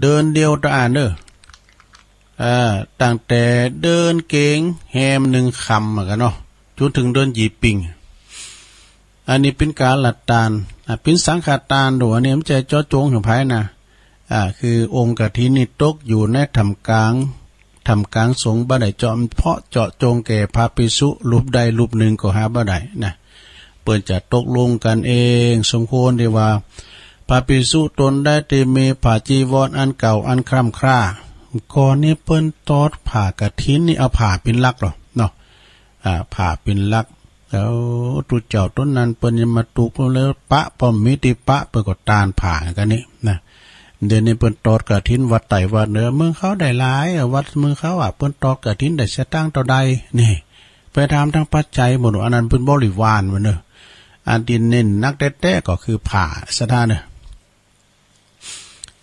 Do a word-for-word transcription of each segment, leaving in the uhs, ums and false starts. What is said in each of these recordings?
เดินเดียวเต้าอั้นเน่อ อ่า ตั้งแต่เดินเก๋งแฮมนึ่งค่ำอะกั๋นเนาะ จ๋นเถิงเดินยี่ปิง อันนี้เป๋นก๋าละตาน อ่า เป๋นสังฆตานโดย อันนี้มันจะเจาะจงเถิงใผนะ อ่า คือองค์กฐินนี่ตกอยู่ในถ้ำกลาง ถ้ำกลางสงฆ์บ่ได้เจาะเจาะเจาะจงแก่พระภิกษุรูปใดรูปนึ่งก็หาบ่ได้นะ เปิ้นจะตกลงกั๋นเอง สมควรตี้ว่า พระภิกษุตนใดตี้มีผ้าจีวรอันเก่าอันคร่ำคร่า ก่อนนี้เปิ้นตอดผ้ากฐินนี่เอาผ้าเป๋นหลักลอเนาะ อ่า ผ้าเป๋นหลัก แล้วตุ๊เจ้าต๋นนั้นเปิ้นยังมาตุ๊กแล้วปะ บ่มีตี้ปะ เปิ้นก็ตานผ้ากั๋นนี่นะ เดี๋ยวนี้เปิ้นตอดกฐินวัดใต้วัดเหนือเมืองเขาได้หลายอะ วัดเมืองเขาอะ เปิ้นตอดกฐินได้สตางค์เต้าใดนี่ ไปถามตางปัจจัยหมด อันนั้นเป๋นบริวารมันเน่อ อันตี้เน้นนักแต๊ๆ ก็คือผ้าศรัทธาเน่อ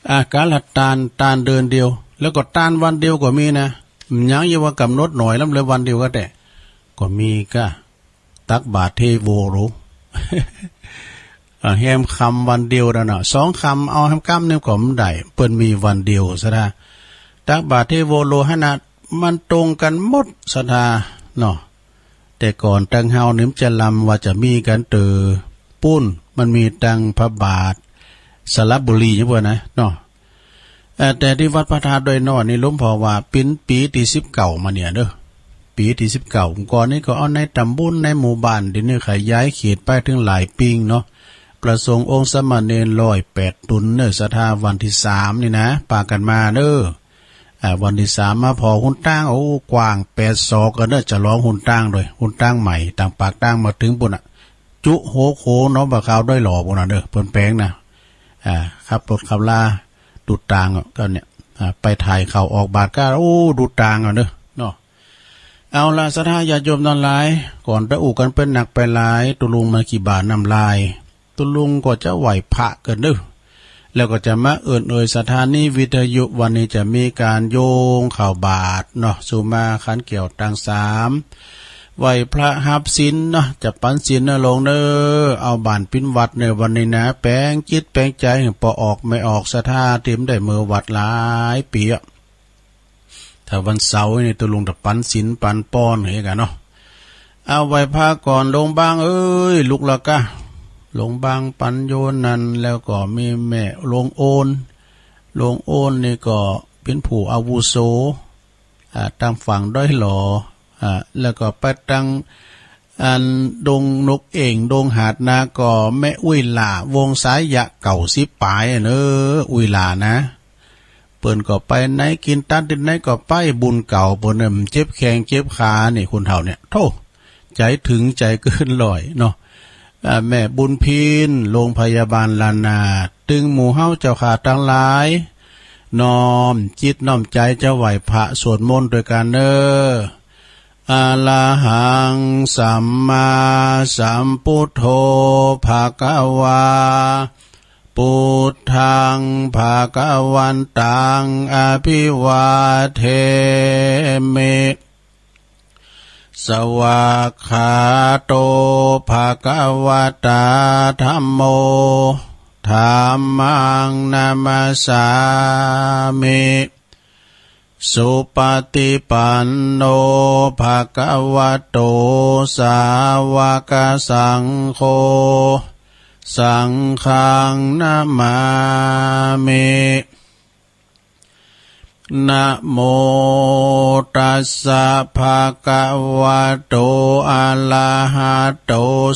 อ่า ก๋าละตาน ตานเดินเดียว แล้วก็ตานวันเดียวก็มีนะ มันยังจะว่ากำหนดหน้อยล้ำเลย วันเดียวก็แต๊ ก็มีก้า ตักบาตรเทโวโล อ่า แฮมค่ำวันเดียวนั่นน่ะ สองค่ำเอาแฮมก้ำนี่ก็บ่ได้ เปิ้นมีวันเดียวศรัทธา ตักบาตรเทโวโลหั้นน่ะ มันตรงกั๋นหมดศรัทธาเนาะ แต่ก่อนตางเฮานี่มันจะลำว่าจะมีกั๋นเต๋อปู๊น มันมีตางพระบาทสระบุรีอย่างเปิ้นนะเนาะ เอ่อ แต่ตี้วัดพระธาตุดอยหน้อนี่หลวงพ่อว่าเป๋นปี๋ตี้สิบเก้ามาเนี่ยเน่อ ปี๋ตี้สิบเก้า ก่อนนี้ก็เอาในต๋ำบลในหมู่บ้าน เดี๋ยวนี้ขยายเขตไปเถิงหลายปิงเนาะ พระสงฆ์องค์สามเณรร้อยแปดต๋นเน่อศรัทธา วันตี้สามนี่นะ ปากั๋นมาเน่อ อ่า วันตี้สามมาผ่อหนตาง โอ้ กว้างแปดศอกกั๋นเน่อ จะลองหนตางโดย หนตางใหม่ ตางปากตางมาเถิงปู๊นน่ะ จุหัวโขนเนาะ บ่าข่าวดอยหล่อปู๊นน่ะเน่อ เปิ้นแป๋งนะ อ่า ขับรถขับลา ดูตางอะ ก็เนี่ย อ่า ไปถ่ายข่าวออกบาทก็ โอ้ ดูตางอะเน่อ เนาะ เอาละ ศรัทธาญาติโยมตังหลาย ก่อนจะอู้กั๋นไปนักไปหลาย ตุ๊ลุงมาขี้บ่าน้ำลาย ตุ๊ลุงก็จะไหว้พระกั๋นเน่อ แล้วก็จะมาเอิ้นเอ่ยสถานีวิทยุ วันนี้จะมีก๋านโยงข่าวบาทเนาะ สุมาขันแก้วตางสาม ไหว้พระฮับศีลเนาะ จะปั๋นศีลเน่อโลงเน่อ เอาบ้านเป๋นวัดเน่อ วันนี้นะ แป๋งจิตแป๋งใจ๋ ปอออกแม่ออกศรัทธา เตรียมได้เมือวัดหลายปี๋อะ ถ้าวันเสาร์นี่ตุ๊ลุงจะปั๋นศีลปั๋นปอนหื้อกั๋นเนาะ เอาไหว้พระก่อน โลงบางเอ้ย ลุกละก้า โลงบางปั๋นโยนนั่น แล้วก็มีแม่โลงโอน โลงโอนนี่ก็เป๋นผู้อาวุโส อ่า ตางฝั่งดอยหล่อ อ่า แล้วก็ไปตาง อันดงนกเอ็่ง ดงหาดนา ก็แม่อุ๊ยหล้า วงสายยะเก้าสิบป๋ายอะเน่อ อุ๊ยหล้านะ เปิ้นก็ไปไหน กิ๋นตั๊ดตี้ไหนก็ไป บุญเก่าเปิ้นเน่อ เจ็บแข้งเจ็บขานี่ คนเฒ่าเนี่ย โธ่ ใจ๋เถิงใจ๋เกินร้อยเนาะ อ่า แม่บุญพิน โรงพยาบาลล้านนา ตึงหมู่เฮาเจ้าข้าตังหลาย น้อมจิตน้อมใจ๋จะไหว้พระสวดมนต์ตวยกั๋นเน่อ อะระหัง สัมมาสัมพุทโธ ภะคะวา พุทธัง ภะคะวันตัง อะภิวาเทมิ สวากขาโต ภะคะวะตา ธัมโม ธัมมัง นะมัสสามิ สุปะติปันโน ภะคะวะโต สาวะกะสังโฆ สังฆัง นะมามิ นะโมตัสสะ ภะคะวะโต อะระหะโต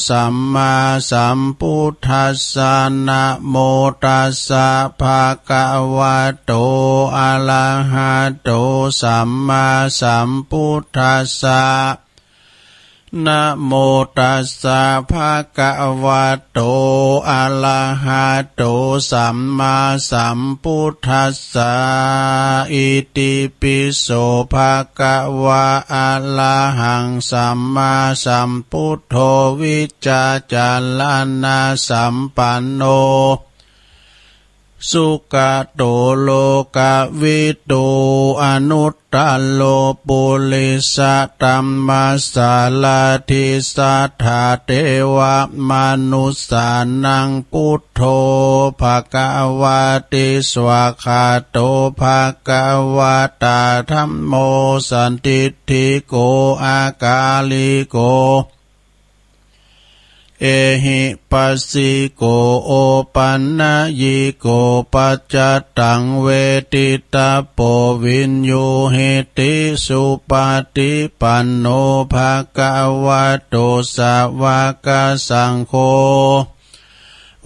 สัมมาสัมพุทธัสสะ นะโมตัสสะ ภะคะวะโต อะระหะโต สัมมาสัมพุทธัสสะ นะโมตัสสะ ภะคะวะโต อะระหะโต สัมมาสัมพุทธัสสะ อิติปิโส ภะคะวะ อะระหัง สัมมาสัมพุทโธ วิจจารณะสัมปันโน สุกะโต โลกะวิทู อนุตตะโร ปุริสะธัมมะสารถี สัตถะเทวะมนุสสานัง พุทโธ ภะคะวะติ สวากขาโต ภะคะวะตา ธัมโม สันทิฏฐิโก อะกาลิโก เอหิปัสสิโก โอปันนะยิโก ปัจจตัง เวทิตะโป วิญญูหิติ สุปะฏิปันโน ภะคะวะโต สะวะกะสังโฆ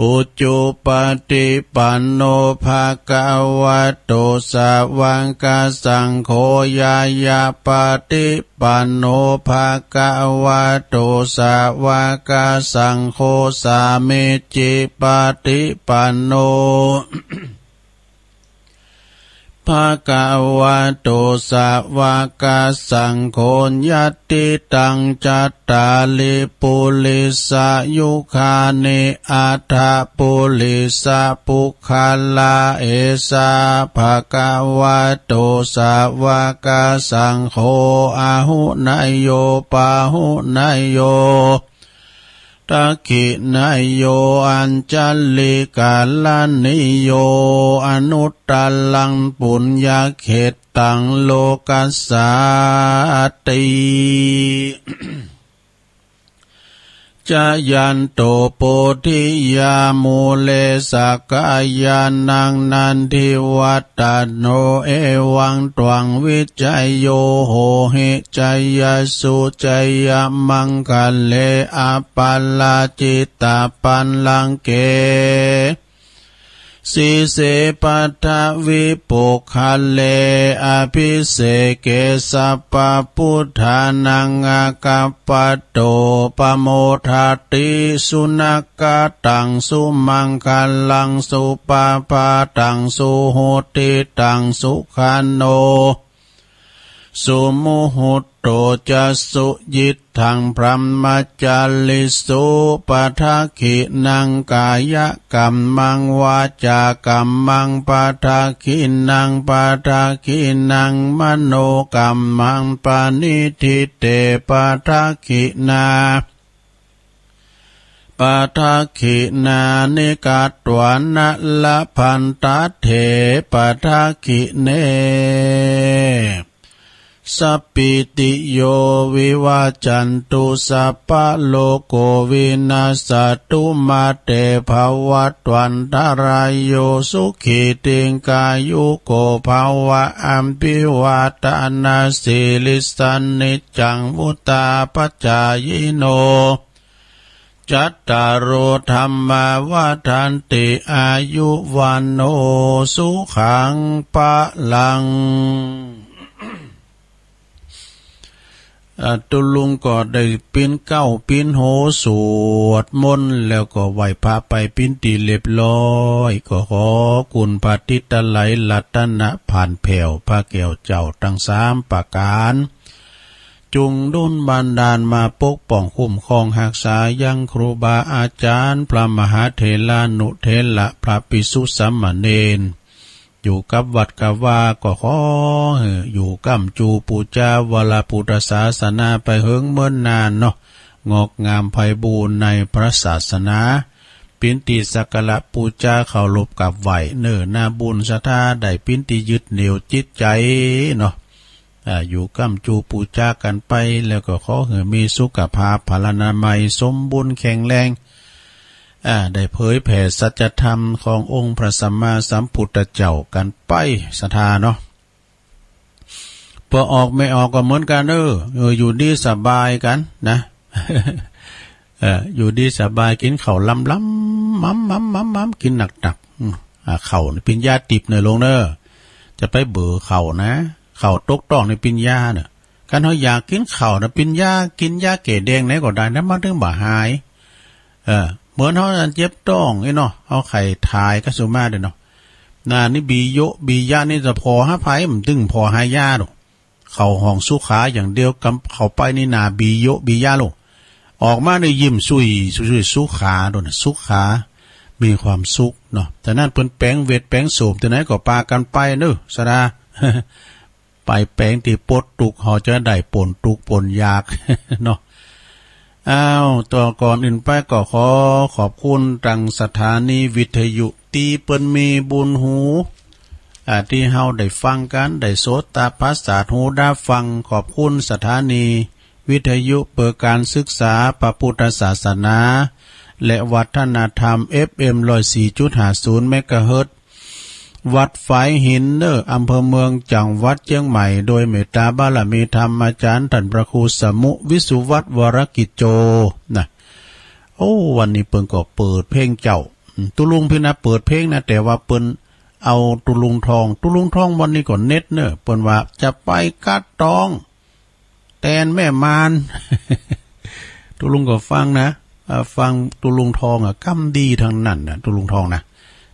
อุจุปะฏิปันโน ภะคะวะโต สะวะกะสังโฆ ญาญาปะฏิปันโน ภะคะวะโต สะวะกะสังโฆ สามีจิปะฏิปันโน ภะคะวะโต สะวะกะสังโฆ ยัตติตัง จัตตาริ ปุริสายุคานิ อัตถะปุริสะปุคคละ เอสะ ภะคะวะโต สะวะกะสังโฆ อาหุเนยโย ปาหุเนยโย ทักขิเนยโย อัญชลิกะระณิโย อนุตตะรัง ปุญญะเขตตัง โลกัสสาติ จายันโต โพธิยา มูเล สะกะยานัง นันทิวัตตะโน เอวังตวัง วิจโย โหหิ จายะสุ จายะมังคะเล อะปะราจิตะปัลลังเก สีเส ปัทวิปุคคะเล อะภิเสเก สัพพะปุทธานัง อากัปปะโต ปะโมทะติ สุนักขะตัง สุมังคะลัง สุปะพาตัง สุหุติตัง สุขันโน สุมุหุตโต จะ สุยิตถัง พรหมจาริสุ ปะทักขินัง กายะกัมมัง วาจากัมมัง ปะทักขินัง ปะทักขินัง มโนกัมมัง ปะนิฏฐิเต ปะทักขินา ปะทักขินานิ กัตวานะ ละพันตะเถ ปะทักขิเน สัพพีติโย วิวัจจันตุ สัพพะโรโค วินัสสะตุ มา เต ภะวัตวันตะราโย สุขี ทีฆายุโก ภะวะ อะภิวาทะนะสีลิสสะ นิจจัง วุฑฒาปะจายิโน จัตตาโร ธัมมา วัฑฒันติ อายุ วัณโณ สุขัง พะลัง อ่า ตุ๊ลุงก็ได้ปิ๊นเก๊าปิ๊นโฮสวดมนต์ แล้วก็ไหว้พระไปปิ๊นตี้เรียบร้อย ก็ขอคุณพระติตะไลยรัตนะผ่านแผ้ว พระแก้วเจ้าตังสามประก๋าน จุ่งดลบันดาลมาปกป้องคุ้มครองฮักษายังครูบาอาจ๋ารย์ พระมหาเถรานุเถระ พระภิกษุสามเณร อยู่กับวัดกับวา ก็ขอหื้ออยู่ก้ำจูปู๋จาวรพุทธศาสนาไปเหิงเมินนานเนาะ งอกงามไพบูลย์ในพระศาสนา ปิ๊นตี้สักการะปู๋จาเคารพกราบไหว้ เนื้อนาบุญศรัทธา ได้ปิ๊นตี้ยึดเหนี่ยวจิตใจ๋เนาะ อ่า อยู่ก้ำจูปู๋จากั๋นไป แล้วก็ขอหื้อมีสุขภาพพลานามัยสมบูรณ์แข็งแรง อ่า ได้เผยแผ่สัจธรรมขององค์พระสัมมาสัมพุทธเจ้ากั๋นไป ศรัทธาเนาะ ปอออกไม่ออกก็เหมือนกั๋นเน้อ เออ อยู่ดีสบายกั๋นนะ เออ อยู่ดีสบาย กิ๋นข้าวลำๆ มำๆ มำๆ กิ๋นหนักๆ อืม อ่า ข้าวนี่เป๋นยาติ๊บเน้อลุงเน้อ จะไปเบอข้าวนะ ข้าวตกต๊องนี่เป๋นยาเน้อ คันเฮาอยากกิ๋นข้าวนะ เป๋นยา กิ๋นยาแก้แดงไหนก็ได้นะ มันถึงบ่หาย เออ เหมือนเฮาเจ็บต๊องนี่เนาะ เฮาใค่ถ่ายกั๋นสุมาเด้อเนาะ น่ะ นี่บีโยะ บียะนี่จะผ่อหาใผ มันถึงผ่อหายาดอก เข้าห้องสุขาอย่างเดียว กำเข้าไปนี่น่ะ บีโยะ บียะโลด ออกมานี่ยิ้มซุย ซุย ซุย สุขาโลดน่ะ สุขา มีความสุขเนาะ แต่นั้นเปิ้นแป๋งเวทแป๋งโสมตี้ไหนก็ปากั๋นไปเนาะ ศรัทธา ไปแป๋งตี้ป๊นตุ๊กข์ เฮาจะได้ป๊นตุ๊กข์ป๊นยากเนาะ อ้าว ต่อก่อนอื่นไปก็ขอขอบคุณตังสถานีวิทยุตี้เปิ้นมีบุญหู อ่า ตี้เฮาได้ฟังกั๋น ได้โสตประสาทหูได้ฟัง ขอบคุณสถานีวิทยุเปิดก๋านศึกษาพระพุทธศาสนา และวัฒนธรรม เอฟเอ็ม ร้อยสี่จุดห้าศูนย์ เมกะเฮิรตซ์ วัดฝายหินเน่อ อำเภอเมือง จังหวัดเจียงใหม่ โดยเมตตาบารมีธรรมอาจ๋ารย์ต้านพระครูสมุ วิสุวัฒน์ วรกิจโจ นะ โอ้ วันนี้เปิ้นก็เปิดเพลงเจ้า อืม ตุ๊ลุงพิณะเปิดเพลงนะ แต่ว่าเปิ้นเอาตุ๊ลุงทอง ตุ๊ลุงทองวันนี้ก็เน็ตเน่อ เปิ้นว่าจะไปกั๊ดตอง แตนแม่มาน ตุ๊ลุงก็ฟังนะ อ่า ฟังตุ๊ลุงทองอะ กำดีตังนั้นนะ ตุ๊ลุงทองนะ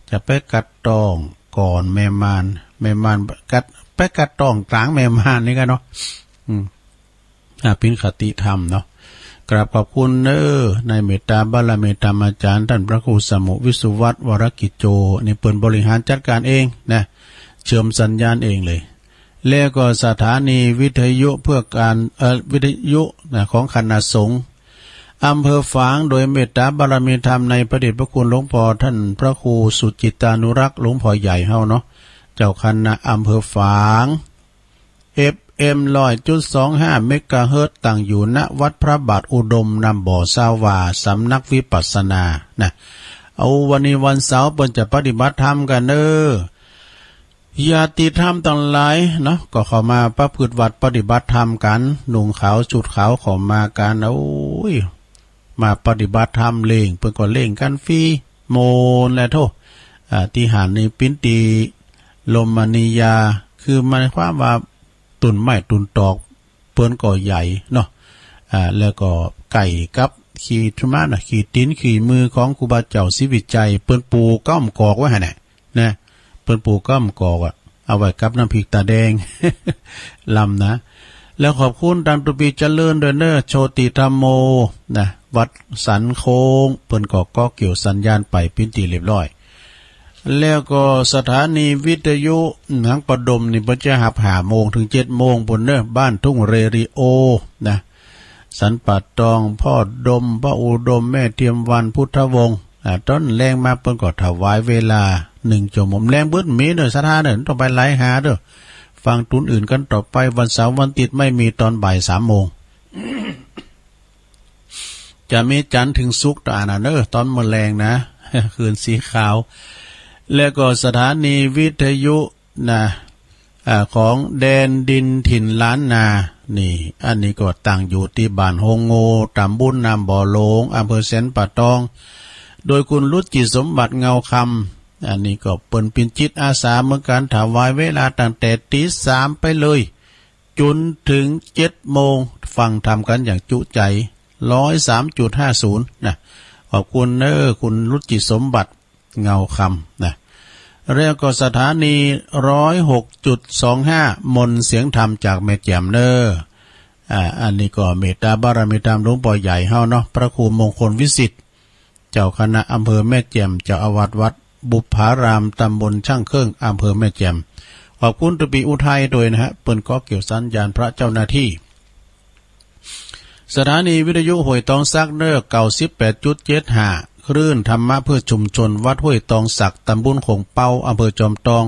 จะไปกั๊ดตองก่อนแม่มาน แม่มานกั๊ด ไปกั๊ดตองตางแม่มานนี่กั๋นเนาะ อืม อ่า เป๋นคติธรรมเนาะ กราบขอบคุณเน่อ ในเมตตาบารมีธรรมอาจ๋ารย์ต้านพระครูสมุ วิสุวัฒน์ วรกิจโจ นี่เปิ้นบริหารจัดก๋านเองนะ เชื่อมสัญญาณเองเลย แล้วก็สถานีวิทยุเพื่อการ เอ่อ วิทยุนะ ของคณะสงฆ์อำเภอฝาง โดยเมตตาบารมีธรรมในพระเดชพระคุณหลวงพ่อต้านพระครูสุจิตตานุรักษ์ หลวงพ่อใหญ่เฮาเนาะ เจ้าคณะอำเภอฝาง เอฟเอ็ม ร้อยจุดสองห้า เมกะเฮิรตซ์ ตั้งอยู่ ณ วัดพระบาทอุดม น้ำบ่อ ซาวา สำนักวิปัสสนา นะ เอา วันนี้วันเสาร์เปิ้นจะปฏิบัติธรรมกั๋นเน่อ ญาติธรรมตังหลายเนาะ ก็เข้ามาประพฤติวัตรปฏิบัติธรรมกั๋น นุ่งขาวชุดขาวเข้ามากั๋น โอ้ย มาปฏิบัติธรรมเล่ง เปิ้นก็เล่งกั๋นฟรี โมนแลโธ่ อ่า ตี้หั้นนี่เป๋นตี้ลมมณียา คือหมายความว่า ต้นไม้ต้นตอกเปิ้นก็ใหญ่เนาะ อ่า แล้วก็ใก้กับขี้ถุมานะ ขี้ตี๋นขี้มือของครูบาเจ้าศรีวิชัย เปิ้นปลูกก้อมกอกไว้หั้นแหละ นะ เปิ้นปลูกก้อมกอกอะ เอาไว้กับน้ำพริกต๋าแดง ลำนะ แล้วขอบคุณตังตุ๊ปีเจริญด้วยเน่อ โชติธัมโม นะ วัดสันโค้ง เปิ้นก็เกาะเกี่ยวสัญญาณไปเป๋นตี้เรียบร้อย แล้วก็สถานีวิทยุหนองประดมนี่เปิ้นจะฮับห้าโมงเถิงเจ็ดโมงปู้นเน่อ บ้านทุ่งเรดิโอ นะ สันป่าตอง พ่อดม ป้าอุดม แม่เทียมวรรณ พุทธวงศ์ อ่า ต๋อนแลงมาเปิ้นก็ถวายเวลาหนึ่งชั่วโมง แลงเปิ้นมีเน่อ ศรัทธาเน่อ ต้องไปไล่หาเน่อ ฟังตูนอื่นกั๋นต่อไป วันเสาร์วันอาทิตย์ไม่มี ต๋อนบ่ายสามโมง จะมีจันทร์เถิงศุกร์ต๋อนนั้นเน่อ ต๋อนมื้อแลงนะ คลื่นสีขาว แล้วก็สถานีวิทยุนะ อ่า ของแดนดินถิ่นล้านนา นี่ อันนี้ก็ตั้งอยู่ตี้บ้านโฮงโง่ ต๋ำบลน้ำบ่อหลวง อำเภอสันป่าตอง โดยคุณรุจิสมบัติ เงาคำ อันนี้ก็เปิ้นเป๋นจิตอาสาเหมือนกั๋น ถวายเวลาตั้งแต่ตี๋สามไปเลย จ๋นเถิงเจ็ดโมง ฟังธรรมกั๋นอย่างจุใจ ร้อยสามจุดห้าศูนย์ นะ ขอบคุณเน่อ คุณรุจิสมบัติ เงาคำ นะ แล้วก็สถานี ร้อยหกจุดสองห้า มนต์เสียงธรรมจากแม่แจ่มเน่อ อ่า อันนี้ก็เมตตาบารมีธรรมหลวงพ่อใหญ่เฮาเนาะ พระครูมงคลวิสิทธิ์ เจ้าคณะอำเภอแม่แจ่ม เจ้าอาวาสวัดบุพพาราม ตำบลช่างเครื่อง อำเภอแม่แจ่ม ขอบคุณตุ๊ปีอุทัยด้วยนะฮะ เปิ้นเกาะเกี่ยวสัญญาณพระเจ้าหน้าที่ สถานีวิทยุห้วยตองสักเน่อ เก้าสิบแปดจุดเจ็ดห้า คลื่นธรรมะเพื่อชุมชน วัดห้วยตองสัก ตำบลโขงเป๊า อำเภอจอมตอง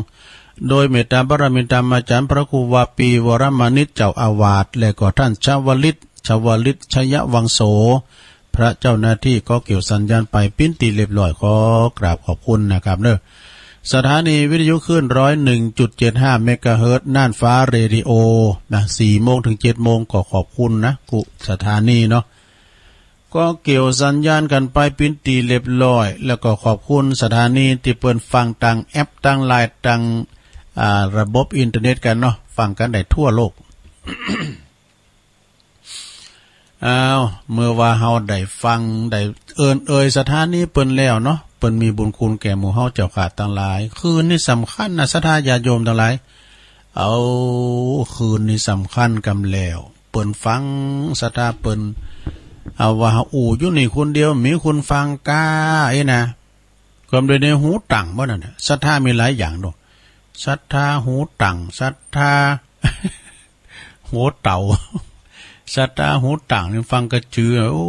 โดยเมตตาบารมีธรรมอาจ๋ารย์พระครูวาปี วรมณิช เจ้าอาวาส และก็ต้านชวลิต ชวลิต ชยวังโส พระเจ้าหน้าที่เกาะเกี่ยวสัญญาณไปเป๋นตี้เรียบร้อย ขอกราบขอบคุณนะครับเน่อ สถานีวิทยุคลื่น ร้อยหนึ่งจุดเจ็ดห้า เมกะเฮิรตซ์ น่านฟ้าเรดิโอ นะ สี่โมงเถิงเจ็ดโมง ก็ขอบคุณนะกู้สถานีเนาะ ก็เกี่ยวสัญญาณกั๋นไปเป๋นตี้เรียบร้อย แล้วก็ขอบคุณสถานีตี้เปิ้นฟังตางแอป ตางไลน์ ตาง อ่า ระบบอินเทอร์เน็ตกั๋นเนาะ ฟังกั๋นได้ทั่วโลก อ้าว เมื่อว่าเฮาได้ฟัง ได้เอิ้นเอ่ยสถานีเปิ้นแล้วเนาะ เปิ้นมีบุญคุณแก่หมู่เฮาเจ้าข้าตังหลาย คืนนี้สำคัญนะ ศรัทธาญาติโยมตังหลาย เอา คืนนี้สำคัญกำแล้ว เปิ้นฟัง ศรัทธาเปิ้น เอาว่าอู้อยู่นี่คนเดียว มีคนฟังก้าอี้นะ ก็บ่ได้ในหูตังบ่นั่นน่ะ ศรัทธามีหลายอย่างเนาะ ศรัทธาหูตัง ศรัทธา หัวเต่า ศรัทธาหูตังนี่ฟังกระจือ โอ้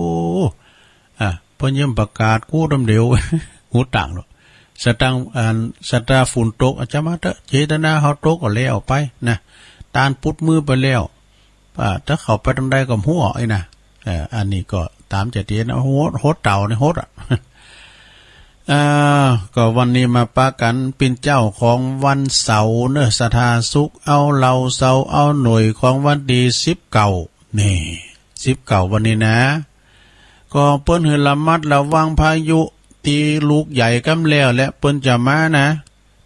อ่ะ เปิ้นเยี่ยมประกาศกู้ตำเดียว หูตังเนาะ ศรัทธา อัน ศรัทธาฝนตก อาจจะมาเถอะ เจตนาเฮาตกก็แล้วไปนะ ตานปุดมือไปแล้ว อ่า ถ้าเข้าไปตางใดก็หัวไอ้นะ เอ่อ อันนี้ก็ต๋ามจะเตียน โหด โหดเต่านี่โหดอ่ะ อ่า ก็วันนี้มาปะกั๋นเป๋นเจ๊าของวันเสาร์เนาะ ศรัทธาสุข เอาเหล้าเสาร์ เอาหน่วยของวันตี้สิบเก้า นี่ สิบเก้าวันนี้นะ ก็เปิ้นหื้อระมัดระวังพายุตี้ลูกใหญ่ก้ำแล้วแหละ เปิ้นจะมานะ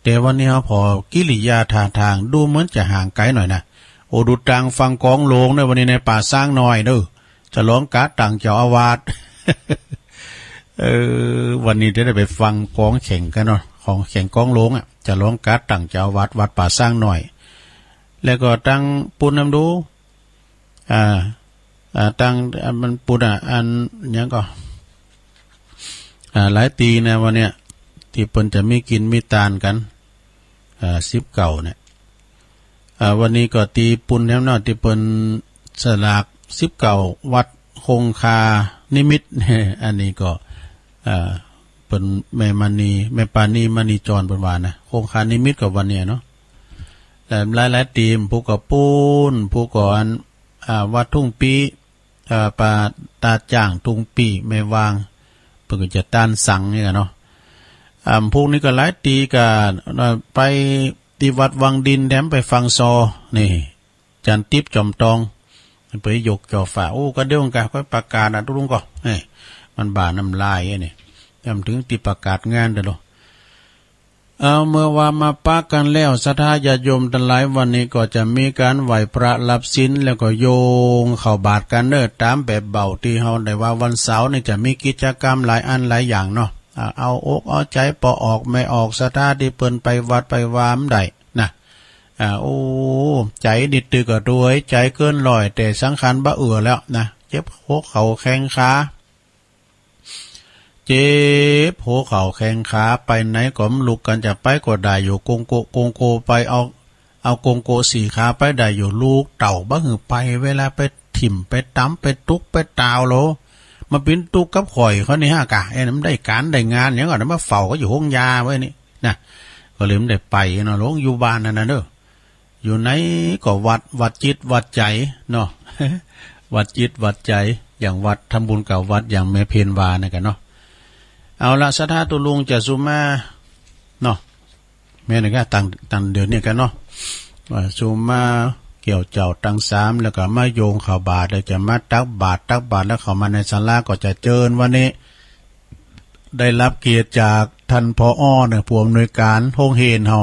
แต่วันนี้เฮาผ่อกิริยาท่าตางดูเหมือนจะห่างไก๋หน่อยนะ โอ้ ดูตางฟังกองโหลงเนาะ วันนี้ในป่าซ้างน้อยเนาะ จะลองกาตั้งเจ้าอาวาส เออ วันนี้จะได้ไปฟังกองแข่งกั๋นเนาะ ของแข่งกองโหลงอ่ะ จะลองกาตั้งเจ้าอาวาสวัดป่าซ้างน้อย แล้วก็ตังปูนนำดู อ่า อ่า ตัง อ่า มันปูนอ่ะ อันหยังก็ อ่า หลายตี้นะวันเนี้ย ตี้เปิ้นจะมีกิ๋นมีตานกั๋น อ่า สิบเก้าเนี่ย อ่า วันนี้ก็ตี้ปูนแถมเนาะ ตี้เปิ้นสลากสิบเก้าวัดคงคานิมิตร อันนี้ก็ อ่า เปิ้นแม่มณี แม่ปานีมณีจรเปิ้นว่านะ คงคานิมิตรก็วันเนี้ยเนาะ แต่หลายๆตี้ ผู้ก็ปูน ผู้ก็อัน อ่า วัดทุ่งปี้ อ่า ป่าตาจ้างทุ่งปี้แม่วาง เปิ้นก็จะตานสังนี่กั๋นเนาะ อ่า พวกนี้ก็หลายตี้กั๋น อ่า ไปตี้วัดวังดินแถมไปฟังซอ นี่ จันติ๊บจอมตอง ไปยกจ่อฟ้า โอ้ ก็เดี๋ยวกั๋น ก็ประกาศนะ ตุ๊ลุงก็ เอ้ย มันบ่าน้ำลายไอ้นี่ ยามถึงตี้ประกาศงานเด้อ เอา เมื่อว่ามาปะกั๋นแล้ว ศรัทธาญาติโยมตังหลาย วันนี้ก็จะมีก๋านไหว้พระรับศีล แล้วก็โยงเข้าบาตรกั๋นเนาะ ต๋ามแบบเบา ตี้เฮาได้ว่าวันเสาร์นี่จะมีกิจกรรมหลายอันหลายอย่างเนาะ อ่า เอาอกเอาใจ๋ป้อออกแม่ออก ศรัทธาตี้เปิ้นไปวัดไปวาบ่ได้นะ อ่า โอ้ ใจ๋นี่ตึกก็ตวย ใจ๋เกินร้อย แต่สังขารบ่เอื้อแล้วนะ เจ็บหัวเข่าแข้งขา เจ็บหัวเข่าแข้งขา ไปไหนก็บ่ลุกกั๋น จะไปก็ได้อยู่ โกงโกะโกงโกะไป เอา เอาโกงโกะสี่ขาไปได้อยู่ ลูกเต้าบ่หื้อไป เวลาไปถิ่มไปตำไปตุ๊กไปตาวโล มาเป๋นตุ๊กกับข้อยเขานี่ฮะกะ เอ้ย มันได้ก๋านได้งานหยังก่อ มาเฝ้าก็อยู่โฮงยาไว้นี่นะ ก็เลยบ่ได้ไปเนาะ ลงอยู่บ้านนั่นน่ะเนาะ อยู่ไหนก็วัด วัดจิตวัดใจ๋เนาะ วัดจิตวัดใจ๋ อย่างวัด ทำบุญกับวัด อย่างแม่เพ็ญว่านั่นกั๋นเนาะ เอาละ ศรัทธาตุ๊ลุงจะสุมาเนาะ แม่นกะ ตัง ตังเดือนนี้กั๋นเนาะ ว่าสุมาเกี่ยวเจ้าตังสาม แล้วก็มาโยงเข้าบาตร แล้วจะมาตักบาตร ตักบาตรแล้วเข้ามาในศาลา ก็จะเจิญวันนี้ ได้รับเกียรติจากต้าน ผอ.เนาะ ผู้อำนวยก๋านโฮงเฮียนเฮา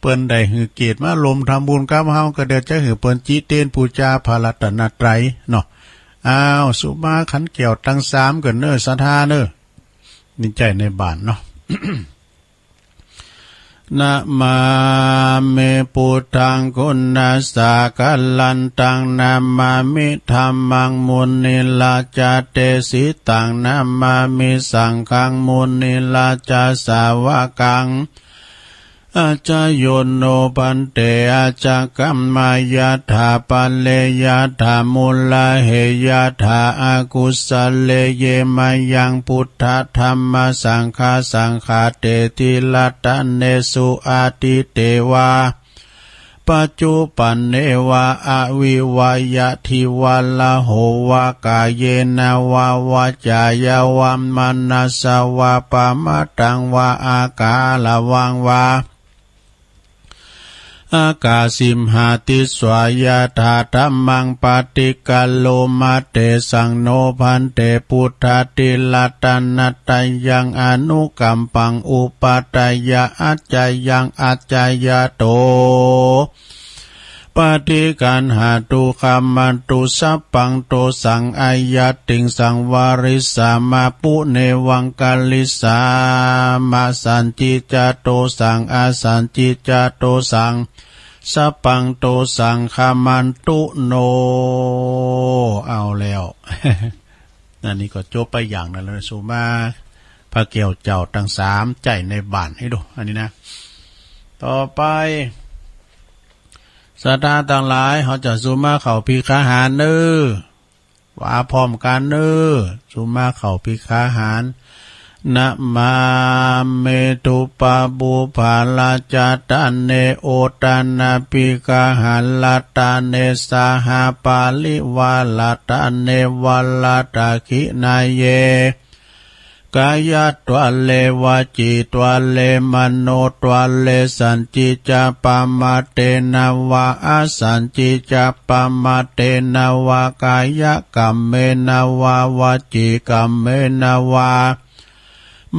เปิ้นได้หื้อเกียรติมาร่วมทำบุญกับเฮา ก็เดี๋ยวจะหื้อเปิ้นจิเตนปู๋จาพระรัตนตรัยเนาะ อ้าว สุมาขันแก้วตังสามกั๋นเนาะ ศรัทธาเนาะ นี่ใจ๋ในบ้านเนาะ นะมามิ พุทธัง คุณัสสะคะลันตัง นะมามิ ธัมมัง มุนิราชะ เตสิตัง นะมามิ สังฆัง มุนิราชะ สาวกัง อาจาโย โน ภันเต อาจากัมมะ ยะถา ปะเร ยะถา มูละเห ยะถา อากุสะเล เย มะยัง พุทธะ ธัมมะ สังฆะ สังฆา เต ติ รัตะเนสุ อาทิ เต วา ปัจจุปันเน วา อะวิวะยะ ทิ วะ ละ โห วะ กาเย นะ วา วาจา ยะ วา มะนะสสะ วา ปะมะตัง วา อาการะวัง วา อากาสิมหา ติสสะ ยะถา ธัมมัง ปะฏิกัลโลมะ เตสัง โน ภันเต พุทธะ ติ รัตะนะตะยัง อนุกัมปัง อุปะฏะยะ อัจจายัง อัจจายะโต ปะฏิกัณหะ ตุ ฆะมะตุ สัพพัง โตสัง อายัตติง สัง วะริสสะ มะ ปุ เณวัง กะริสสะ มะ สัญจิ จะ โตสัง อสัญจิ จะ โตสัง สัพพัง โตสัง ฆะมันตุ โน เอาแล้ว อันนี้ก็จบไปอย่างนั้นแล้วนะ สุมา พระแก้วเจ้าตังสามใจ๊ในบ้าน หื้อดู อันนี้นะ ต่อไป ศรัทธาตังหลาย เฮาจะสุมมาเข้าภักขาหารเน่อ ว่าพร้อมกั๋นเน่อ สุมมาเข้าภักขาหาร นะมามิ ดูปะปูปะละจาตะเน โอตะนะภักขาหะรัตะเน สหะปะริวาระตะเน วะระตะขิณาเย กายะตวะเล วจีตวะเล มโนตวะเล สัจจิจะปะมาทเตนะวะ อสัจจิจะปะมาทเตนะวะ กายะกัมเมนะวะ วจีกัมเมนะวะ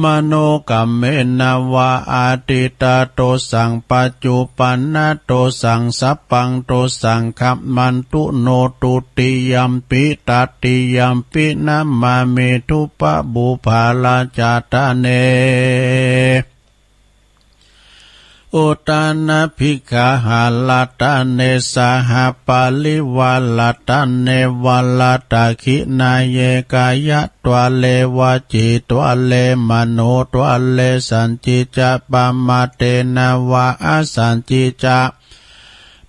มโนกัมเมนะวะ อดีตะโตสัง ปัจจุปันนะโตสัง สัพพังโตสัง ขะมันตุโน ตุติยัมปิ ตติยัมปิ นะมามิ ดูปะปูปะละจาตะเน โอตะนะภักขาหะรัตะเน สหะปะริวาระตะเน วะระตะขิณาเย กายะตวะเล วจีตวะเล มโนตวะเล สัจจิจะปะมาทเตนะวะ อสัจจิจะ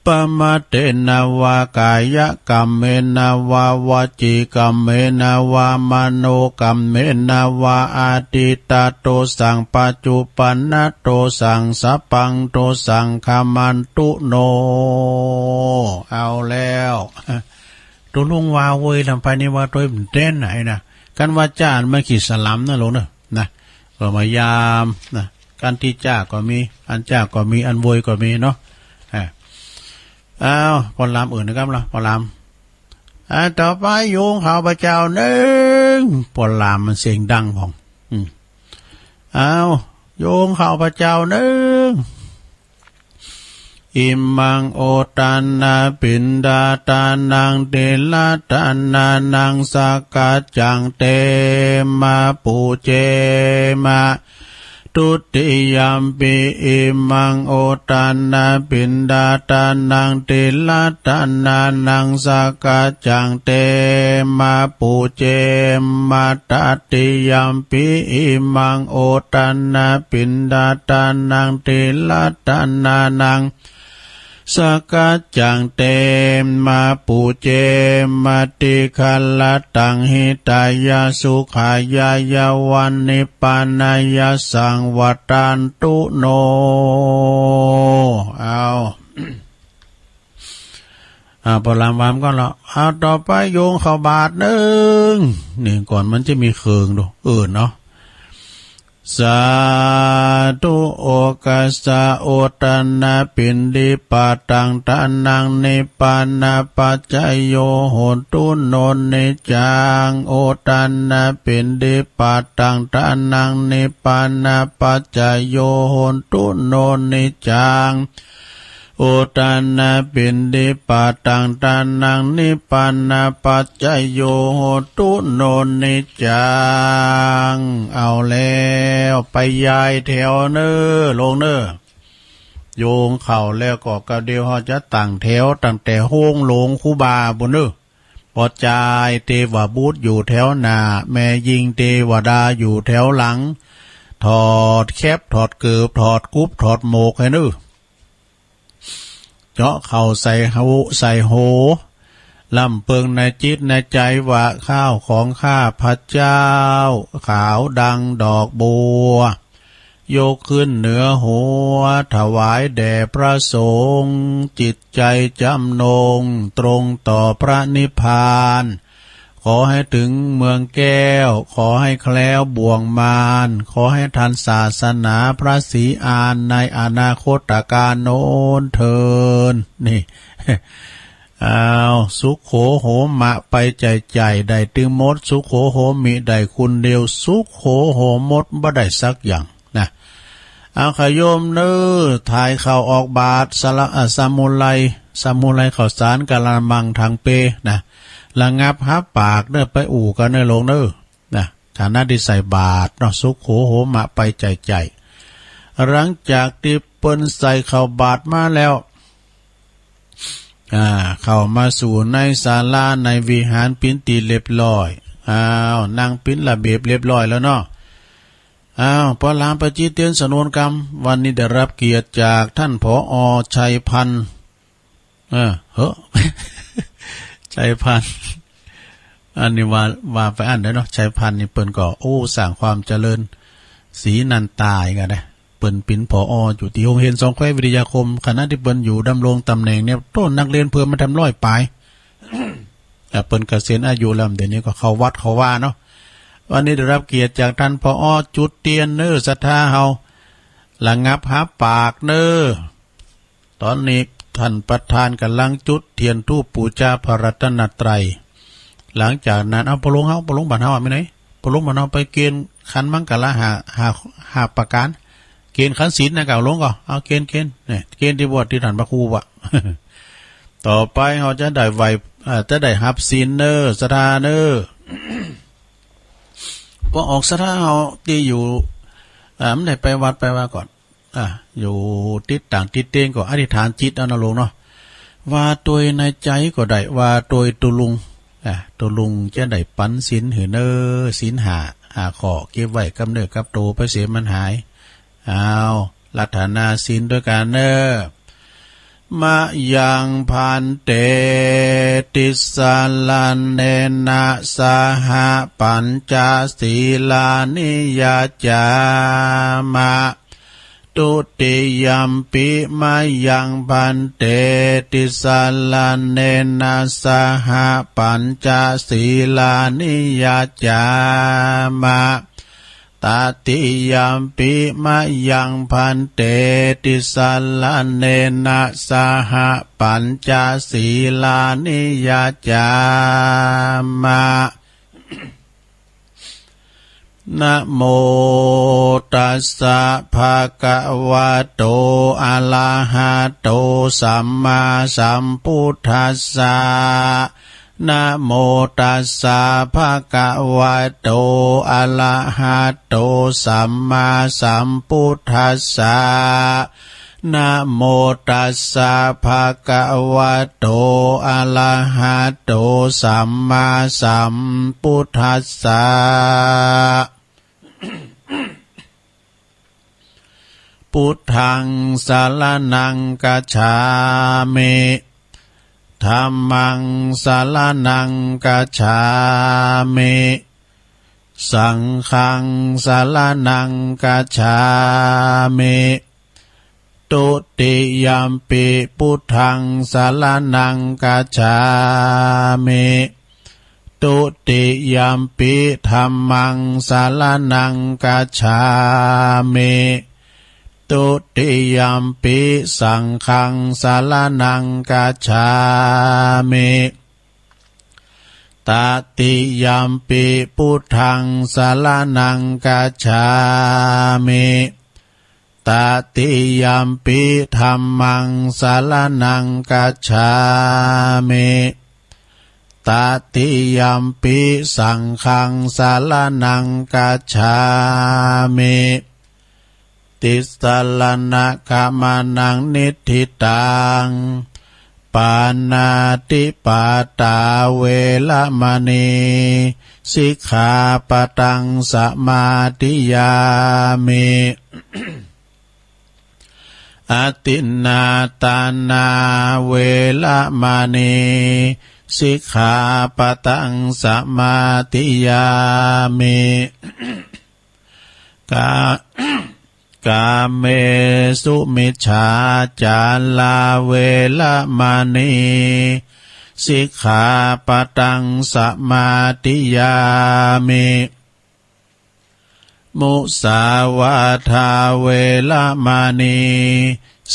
ปะมาทเตนะวะ กายะกัมเมนะวะ วจีกัมเมนะวะ มโนกัมเมนะวะ อดีตะโตสัง ปัจจุปันนะโตสัง สัพพังโตสัง ขะมันตุโน เอาแล้ว ตกลงว่าโวยลำไปนี่ว่าตวยมันเต้นไหนนะ กันว่าจ้ามันขี้สลัมนะโลงเนอะ นะ ก็มายามนะ กันตี้จ้าก็มี อันจ้าก็มี อันโวยก็มีเนาะ อ่า อ้าว ปอลามอื่นนะครับล่ะ ปอลาม อ่า ต่อไปโยงข้าพเจ้านึ่ง ปอลามมันเสียงดังพ่อง อืม อ้าว โยงข้าพเจ้านึ่ง อิมังโอตะนะปิณฑาตานัง ติระตานานัง สักกัจจัง เตมะ ปูเจมะ ทุติยัมปิ อิมังโอตะนะปิณฑาตานัง ติระตานานัง สักกัจจัง เตมะ ปูเจมะ ตติยัมปิ อิมังโอตะนะปิณฑาตานัง ติระตานานัง สักกัจจัง เตมะ ปูเจมะ ติคะระตัง หิตายะ สุขายะ ยะวะ นิพพานายะ สัง วัตตันตุโน เอา อ่า ปอลามวามก็ละ เอา ต่อไปโยงข้าวบาตรนึ่ง นี่ก่อนมันจะมีเคิงดู เออเนาะ สาธุ โอกัสสะ โอตะนะปิณฑิปาตัง ตานัง นิพพานะปัจจโย โหตุ โน นิจจัง โอตะนะปิณฑิปาตัง ตานัง นิพพานะปัจจโย โหตุ โน นิจจัง โอตะนะปิณฑิปาตัง ตานัง นิพพานะปัจจโย โหตุ โน นิจจัง เอาแล้ว ไปยายแถวเน่อ โลงเน่อ โยงข้าวแล้วก็กะเดี๋ยวเฮาจะตั้งแถวตั้งแต่โฮงโหลงครูบาปู้นเน่อ ป้อจายเตวบุตรอยู่แถวหน้า แม่ญิงเตวดาอยู่แถวหลัง ถอดแคป ถอดเกิบ ถอดกุ๊บ ถอดหมวกหื้อเน่อ เจาะเข้าใส่หู ใส่หู ลำเปิงในจิตในใจ๋ว่า ข้าวของข้าพเจ้า ขาวดังดอกบัว ยกขึ้นเหนือหัว ถวายแด่พระสงฆ์ จิตใจ๋จำนง ตรงต่อพระนิพพาน ขอให้ถึงเมืองแก้ว ขอให้แคล้วบ่วงมาร ขอให้ทันศาสนาพระศรีอานในอนาคตกาลโน้นเทอญ นี่ อ้าว สุโขโหมะไปใจ๋ๆ ได้ตึงหมด สุโขโหมิได้คนเดียว สุโขโหมดบ่ได้สักอย่างนะ เอา ขะโยมเน่อ ถ่ายข้าวออกบาตร สละ อ่ะ สมุไร สมุไรข้าวสารกะละมังถังเปนะ ระงับหาปากเน่อ ไปอู้กั๋นเน่อ โลงเน่อ นะ ฐานะตี้ใส่บาตรเนาะ สุโขโหมะไปใจ๋ๆ หลังจากตี้เปิ้นใส่ข้าวบาตรมาแล้ว อ่า เข้ามาสู่ในศาลาในวิหารเป๋นตี้เรียบร้อย อ้าว นั่งเป๋นระเบียบเรียบร้อยแล้วเนาะ อ้าว ปอลามไปจี้เตียนสำนวนกำ วันนี้ได้รับเกียรติจากท่าน ผอ. ชัยพันธ์ เออ เหอะ ชัยพันธ์ อันนี้ว่า ว่าไปอันใดเนาะ ชัยพันธ์นี่เปิ้นก็ โอ้ สร้างความเจริญศรีนันตาอีกอะนะ เปิ้นเป๋น ผอ. อยู่ตี้โฮงเฮียนสองแคววิทยาคม ขณะตี้เปิ้นอยู่ดำรงต๋ำแหน่งเนี่ย โต้ นักเรียนเพิ่มมาทำร้อยป๋าย อ่ะ เปิ้นเกษียณอายุแล้ว เดี๋ยวนี้ก็เข้าวัดเข้าวาเนาะ วันนี้ได้รับเกียรติจากท่าน ผอ. จุดเตียนเน้อ ศรัทธาเฮา ระงับหาปากเน้อ ต๋อนนี้ท่านประธานก่ำลังจุดเตียนธูปปู๋จาพระรัตนตรัย หลังจากนั้น เอา ปอหลวงเฮา ปอหลวงบ้านเฮาอะ มีไหน ปอหลวงบ้านเฮาไปเกณฑ์ขันมังคละห้า ห้า ห้าประก๋าน เกณฑ์ขันศีลนะ เก่าหลวงก็ เอา เกณฑ์ เกณฑ์ เนี่ย เกณฑ์ตี้บวชตี้ท่านพระครูอะ ต่อไปเฮาจะได้ไหว้ อ่า จะได้ฮับศีลเน้อ ศรัทธาเน้อ ปอออกศรัทธาเฮาตี้อยู่ อ่า บ่ได้ไปวัดไปวาก่อน อ่ะ อยู่ติดต่างติดเตียงก็อธิษฐานจิตเอาเนาะหลวงเนาะ ว่าตวยในใจ๋ก็ได้ ว่าตวยตุ๊ลุง อ่ะ ตุ๊ลุงจะได้ปั๋นศีลหื้อเน้อ ศีลห้า ห้าข้อ เก็บไว้กับเนื้อกับตั๋วไปเสียมันหาย เอา อาราธนาศีลตวยกั๋นเน้อ มะยัง ภันเต ติสสะระเณนะ สะหะ ปัญจะ สีลานิ ยัจจามะ ทุติยัมปิ มะยัง ภันเต ติสสะระเณนะ สะหะ ปัญจะ สีลานิ ยัจจามะ ตติยัมปิ มะยัง ภันเต ติสสะระเณนะ สะหะ ปัญจะ สีลานิ ยัจจามะ นะโมตัสสะ ภะคะวะโต อะระหะโต สัมมาสัมพุทธัสสะ นะโมตัสสะ ภะคะวะโต อะระหะโต สัมมาสัมพุทธัสสะ นะโมตัสสะ ภะคะวะโต อะระหะโต สัมมาสัมพุทธัสสะ พุทธัง สะระณัง คัจฉามิ ธัมมัง สะระณัง คัจฉามิ สังฆัง สะระณัง คัจฉามิ ทุติยัมปิ พุทธัง สะระณัง คัจฉามิ ทุติยัมปิ ธัมมัง สะระณัง คัจฉามิ ทุติยัมปิ สังฆัง สะระณัง คัจฉามิ ตติยัมปิ พุทธัง สะระณัง คัจฉามิ ตติยัมปิ ธัมมัง สะระณัง คัจฉามิ ตติยัมปิ สังฆัง สะระณัง คัจฉามิ ติสสะระณะขะมะนะ นิฏฐิตัง ปาณาติปาตา เวระมะนี สิกขาปะทัง สะมาธิยามิ อะทินนาทานา เวระมะนี สิกขาปะทัง สะมาธิยามิ กา กาเมสุมิจฉาจารา เวระมะนี สิกขาปะทัง สะมาธิยามิ มุสาวาทา เวระมะนี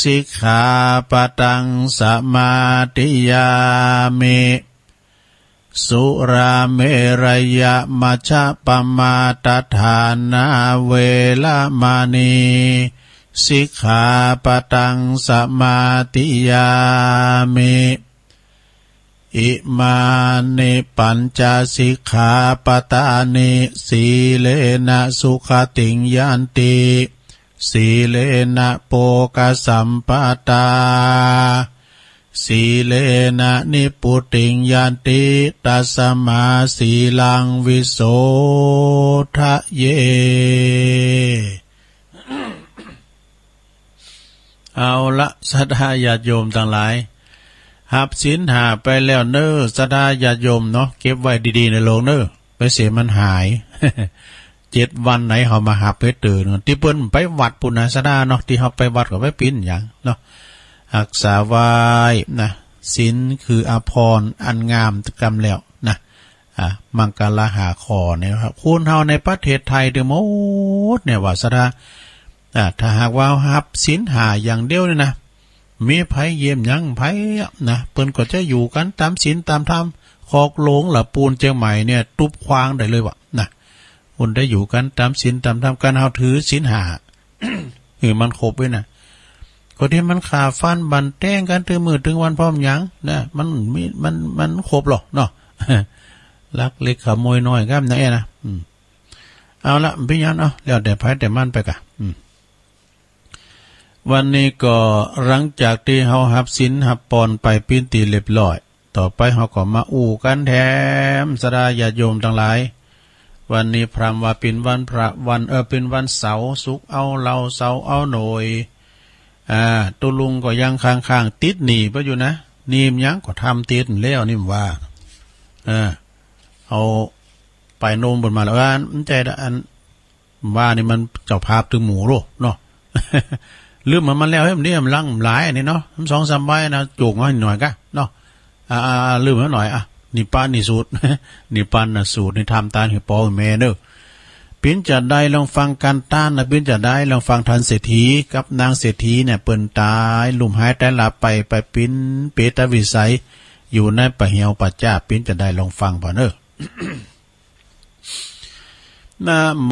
สิกขาปะทัง สะมาธิยามิ สุราเมรยะมัชฌะปะมาทฐานา เวระมะนี สิกขาปะทัง สะมาธิยามิ อิมานิปัญจสิกขาปะทานิ สีเลนะสุขะติงยันติ สีเลนะโภคะสัมปะทา สีเลนะนิพพุติงยันติ ตัสสมาสีลังวิโสทะเย เอาละ ศรัทธาญาติโยมตังหลาย ฮับศีลห้าไปแล้วเน้อ ศรัทธาญาติโยมเนาะ เก็บไว้ดีๆ ในโลงเน้อ ไปเสียมันหาย เจ็ดวันไหนเฮามาฮับไปเถิง ตี้เปิ้นไปวัดปู้นนะ ศรัทธาเนาะ ตี้เฮาไปวัดก็ไปปิ้นหยังเนาะ ฮักษาไว้นะ ศีลคืออาภรณ์อันงามกำแล้วนะ อ่า มังคละห้าข้อเนี่ยครับ คนเฮาในประเทศไทยตึงหมดเนี่ยว่าศรัทธา อ่า ถ้าหากว่าฮับศีลห้าอย่างเดียวเนี่ยนะ มีไผเยี่ยมยังไผอะนะ เปิ้นก็จะอยู่กั๋นต๋ามศีลต๋ามธรรม คอกหลวงละปูนเจียงใหม่เนี่ย ตุ๊บควางได้เลยว่ะนะ เปิ้นได้อยู่กั๋นต๋ามศีลต๋ามธรรม กั๋นเฮาถือศีลห้า หื้อมันครบไว้นะ ก็ตี้มันฆ่าฟันบั่นแต้งกั๋นตึงมื้อตึงวันพร้อมหยังนะ มันมี มัน มันครบหรอกเนาะ ลักเล็กขโมยน้อยกั๋นนะเอ้ยนะ อืม เอาละ บ่เป๋นหยัง เอา แล้วแต่ไผแต่มันไปก่ะ อืม วันนี้ก็หลังจากตี้เฮาฮับศีลฮับปอนไปเป๋นตี้เรียบร้อย ต่อไปเฮาก็มาอู้กั๋นแถม ศรัทธาญาติโยมตังหลาย วันนี้พร่ำว่าเป๋นวันพระ วัน เออ เป๋นวันเสาร์ ศุกร์เอาเหล้า เสาร์เอาหน่อย อ่า ตุ๊ลุงก็ยังค้างๆ ติดหนี้ไปอยู่นะ หนี้มันยังก็ทำติดแล้วนี่มันว่า เออ เอาไปโน้มบนมาแล้ว อัน มันใจ้ละ อัน ว่านี่มันเจ้าภาพตึงหมู่โลกเนาะ ลืมมัน มันแล้ว เฮ้ย มันนี่มันลังหลายอันนี้เนาะ มันสองสามใบนะ จุกมาให้หน่อยกะเนาะ อ่า อ่า อ่า ลืมไว้หน่อย อ่ะ นิพพานสูตร นิพพานสูตร นี่ทำตานหื้อป้อหื้อแม่เน้อ เป๋นจาใดลองฟังกั๋น ตานนะ เป๋นจาใดลองฟัง ท่านเศรษฐีกับนางเศรษฐีเนี่ย เปิ้นต๋ายลุ่มหายต๋ายหลับไป ไปเป๋นเปรตวิสัย อยู่ในป่าเหี่ยวป่าจ๊า เป๋นจาใดลองฟังผ่อเน้อ นะโม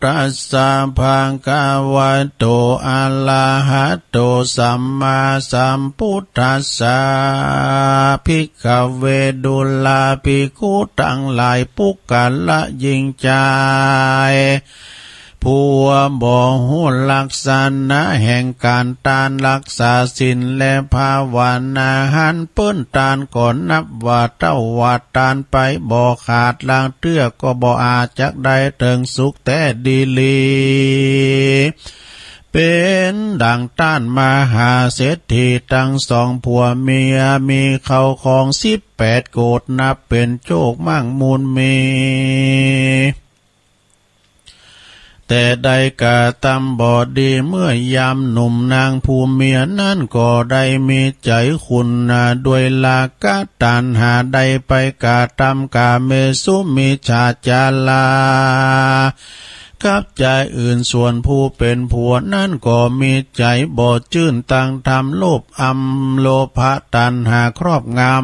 ตัสสะ ภะคะวะโต อะระหะโต สัมมาสัมพุทธัสสะ ภิกขะเว ดูราภิกขุตังหลาย ปุคคละหญิงจาย ผู้บ่ฮู้ลักษณะแห่งก๋านตาน รักษาศีลและภาวนาหั้น เปิ้นตานก็นับว่าเต้าว่าตานไปบ่ขาด ลางเตื้อก็บ่อาจจักได้เถิงสุขแต๊ดีหลี เป๋นดั่งต้านมหาเศรษฐีตังสองผัวเมีย มีเข้าของสิบแปดโกฏ นับเป๋นโจคมั่งมูลมี แต่ได้กระตำบ่ดี เมื่อยามหนุ่มนางผู้เมียนั้นก็ได้มีใจ๋ขุ่นด้วยราคะตัณหา ได้ไปกระตำก๋าเมสุมิจฉาจารา กับจายอื่น ส่วนผู้เป๋นผัวนั้นก็มีใจ๋บ่จื้นตังธรรม โลภอำ โลภะตัณหาครอบงำ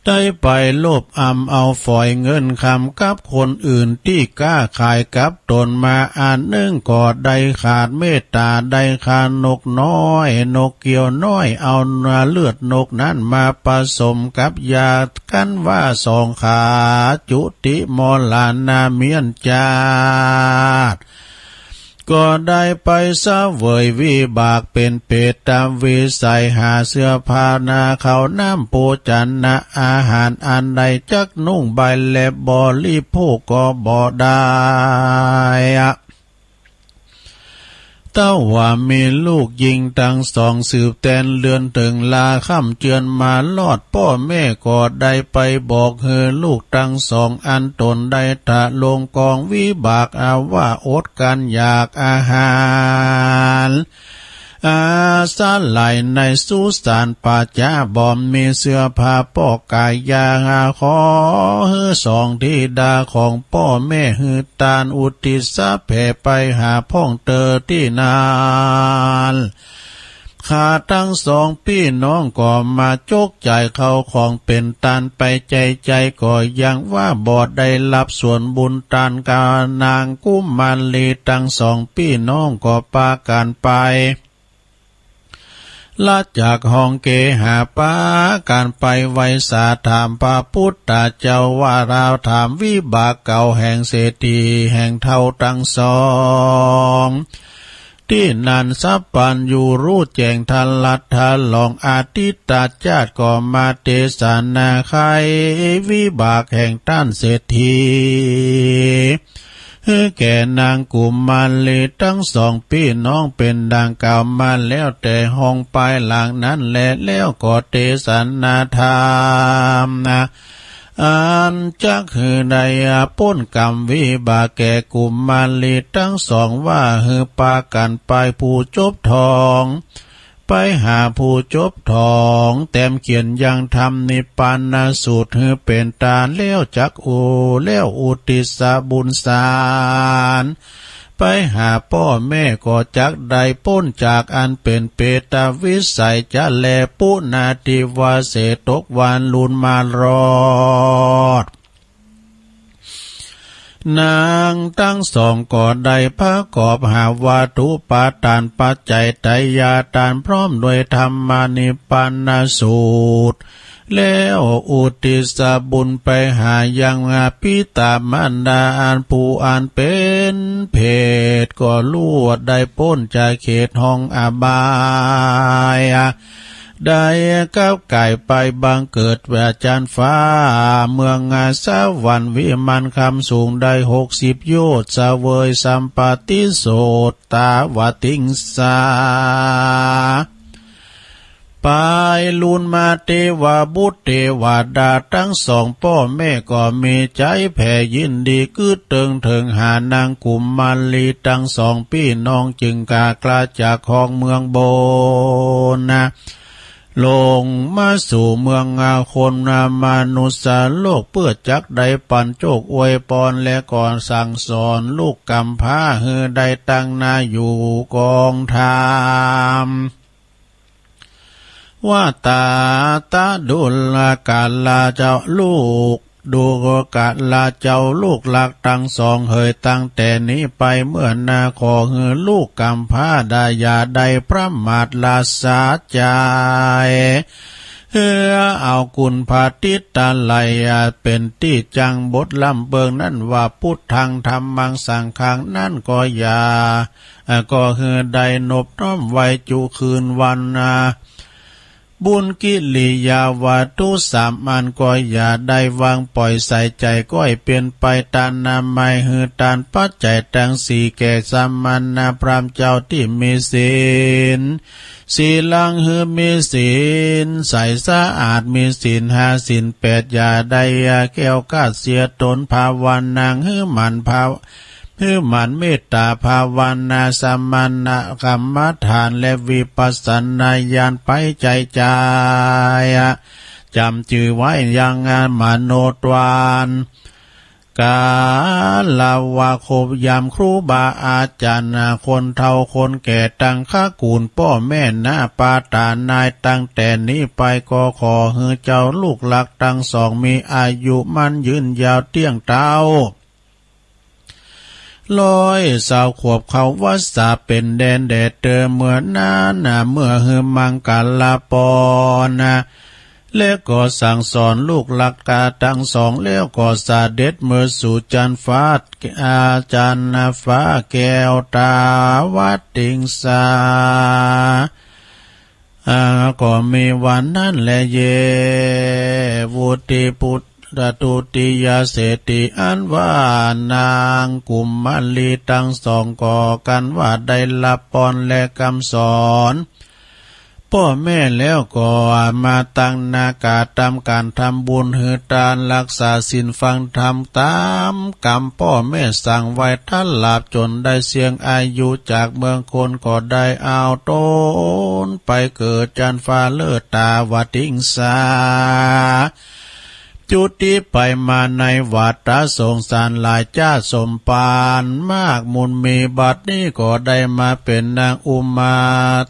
ได้ไปโลภอำเอาฝอยเงินคำกับคนอื่นตี้ก๊าขายกับตนมา อันนึ่งก็ได้ขาดเมตต๋า ได้ฆ่านกน้อย นกเกี้ยวน้อย เอาเลือดนกนั้นมาผสมกับยา กันว่าสองขา จุติมรณะเมี้ยนจาติ ก็ได้ไปเสวยวิบากเป๋นเปรตวิสัย หาเสื้อผ้าหน้าข้าวน้ำโภชนะอาหารอันใดจักนุ่งใบและบริโภคก็บ่ได้ เต้าว่ามีลูกญิงตังสองสืบแตนเรือนเถิงลาค่ำเจือนมาลอด ป้อแม่ก็ได้ไปบอกหื้อลูกตังสองอันต๋นได้ทะลงกองวิบาก อาว่าอดกลั้นอยากอาหาร อาศัยในสุสานป่าจ๊า บ่มีเสื้อผ้าปอกกายยา ขอหื้อสองธิดาของป้อแม่หื้อตานอุทิศแผ่ไปหาพ่องเตอตี้นั้น ข้าตังสองปี้น้องก็มาจกจ่ายเข้าของเป๋นตานไป ใจ๋ๆ ก็ยังว่าบ่ได้ฮับส่วนบุญตาน กับนางกุมารีตังสองปี้น้องก็ปากั๋นไป ละจากห้องเกหา ปากั๋นไปไหว้สาถามพระพุทธเจ้าว่า ลาวถามวิบากเก่าแห่งเศรษฐีแห่งเฒ่าตังสอง ตี้นั้นสัพพัญญูฮู้แจ้งทะลัดทะลอง อดีตจ้าดก็มาเตสนาไขวิบากแห่งต้านเศรษฐี แก่นางกุมารีตังสองปี้น้องเป๋นดังกล่าวมาแล้วแต่ห้องปายหลังนั้นแล แล้วก็เตสนาธรรมนะ อันจักหื้อได้ป๊นกรรมวิบากแก่กุมารีตังสอง ว่าหื้อปากั๋นไปผู้จบถอง ไปหาผู้จบถอง แตมเขียนยังธรรมนิพพานสูตรหื้อเป๋นต๋า แล้วจักอุ แล้วอุทิศบุญสาร ไปหาป้อแม่ก็จักได้ป๊นจากอันเป๋นเปรตวิสัยจะแล ปุนาทิวาเส ตกวรรค์ลุนมารอด นางตังสองก็ได้ประกอบหาวัตถุปาตานปัจจัยไตรยาตานพร้อมด้วยธรรมนิพพานสูตร แล้วอุทิศบุญไปหายังบิดามารดาอันผู้อันเป๋นเปรต ก็ลวดได้ป๊นจากเขตห้องอบาย ได้กลับก๋ายไปบังเกิดแหวะจั๊นฟ้า เมืองสวรรค์วิมานคำสูงได้หกสิบโยชน์ เสวยสัมปติโสตาวติงสา ปายลุนมาเตวบุตรเตวดาตังสองป้อแม่ก็มีใจ๋แผ่ยินดีกึ๊ดเติงเถิงหานางกุมารีตังสองปี้น้อง จึงก๋ากล้าจากห้องเมืองบนนะ ลงมาสู่เมืองอาคนมนุษย์โลก เปื้อจักได้ปั๋นโจคอวยปอน และก็สั่งสอนลูกกำพร้าหื้อได้ตั้งหน้าอยู่กองธรรม ว่าตาตะดูกราเจ้าลูก ดูกราเจ้าลูกรักตังสองเหย ตั้งแต่นี้ไปเมื่อหน้าขอหื้อลูกกำพร้าดาอย่าได้ประมาทละสาใจ๋ หื้อเอาคุณพระติตไตรเป๋นตี้จั่งบทร่ำเปิงนั้นว่า พุทธังธัมมังสังฆังนั้นก็อย่า ก็หื้อได้นบน้อมไหว้จุคืนวันนา บุญกิริยาวัตถุสามอันก็อย่าได้วางป่อยใส่ใจ๋ ก้อยเป๋นไปตานนามัย หื้อตานปัจจัยตังสี่แก่สมณพราหมณ์เจ้าตี้มีศีล ศีลังหื้อมีศีลใสสะอาด มีศีลห้าศีลแปด อย่าได้แคล้วคลาดเสียตน ภาวนาหื้อหมั่นภาว หื้อหมั่นเมตตาภาวนา สมถกรรมฐานและวิปัสสนาญาณไปใจ๋ใจ๋ จ๋ำจื้อไว้ยังมโนทวาร ก๋าละวะครบยามครูบาอาจ๋ารย์ คนเฒ่าคนแก่ตังคะกู๋นป้อแม่น้าป้าต๋านาย ตั้งแต่นี้ไปก็ขอหื้อเจ้าลูกรักตังสองมีอายุมั่นยืนยาวเตี้ยงเต๊า ร้อยซาวขวบเข้าวัสสาเป๋นแดนแดดเตอ เมื่อนั้นนา เมื่อหื้อมังคละปอนนา และก็สั่งสอนลูกรักตังสอง แล้วก็เสด็จเมือสู่จั๊นฟ้า อาจั๊นฟ้าแก้วตาวติงสา อ่า ก็มีวันนั้นแล เย วุติปุตตะตุติยาเศรษฐี อันว่านางกุมารีตังสองก็กันว่าได้ฮับปอนและกำสอนป้อแม่แล้วก็มาตั้งหน้ากระตำก๋านทำบุญหื้อตาน ฮักษาศีลฟังธรรมต๋ามกำป้อแม่สั่งไว้ ตลอดจ๋นได้เสี้ยงอายุจากเมืองคน ก็ได้เอาต๋นไปเกิดจั๊นฟ้าเลิศตาวติงสา จุติไปมาในวัฏฏะสงสารหลายจ๊าดสมภารมากมูลมี บัดนี้ก็ได้มาเป๋นนางอุมา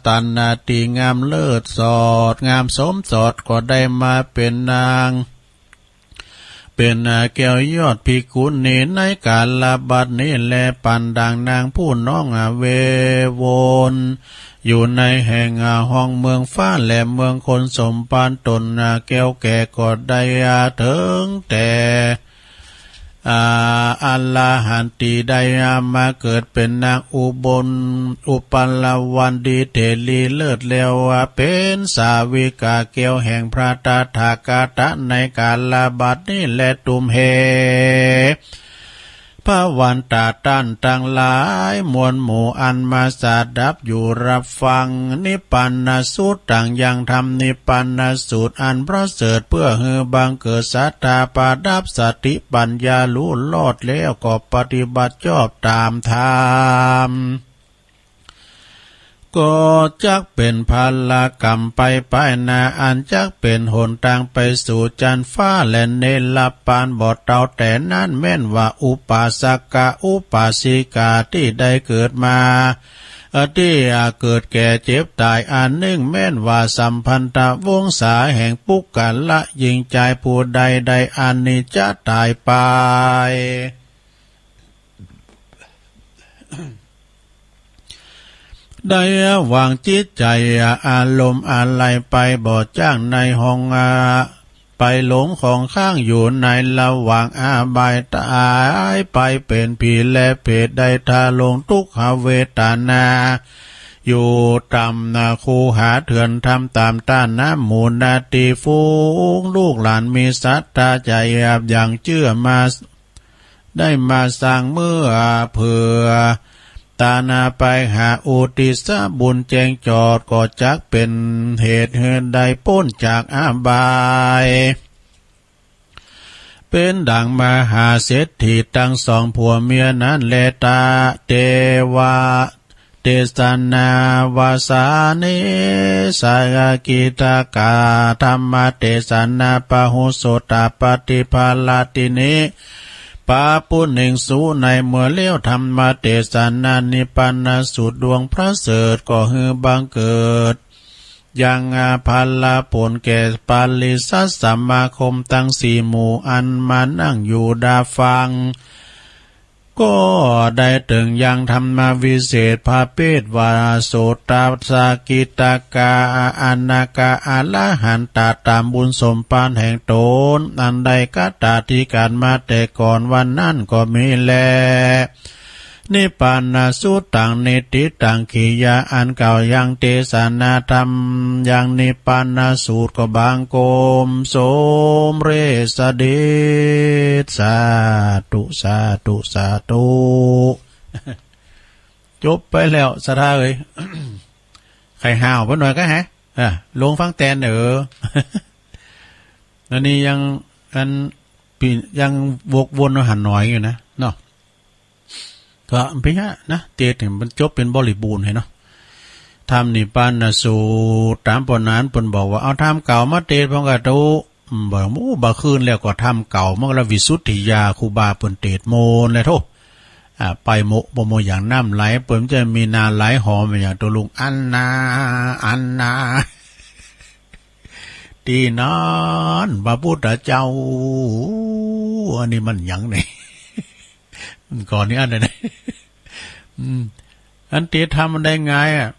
ตันนาตี้งามเลิศสอด งามสมสอด ก็ได้มาเป๋นนาง เป๋นแก้วยอดภิกขุณีในกาลบัดนี้แล ปันดังนางผู้น้องเววน อยู่ในแห่งห้องเมืองฟ้าและเมืองคนสมภารต๋น แก้วแก่ก็ได้เถิงแต่ อา อรหันติ ได้มาเกิดเป๋นนางอุบล อุบลวดีเถรีเลิศแล้ว เป๋นสาวิกาแก้วแห่งพระตถาคตะ ในกาลบัดนี้แล ตุ้มเห พระวันตะต้านตังหลายมวลหมู่ อันมาสดับอยู่รับฟัง นิพพานสูตร ตังยังธรรมนิพพานสูตรอันประเสริฐ เปื้อหื้อบังเกิดศรัทธา ประดับสติปัญญา ฮู้รอดแล้วก็ปฏิบัติชอบต๋ามธรรม ก็จักเป๋นผลกรรมไปปายหน้า อันจักเป๋นหนตางไปสู่จั๊นฟ้าแลนิพพานบ่เต้า แต่นั้นแม่นว่าอุปาสกะอุปาสิกาตี้ได้เกิดมา ตี้เกิดแก่เจ็บต๋ายอันนึ่ง แม่นว่าสัมพันธวงศาแห่งปุคคละญิงจายผู้ใดได้อันนี้จะต๋ายไป ได้วางจิตใจ๋อารมณ์อาลัยไปบ่จ้างในห้องอา ไปหลงของข้างอยู่ในระหว่างอบาย ต๋ายไปเป๋นผีและเปรต ได้ทรงทุกขเวทนา อยู่ต๋ามนาคูหาเถื่อนธรรม ต๋ามต้านน้ำหมู่นาตี้ ฝูงลูกหลานมีศรัทธาใจ๋หยาบยังเจื้อมา ได้มาสร้างเมื่อเปื้อตานาไปหาอุทิศบุญแจ้งจอด ก็จักเป๋นเหตุหื้อได้ป๊นจากอบาย เป๋นดังมหาเศรษฐีตังสองผัวเมียนั้นแล ตะ เตวะ เตสนาวาสานิ สากิตกา ธรรมเตสนา ปะหุสสตปฏิภาลาตินิ ปะปุเณงสุ ในเมื่อแล้วธรรมเตสนานิพพานสูตรดวงประเสริฐ ก็หื้อบังเกิดยังผลผลแก่ปริษัทสมาคมตังสี่หมู่ อันมานั่งอยู่ดาฟัง ก็ได้เถิงยังธรรมวิเศษประเภทว่า โสตสกิตกา อนาคา อรหันตา ต๋ามบุญสมภารแห่งต๋น อันได้คตาธิการมาแต่ก่อนวันนั้นก็มีแล นิพพานสูตรตัง นิตติตัง กิริยาอันกล่าวยังเตสนาธรรมยังนิพพานสูตรก็บังคมสมเร็จเสด็จ สาธุ สาธุ สาธุ จบไปแล้ว ศรัทธาเอ๋ย ใค่ห้าวไปหน่อยก็แหะ อ่ะ ลงฟังแตนเอ๋อ อันนี้ยัง อัน ปี ยังวกวนหันหน่อยอยู่นะ เนาะ ก็เปียะนะ เตสน์หื้อมันจบเป๋นบริบูรณ์หื้อเนาะ ธรรมนิพพานสูตร ต๋ามปอนั้นเปิ้นบอกว่า เอาธรรมเก่ามาเตสน์พ่องกาตุ๊ อืม บ่า โอ้ บ่าคืนแล้วก็ธรรมเก่า มันก็ละวิสุทธิญาณ ครูบาเปิ้นเตสน์โมนแลโธ่ อ่า ไปโมะ บ่โมะอย่างน้ำไหล เปิ้นจะมีนาไหลหอมอย่างตัวลุง อันนา อันนา ตี้นั้นพระพุทธเจ้า อันนี้มันหยังนี่ ก่อนนี้อันไหน อืม อันเตสน์ธรรมมันได้ไงอ่ะ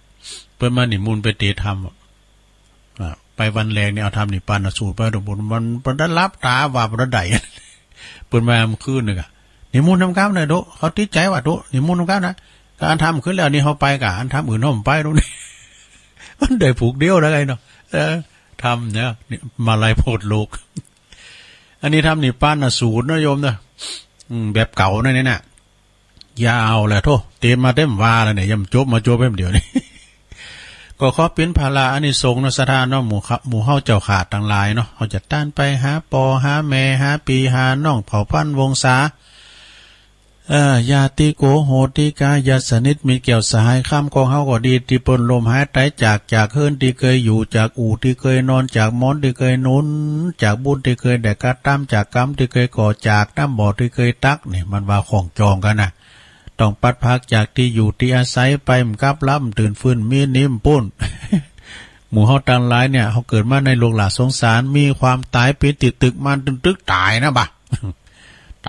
เปิ้นมานิมนต์ไปเตสน์ธรรมอ่ะ อ่ะ ไปวันแรกนี่เอาธรรมนิพพานสูตรไป เปิ้น เปิ้นได้หลับต๋าว่าบ่ได้ เปิ้นมาเมื่อคืนนี่กะ นิมนต์นำกั๋นหน่อยตุ๊ เขาติดใจ๋ว่าตุ๊ นิมนต์นำกั๋นนะ ก็อันธรรมขึ้นแล้วนี่เฮาไปก่า อันธรรมอื่นเฮาบ่ไปตุ๊นี่ มันได้ผูกเดียวแล้วไงเนาะ เออ ธรรมเนี่ย นี่มาลัยโพธิ์โลก อันนี้ธรรมนิพพานสูตรนะโยมนะ อืม แบบเก่านั่นเนี่ยนะ ยาวแหละโธ่ เตสน์มาเต็มว่าแล้วเนี่ย ยังบ่จบ มาจบแป๊บเดียวนี่ ก็ขอเป๋นผละอานิสงส์เนาะ ศรัทธาเนาะ หมู่ข้า หมู่เฮาเจ้าข้าตังหลายเนาะ เฮาจะต้านไปหาป้อหาแม่ หาปี้หาน้อง เผ่าพันธุ์วงศา เอ่อ ญาติโกโหติกา ญาติสนิทมิตรแก้วสหายคำของเฮาก็ดี ตี้เปิ้นล้มหายต๋ายจาก จากเฮือนตี้เกยอยู่ จากอู่ตี้เกยนอน จากหมอนตี้เกยหนุน จากบุญตี้เกยได้กระตำ จากกรรมตี้เกยก่อ จากน้ำบ่อตี้เกยตัก นี่มันว่าข้องจองกั๋นนะ ต้องปัดพรากจากตี้อยู่ตี้อาศัยไป บ่กลับลำตื่นฟื้นมีนิมนต์ปุ้น หมู่เฮาตังหลายเนี่ย เฮาเกิดมาในโลกหล่าสงสาร มีความต๋ายเป๋นตี้ตึก มันตึงตึกต๋ายนะบ่ะ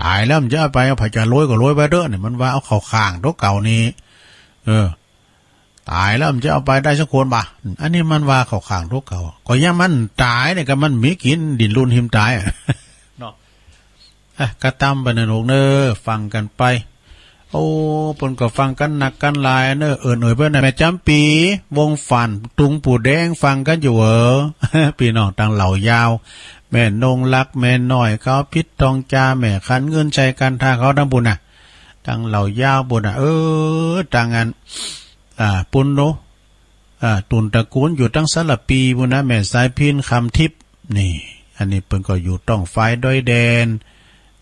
ต๋ายแล้วมันจะเอาไป เอาไผจะโรยก็โรยไปเต๊อะ นี่มันว่าเอาเข้าข้างตั๋วเก่านี่ เออ ต๋ายแล้วมันจะเอาไปได้สักคนบ่ะ อันนี้มันว่าเข้าข้างตั๋วเก่า ก็ยามมันต๋ายเนี่ยก็มันมีกิ๋น ดิ้นรนหิมต๋ายอะ เนาะ อ่ะ กระตำไปเน่อลูกเน่อ ฟังกั๋นไป โอ้ เปิ้นก็ฟังกั๋นนักกั๋นหลายเน่อ เอิ้นเอ่ยไปเน่อ แม่จ๋ำปี๋ วงศ์ฝาน ตุงปู่แดง ฟังกั๋นอยู่เหรอ ปี้น้องตางเหล่ายาว แม่นงรัก แม่น้อยเขา พิษทองจา แม่ขันเงิน ชัยกันทา เขาตังปู้นน่ะ ตางเหล่ายาวปู้นน่ะ เออ ตางอัน อ่า ปู้นเนาะ อ่า ตุ่นตระกู๋นอยู่ตังสารภีปู้นนะ แม่สายพิณ คำทิพย์ นี่ อันนี้เปิ้นก็อยู่ต้องฝายดอยแดน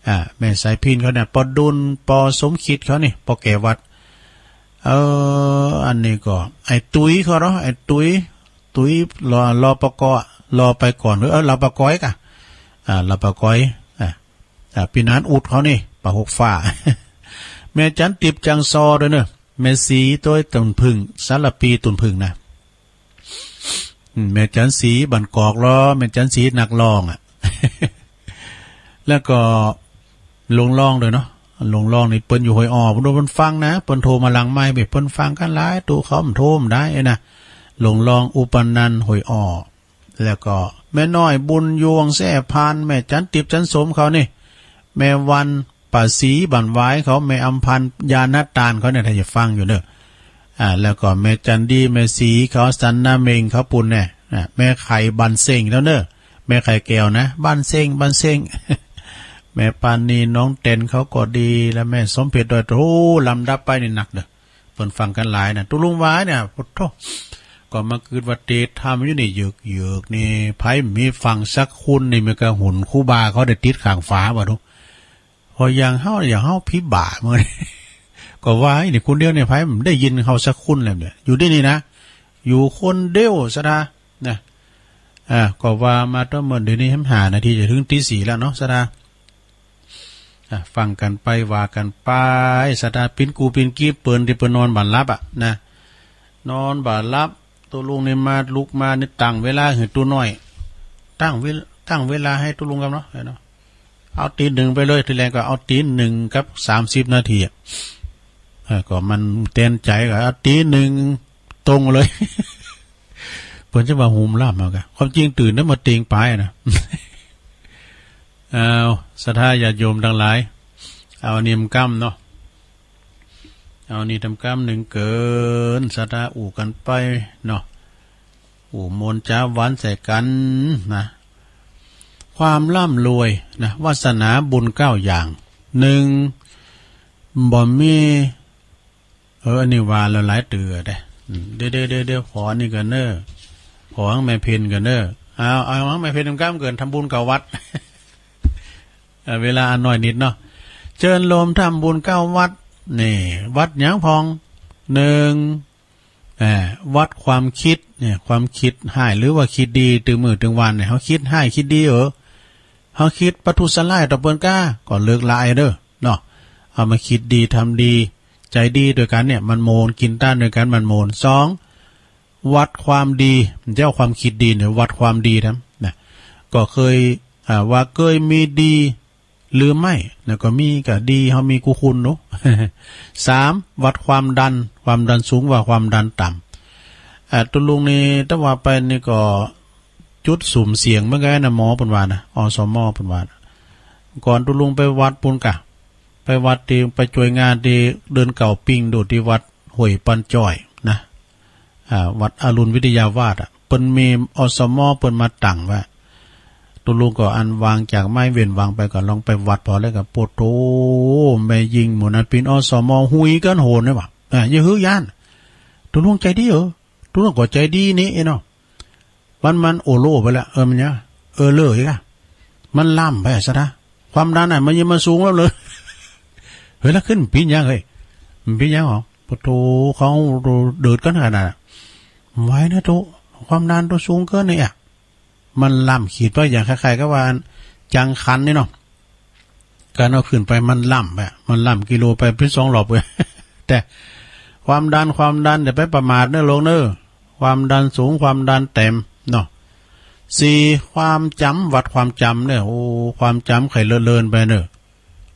อ่า แม่สายพิณเขาเนี่ย ปอดุล ปอสมคิดเขานี่ ปอแก่วัด เออ อันนี้ก็ ไอ้ตุ้ยเขาเนาะ ไอ้ตุ้ย ตุ้ย รอ รอปก รอไปก่อน เออ รอปกอยกะ อ่า รอปกอย อ่า อ่า ปี้นานอุดเขานี่ ป่าหกฟ้า แม่จั๋นติบ จังซอ ด้วยเน่อ แม่ศรี โต๊ย ตุ่นผึ้ง สารภี ตุ่นผึ้งนะ อืม แม่จั๋นศรี บ้านกอกลอ แม่จั๋นศรี นักร้องอะ แล้วก็ ลุงรองด้วยเนาะ ลุงรองนี่เปิ้นอยู่ห้วยอ้อ เปิ้นดูเปิ้นฟังนะ เปิ้นโทรมาหลังไมค์ เปิ้นฟังกั๋นหลาย ตุ๊เขามันโทรมาได้นะ ลุงรอง อุปนันท์ ห้วยอ้อ แล้วก็แม่น้อย บุญยวง แซ่พาน แม่จั๋นติบ จั๋นสมเขานี่ แม่วัน ป้าศรี บ้านหวายเขา แม่อำพันธ์ ยานาตานเขาเนี่ย ถ้าจะฟังอยู่เน่อ อ่า แล้วก็แม่จั๋นดี แม่ศรีเขา สันนาเม็งเขาปู้นแน่ อ่า แม่ไข่ บ้านเซ็งแล้วเน่อ แม่ไข่แก้วนะ บ้านเซ็ง บ้านเซ็ง แม่ปานี น้องเต็นเขาก็ดี และแม่สมเพชร ดอยโท ลำดับไปนี่นักเน่อ เปิ้นฟังกั๋นหลายนะ ตุ๊ลุงหวายเนี่ย โอ้โธ่ ก็มาเกิดว่าเตะธรรมอยู่นี่ เหยือกๆ นี่ ใผบ่มีฟังสักคนนี่ มันก็หุนครูบาเขาได้ติดข้างฝาบ่ดู พออย่างเฮา อย่างเฮาผีบ่าเมื่อ ก็ว่าไอ้นี่คนเดียวเนี่ย ใผบ่ได้ยินเฮาสักคนแล้วเนี่ย อยู่ตี้นี่นะ อยู่คนเดียว ศรัทธา นะ อ่า ก็ว่ามาตั้งเมื่อ เดี๋ยวนี้ห้านาทีจะเถิงตีสี่แล้วเนาะ ศรัทธา อ่ะ ฟังกั๋นไป ว่ากั๋นไป ศรัทธา ปิ้นกู้ปิ้นกีบเปิ้นตี้เปิ้นนอนบ่หลับอะนะ นอนบ่หลับ ตุ๊ลุงนี่มา ลุกมานี่ ตั้งเวลาหื้อตุ๊น้อย ตั้งเวล- ตั้งเวลาหื้อตุ๊ลุงกำเนาะ เนาะ เอาตี๋หนึ่งไปเลย ทีแรกก็เอาตี๋หนึ่งกับสามสิบนาทีอะ เออ ก็มันเต็มใจ๋ก็เอาตี๋หนึ่งตรงเลย เปิ้นจะว่าหุมล่ำเอากะ ความจริงตื่นแล้วมาเต็งปายอะนะ เอา ศรัทธาญาติโยมตังหลาย เอาอันนี้มากำเนาะ เอาอันนี้ตำกำนึ่งเกิน ศรัทธาอู้กั๋นไปเนาะ อู้มนต์จ๋าหวานใส่กั๋นนะ ความร่ำรวยนะ วาสนาบุญเก้าอย่าง นึ่ง บ่มี เออ อันนี้ว่าแล้วหลายเตื้อเด้ อืม เดี๋ยวๆๆๆ ขออันนี้ก่อนเน่อ ขอของแม่เพ็ญก่อนเน่อ เอา เอาของแม่เพ็ญกำเกิน ทำบุญเก้าวัด เอ่อ เวลาอันน้อยนิดเนาะ เจิญโยมทำบุญเก้าวัด นี่ วัดหยังพ่อง นึ่ง เอ่อ วัดความคิด เนี่ย ความคิดฮ้ายหรือว่าคิดดี ตึงมื้อตึงวันเนี่ย เฮาคิดฮ้ายคิดดี เออ เฮาคิดประทุษร้ายต่อเปิ้นก้า ก็เลิกละอายเน่อ เนาะ เอามาคิดดีทำดี ใจ๋ดีตวยกั๋นเนี่ย มันโมน กิ๋นต้านตวยกั๋น มันโมน สอง วัดความดี เจ้าความคิดดีเนี่ย วัดความดีทำนะ ก็เคย อ่า ว่าเกยมีดีหรือไม่ แล้วก็มีก็ดี เฮามีกู้คุณเนาะ สาม วัดความดัน ความดันสูงว่าความดันต่ำ อ่า ตุ๊ลุงนี่ ถ้าว่าไปนี่ก็ จุดสุ่มเสี่ยงเหมือนกั๋นนะ หมอเปิ้นว่านะ อสม เปิ้นว่านะ ก่อนตุ๊ลุงไปวัดปู้นกะ ไปวัดตี้ ไปจ้วยงานตี้เดือนเก้าปิงดูตี้วัดห้วยปันจ้อยนะ อ่า วัดอรุณวิทยาวาสอะ เปิ้นมี อสม เปิ้นมาตั้งไว้ ตุ๊ลุงก็อันวางจากไม้เว้นวางไปก็ลองไปวัดผ่อแล้วก็ โปโต แม่ญิงหมู่นั้นเป๋น อสม หุยกั๋นโหนเลยว่ะ อ่า อย่าหื้อย้าน ตุ๊ลุงใจ๋ดีเออ ตุ๊ลุงก็ใจ๋ดีนี่เนาะ มัน มันโอโลไปแล้ว เออ มันหยัง เออ เลยกะ มันล่ำไปอะ ศรัทธา ความดันอะ มันยังมาสูงแล้วเลย เฮ้ย แล้วขึ้นเป๋นหยังเฮ้ย มันเป๋นหยังหรอ โปโต เขาเดือดกั๋นขนาดนั้นอะ ไหวนะตุ๊ ความดันตุ๊สูงเกินนี่อะ มันล่ำขีดไป อย่างคล้ายๆ กับว่าจังขันนี่เนาะ ก๋านเอาขึ้นไปมันล่ำอะ มันล่ำกิโลไปเป๋นสองรอบเว้ย แต่ความดัน ความดัน อย่าไปประมาทเน่อลูกเน่อ ความดันสูง ความดันต่ำเนาะ สี่ ความจ๋ำ วัดความจ๋ำเน่อ โอ้ ความจ๋ำใค่เลินๆ ไปเน่อ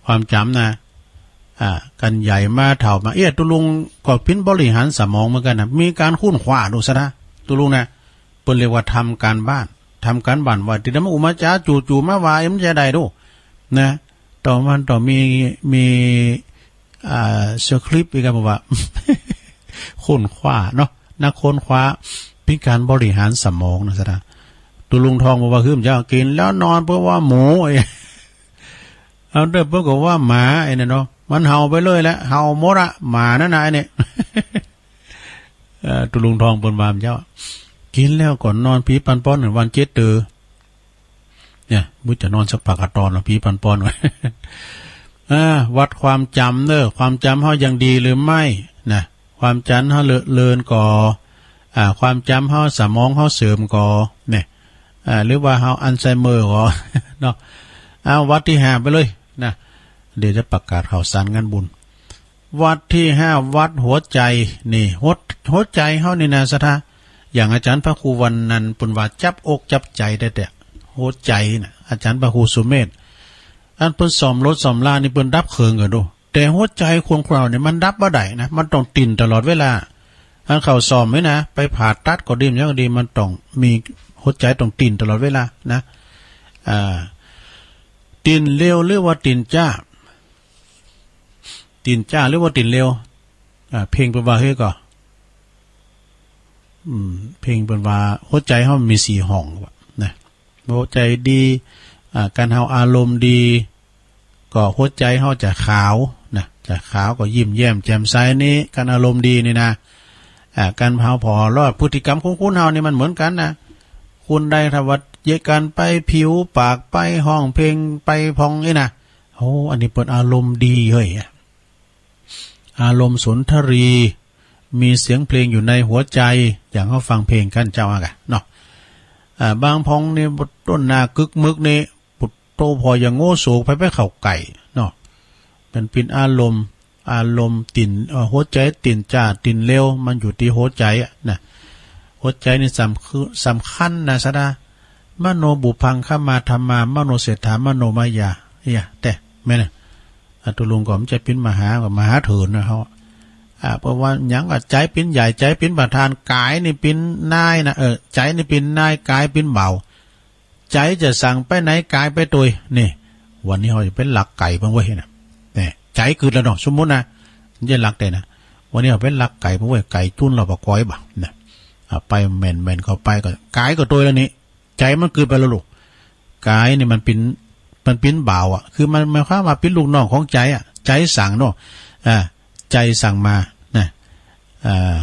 ความจ๋ำนะ อ่า กั๋นใหญ่มาเฒ่ามา เอี้ย ตุ๊ลุงก็เป๋นบริหารสมองเหมือนกั๋นนะ มีก๋านค้นคว้าดู ศรัทธา ตุ๊ลุงนะ เปิ้นเรียกว่าทำการบ้าน ทำการบ้านไว้ ตี้เดียวมาอู้มาจ๋า จู่ๆ มาว่า เอ๊ะ มันจะได้ดู นะ ต้อง มันต้องมี มี อ่า สคริปต์อีกครับ ผมว่า ค้นคว้าเนาะ นักค้นคว้า เป๋นก๋านบริหารสมองนะสะดา ตุ๊ลุงทองบอกว่า หื้ม เจ้า กิ๋นแล้วนอนเปิ้นว่าหมู เอาเต๊อะ เปิ้นก็ว่าหมา ไอ้เนี่ยเนาะ มันเห่าไปเลยแหละ เห่าหมดอะ หมานั่นน่ะ ไอ้เนี่ย เอ่อ ตุ๊ลุงทองเปิ้นว่า เจ้า กิ๋นแล้วก็นอน ผีปันป้อน วันเจ็ดเตื้อ เนี่ย บ่ฮู้จะนอนสักปากกะตอนเนาะ ผีปันป้อน อ่า วัดความจ๋ำเน้อ ความจ๋ำเฮายังดีหรือไม่นะ ความจ๋ำเฮาเลอะเลือนก่อ อ่า ความจ๋ำเฮา สมองเฮาเสื่อมก่อ เนี่ย อ่า หรือว่าเฮาอัลไซเมอร์ก่อ เนาะ เอาวัดตี้ห้าไปเลยนะ เดี๋ยวจะประกาศข่าวสารงานบุญ วัดตี้ห้า วัดหัวใจ๋ นี่ หัว หัวใจ๋เฮานี่นะศรัทธา อย่างอาจ๋ารย์พระครูวันนันท์เปิ้นว่าจับอกจับใจ๋แต๊ๆ หัวใจ๋น่ะ อาจ๋ารย์พระครูสุเมธ อันเปิ้นซ่อมรถซ่อมรานี่เปิ้นดับเคิงก่อดู แต่หัวใจ๋คนเฮาเนี่ยมันดับบ่ได้นะ มันต้องเต้นตลอดเวลา อันเขาซ่อมไว้นะ ไปผ่าตัดก็ดี หยังก็ดี มันต้องมีหัวใจ๋ต้องเต้นตลอดเวลานะ อ่า เต้นเร็วหรือว่าเต้นจ๊า เต้นจ๊าหรือว่าเต้นเร็ว อ่า เพ่งเปิ้นว่าหื้อก่อ อืม เพ่งเปิ้นว่าหัวใจ๋เฮามีสี่ห้องนะ หัวใจ๋ดี อ่า การเฮาอารมณ์ดี ก็หัวใจ๋เฮาจะขาวนะ จะขาวก็ยิ้มแย้มแจ่มใสนี่ การอารมณ์ดีนี่นะ อ่า การเฮาผ่อลอด พฤติกรรมของคนเฮานี่มันเหมือนกั๋นนะ คนใดถ้าว่าเยียะกั๋นไปผิวปากไปฮ้องเพลงไปพ่องนี่นะ โอ้ อันนี้เปิ้นอารมณ์ดีเฮ้ย อารมณ์สุนทรี มีเสียงเพลงอยู่ในหัวใจ๋ อย่างเฮาฟังเพลงกั๋นเจ้าอะกะเนาะ อ่า บางพ่องนี่ต้นหน้ากึกมึกนี่ ปุดโต ผ่ออย่างโง่โสก ไปไปเข้าใก้เนาะ มันเป๋นอารมณ์ อารมณ์เต้น เอ่อ หัวใจ๋เต้นจ๊าเต้นเร็ว มันอยู่ตี้หัวใจ๋อะนะ หัวใจ๋นี่สำคือ สำคัญนะศรัทธา มโนปุพพังคะมาธัมมา มโนเศรษฐา มโนมยา เนี่ย แต่ แม่นนะ อ่ะ ตุ๊ลุงก็บ่ใจ้เป๋นมหา ก็มหาเถินนะเฮา อ่ะ เพราะว่าหยังก็ใจ๋เป๋นใหญ่ ใจ๋เป๋นประธาน ก๋ายนี่เป๋นนายนะ เออ ใจ๋นี่เป๋นนาย ก๋ายเป๋นบ่าว ใจ๋จะสั่งไปไหนก๋ายไปตวย นี่ วันนี้เฮาจะไปลักไก่เปิ้นเว้ยนะ เนี่ย ใจ๋กึ๊ดแล้วเนาะ สมมุตินะ บ่ใจ้ลักแต๊นะ วันนี้เฮาไปลักไก่เปิ้นเว้ย ไก่จุ๊นเราบ่าก้อยบ่านะ อ่ะ ไปแม่นๆ เข้าไปก็ก๋ายก็ตวยแล้วนี่ ใจ๋มันกึ๊ดไปแล้วลูก ก๋ายนี่มันเป๋น มันเป๋นบ่าวอะ คือมันหมายความว่าเป๋นลูกน้องของใจ๋อะ ใจ๋สั่งเนาะ อ่า ใจ๋สั่งมานะ อ่า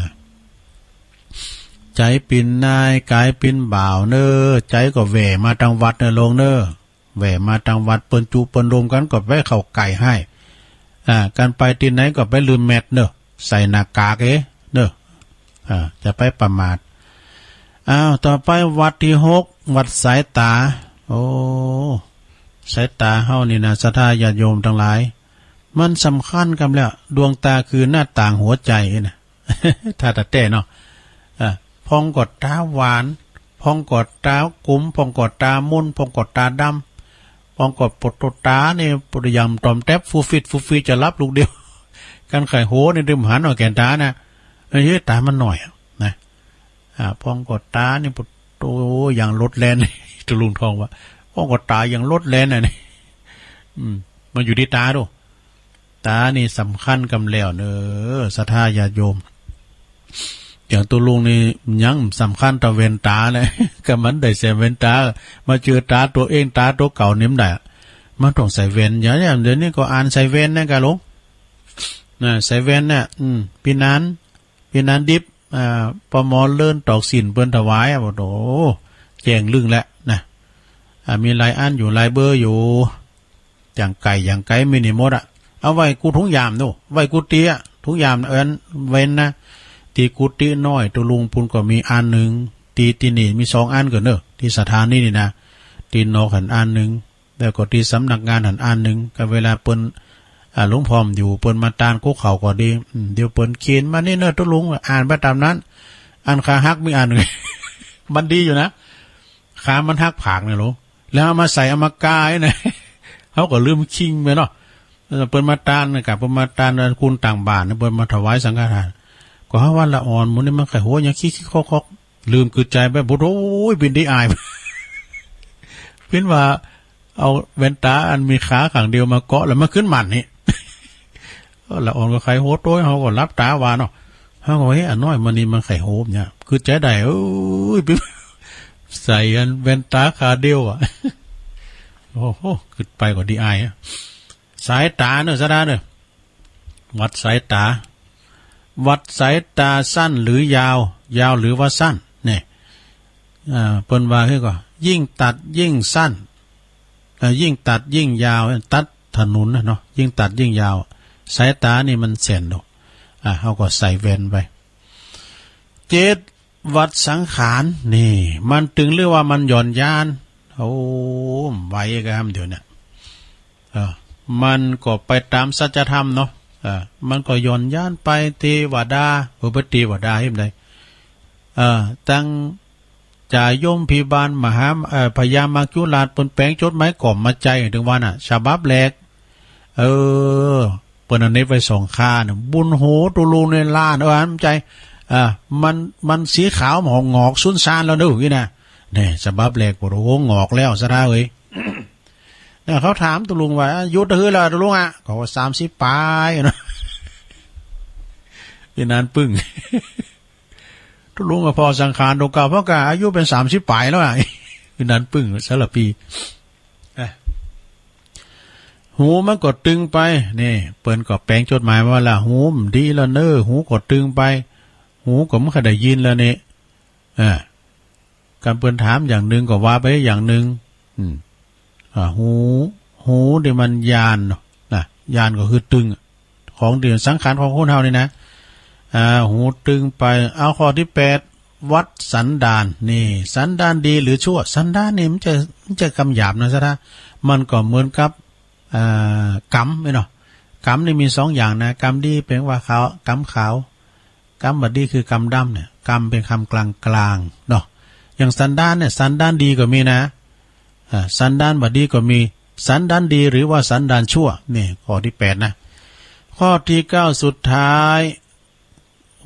ใจ๋เป๋นนาย ก๋ายเป๋นบ่าวเน้อ ใจ๋ก็แหว่มาตางวัดเน้อลุงเน้อ แหว่มาตางวัด เปิ้นจุเปิ้นรวมกั๋นก็ไปเข้าใก้หื้อ อ่า กั๋นไปตี้ไหนก็ไปลืมแมสเน้อ ใส่หน้ากากเอ้เน้อ อ่า จะไปประมาท อ้าว ต่อไปวัดตี้หก วัดสายต๋า โอ้ สายต๋าเฮานี่นะ ศรัทธาญาติโยมตังหลาย มันสำคัญกำแล้ว ดวงต๋าคือหน้าต่างหัวใจ๋นะ ถ้าต๋าแต๊เนาะ อ่า พ่องก็ต๋าหวาน พ่องก็ต๋ากุ๋ม พ่องก็ต๋ามุน พ่องก็ต๋าดำ พ่องก็ปวดต๋านี่ ปวดอย่างต่อมแต๊บ ฟูฟิด ฟูฟิด จะหลับลูกเดียว กั๋นใค่โหนี่ ตึงหันเอาแก่นต๋านะ เอ้ย ต๋ามันน้อยอะนะ อ่า พ่องก็ต๋านี่ปวดโตอย่างรถแล่น ตุ๊ลุงทองว่า พ่องก็ต๋าอย่างรถแล่นน่ะนี่ อืม มันอยู่ตี้ต๋าดู ต๋านี่สำคัญกำแล้วเน้อ ศรัทธาญาติโยม อย่างตุ๊ลุงนี่ยังสำคัญเต้าแว่นต๋าเลย ก็มันได้ใส่แว่นต๋า มาเจอต๋าตั๋วเอง ต๋าตั๋วเก่านี่บ่ได้ มันต้องใส่แว่น อย่างเนี้ย เดี๋ยวนี้ก็อ่านใส่แว่นนะกะลุง นะ ใส่แว่นน่ะ อืม ปี้นาน ปี้นานดิบ อ่า ปอหมอเลินตอกศีลเปิ้นถวายอะ โอ้โห แจ้งลึ่งแล้วนะ อ่า มีหลายอันอยู่ หลายเบอร์อยู่ อย่างไก๋ อย่างไก๋ มีนี่หมดอะ เอาไว้กู้ถุงยามโน่ ไว้กู้เตียะ ถุงยามเอิ้นแว่นนะ ตี้กุฏิน้อยตุ๊ลุงปุ้นก็มีอันนึ่ง ตี้ ตี้นี่มีสองอันก่อเน้อ ตี้สถานีนี่นะ ตี้นอกหั้นอันนึ่ง แล้วก็ตี้สำนักงานหั้นอันนึ่ง ก็เวลาเปิ้น อ่า หลวงพ่ออยู่ เปิ้นมาตานคุกเข่าก็ดี อืม เดี๋ยวเปิ้นเขียนมานี่เน้อตุ๊ลุง อ่านไปต๋ามนั้น อันขาหักมีอันนึ่ง มันดีอยู่นะ ขามันหักผากเนี่ยลูก แล้วเอามาใส่เอามากายนะ เฮาก็ลืมคิงไปเนาะ เออ เปิ้นมาตานนะกะ เปิ้นมาตานคุณต่างบ้านนะ เปิ้นมาถวายสังฆทาน ก็หาว่าละอ่อน หมู่นี้มันใค่หัวยังคิกๆ คอกๆ ลืมกึ๊ดใจ๋ไป โอ้โห เป๋นตี้อาย เปิ้นว่า เอาแว่นต๋าอันมีขาข้างเดียวมาเกาะ แล้วมันขึ้นหมั่นนี่ ละอ่อนก็ใค่โฮโต้ย เฮาก็หลับต๋าว่าเนาะ เฮาก็ เฮ้ย อันน้อยมันนี่มันใค่โฮเนี่ย กึ๊ดใจ๋ได้ เอ้ย ใส่อันแว่นต๋าขาเดียวอะ โอ้โห กึ๊ดไปก็ดีอายอะ สายต๋าเน่อ สะดาเน่อ วัดสายต๋า วัดสายต๋าสั้นหรือยาว ยาวหรือว่าสั้น เนี่ย อ่า เปิ้นว่าคือก็ ยิ่งตัดยิ่งสั้น เอ่อ ยิ่งตัดยิ่งยาว ตัดถนนน่ะเนาะ ยิ่งตัดยิ่งยาว สายต๋านี่มันแส่นดอก อ่า เฮาก็ใส่แว่นไป เจ็ด วัดสังขาร นี่ มันตึงหรือว่ามันหย่อนยาน โอ้ ไหวกะห้ำเดี๋ยวเนี่ย เออ มันก็ไปต๋ามสัจธรรมเนาะ เออ มันก็หย่อนยานไป เตวดา เออ บ่เตวดา เห็นใด เออ ตังจ่ายมพิบาล มหา เอ่อ พญามัจจุราช เปิ้นแป๋งจดหมายก๋อมมาใจ๋ เถิงว่าน่ะ ฉบับแรก เออ เปิ้นเอาเน็บไว้สองข้างน่ะ บุญโห ตุ๊ลุงในล้าน เออ อันใจ๋ อ่า มัน มันสีขาว มันหงอกสุ้นซ่านแล้วเน่อ นี่นะ นี่ ฉบับแรก โอ้โห หงอกแล้ว สะดาเอ้ย เนี่ย เขาถามตุ๊ลุงว่า อายุเต้าหื้อแล้วตุ๊ลุงอะ เขาว่า สามสิบ ป๋ายเนาะ ปี้นานปึ้ง ตุ๊ลุงก็ผ่อสังขารตั๋วเก่า เพราะกะอายุเป๋น สามสิบ ป๋ายแล้วอะ ปี้นานปึ้ง สารภี เอ๊ะ หูมันก็ตึงไป นี่ เปิ้นก็แป๋งจดหมายมาว่าละ หูมันดีแล้วเน่อ หูก็ตึงไป หูก็บ่ค่อยได้ยินแล้วนี่ เออ กำเปิ้นถามอย่างนึ่งก็ว่าไปอย่างนึ่ง อืม อ่า หู หูนี่มันญาณเนาะ นะ ญาณก็คือตึงอะ ของตี้สังขารของคนเฮานี่นะ อ่า หูตึงไป เอาข้อตี้แปด วัดสันดาน นี่ สันดานดีหรือชั่ว สันดานนี่มันจะ มันจะกำหยาบนะ สะดา มันก็เหมือนกับ อ่า ก๋ำนี่เนาะ ก๋ำนี่มีสองอย่างนะ ก๋ำดีเป๋นว่าขาว ก๋ำขาว ก๋ำบ่ดีคือกำดำเนี่ย ก๋ำเป๋นคำกลางๆ เนาะ อย่างสันดานเนี่ย สันดานดีก็มีนะ อ่า สันดานบ่ดีก็มี สันดานดีหรือว่าสันดานชั่ว นี่ข้อตี้แปดนะ ข้อตี้เก้าสุดท้าย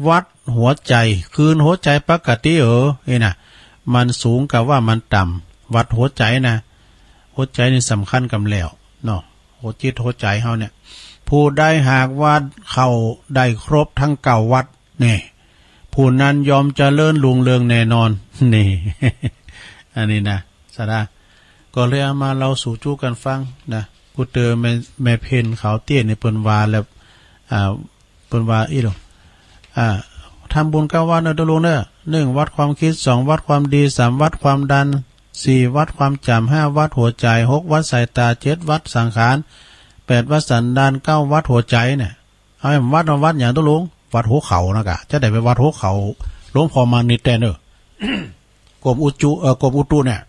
วัดหัวใจ๋ คืนหัวใจ๋ปกติ เออ นี่นะ มันสูงกะว่ามันต่ำ วัดหัวใจ๋นะ หัวใจ๋นี่สำคัญกำแล้วเนาะ หัวจิตหัวใจ๋เฮาเนี่ย ผู้ใดหากว่าเข้าได้ครบทั้งเก้าวัด นี่ ผู้นั้นย่อมเจริญรุ่งเรืองแน่นอน นี่ อันนี้นะ สะดา ก็เลยเอามาเล่าสู่จู้กั๋นฟังนะ กูเจอแม่ แม่เพ็ญขาวเตี้ยนี่เปิ้นว่าแล้ว อ่า เปิ้นว่าอี้หลวง อ่า ทำบุญเก้าวัดเน่อตุ๊ลุงเน่อ หนึ่ง วัดความคิด สอง วัดความดี สาม วัดความดัน สี่ วัดความจ๋ำ ห้า วัดหัวใจ๋ หก วัดสายต๋า เจ็ด วัดสังขาร แปด วัดสันดาน เก้า วัดหัวใจ๋เนี่ย เอาแหมวัด วัดหยังตุ๊ลุง วัดหัวเข่านะกะ จะได้ไปวัดหัวเข่าหลวงพ่อมานิดแต๊เน่อ กรมอุจุ เอ่อ กรมอุตุเนี่ย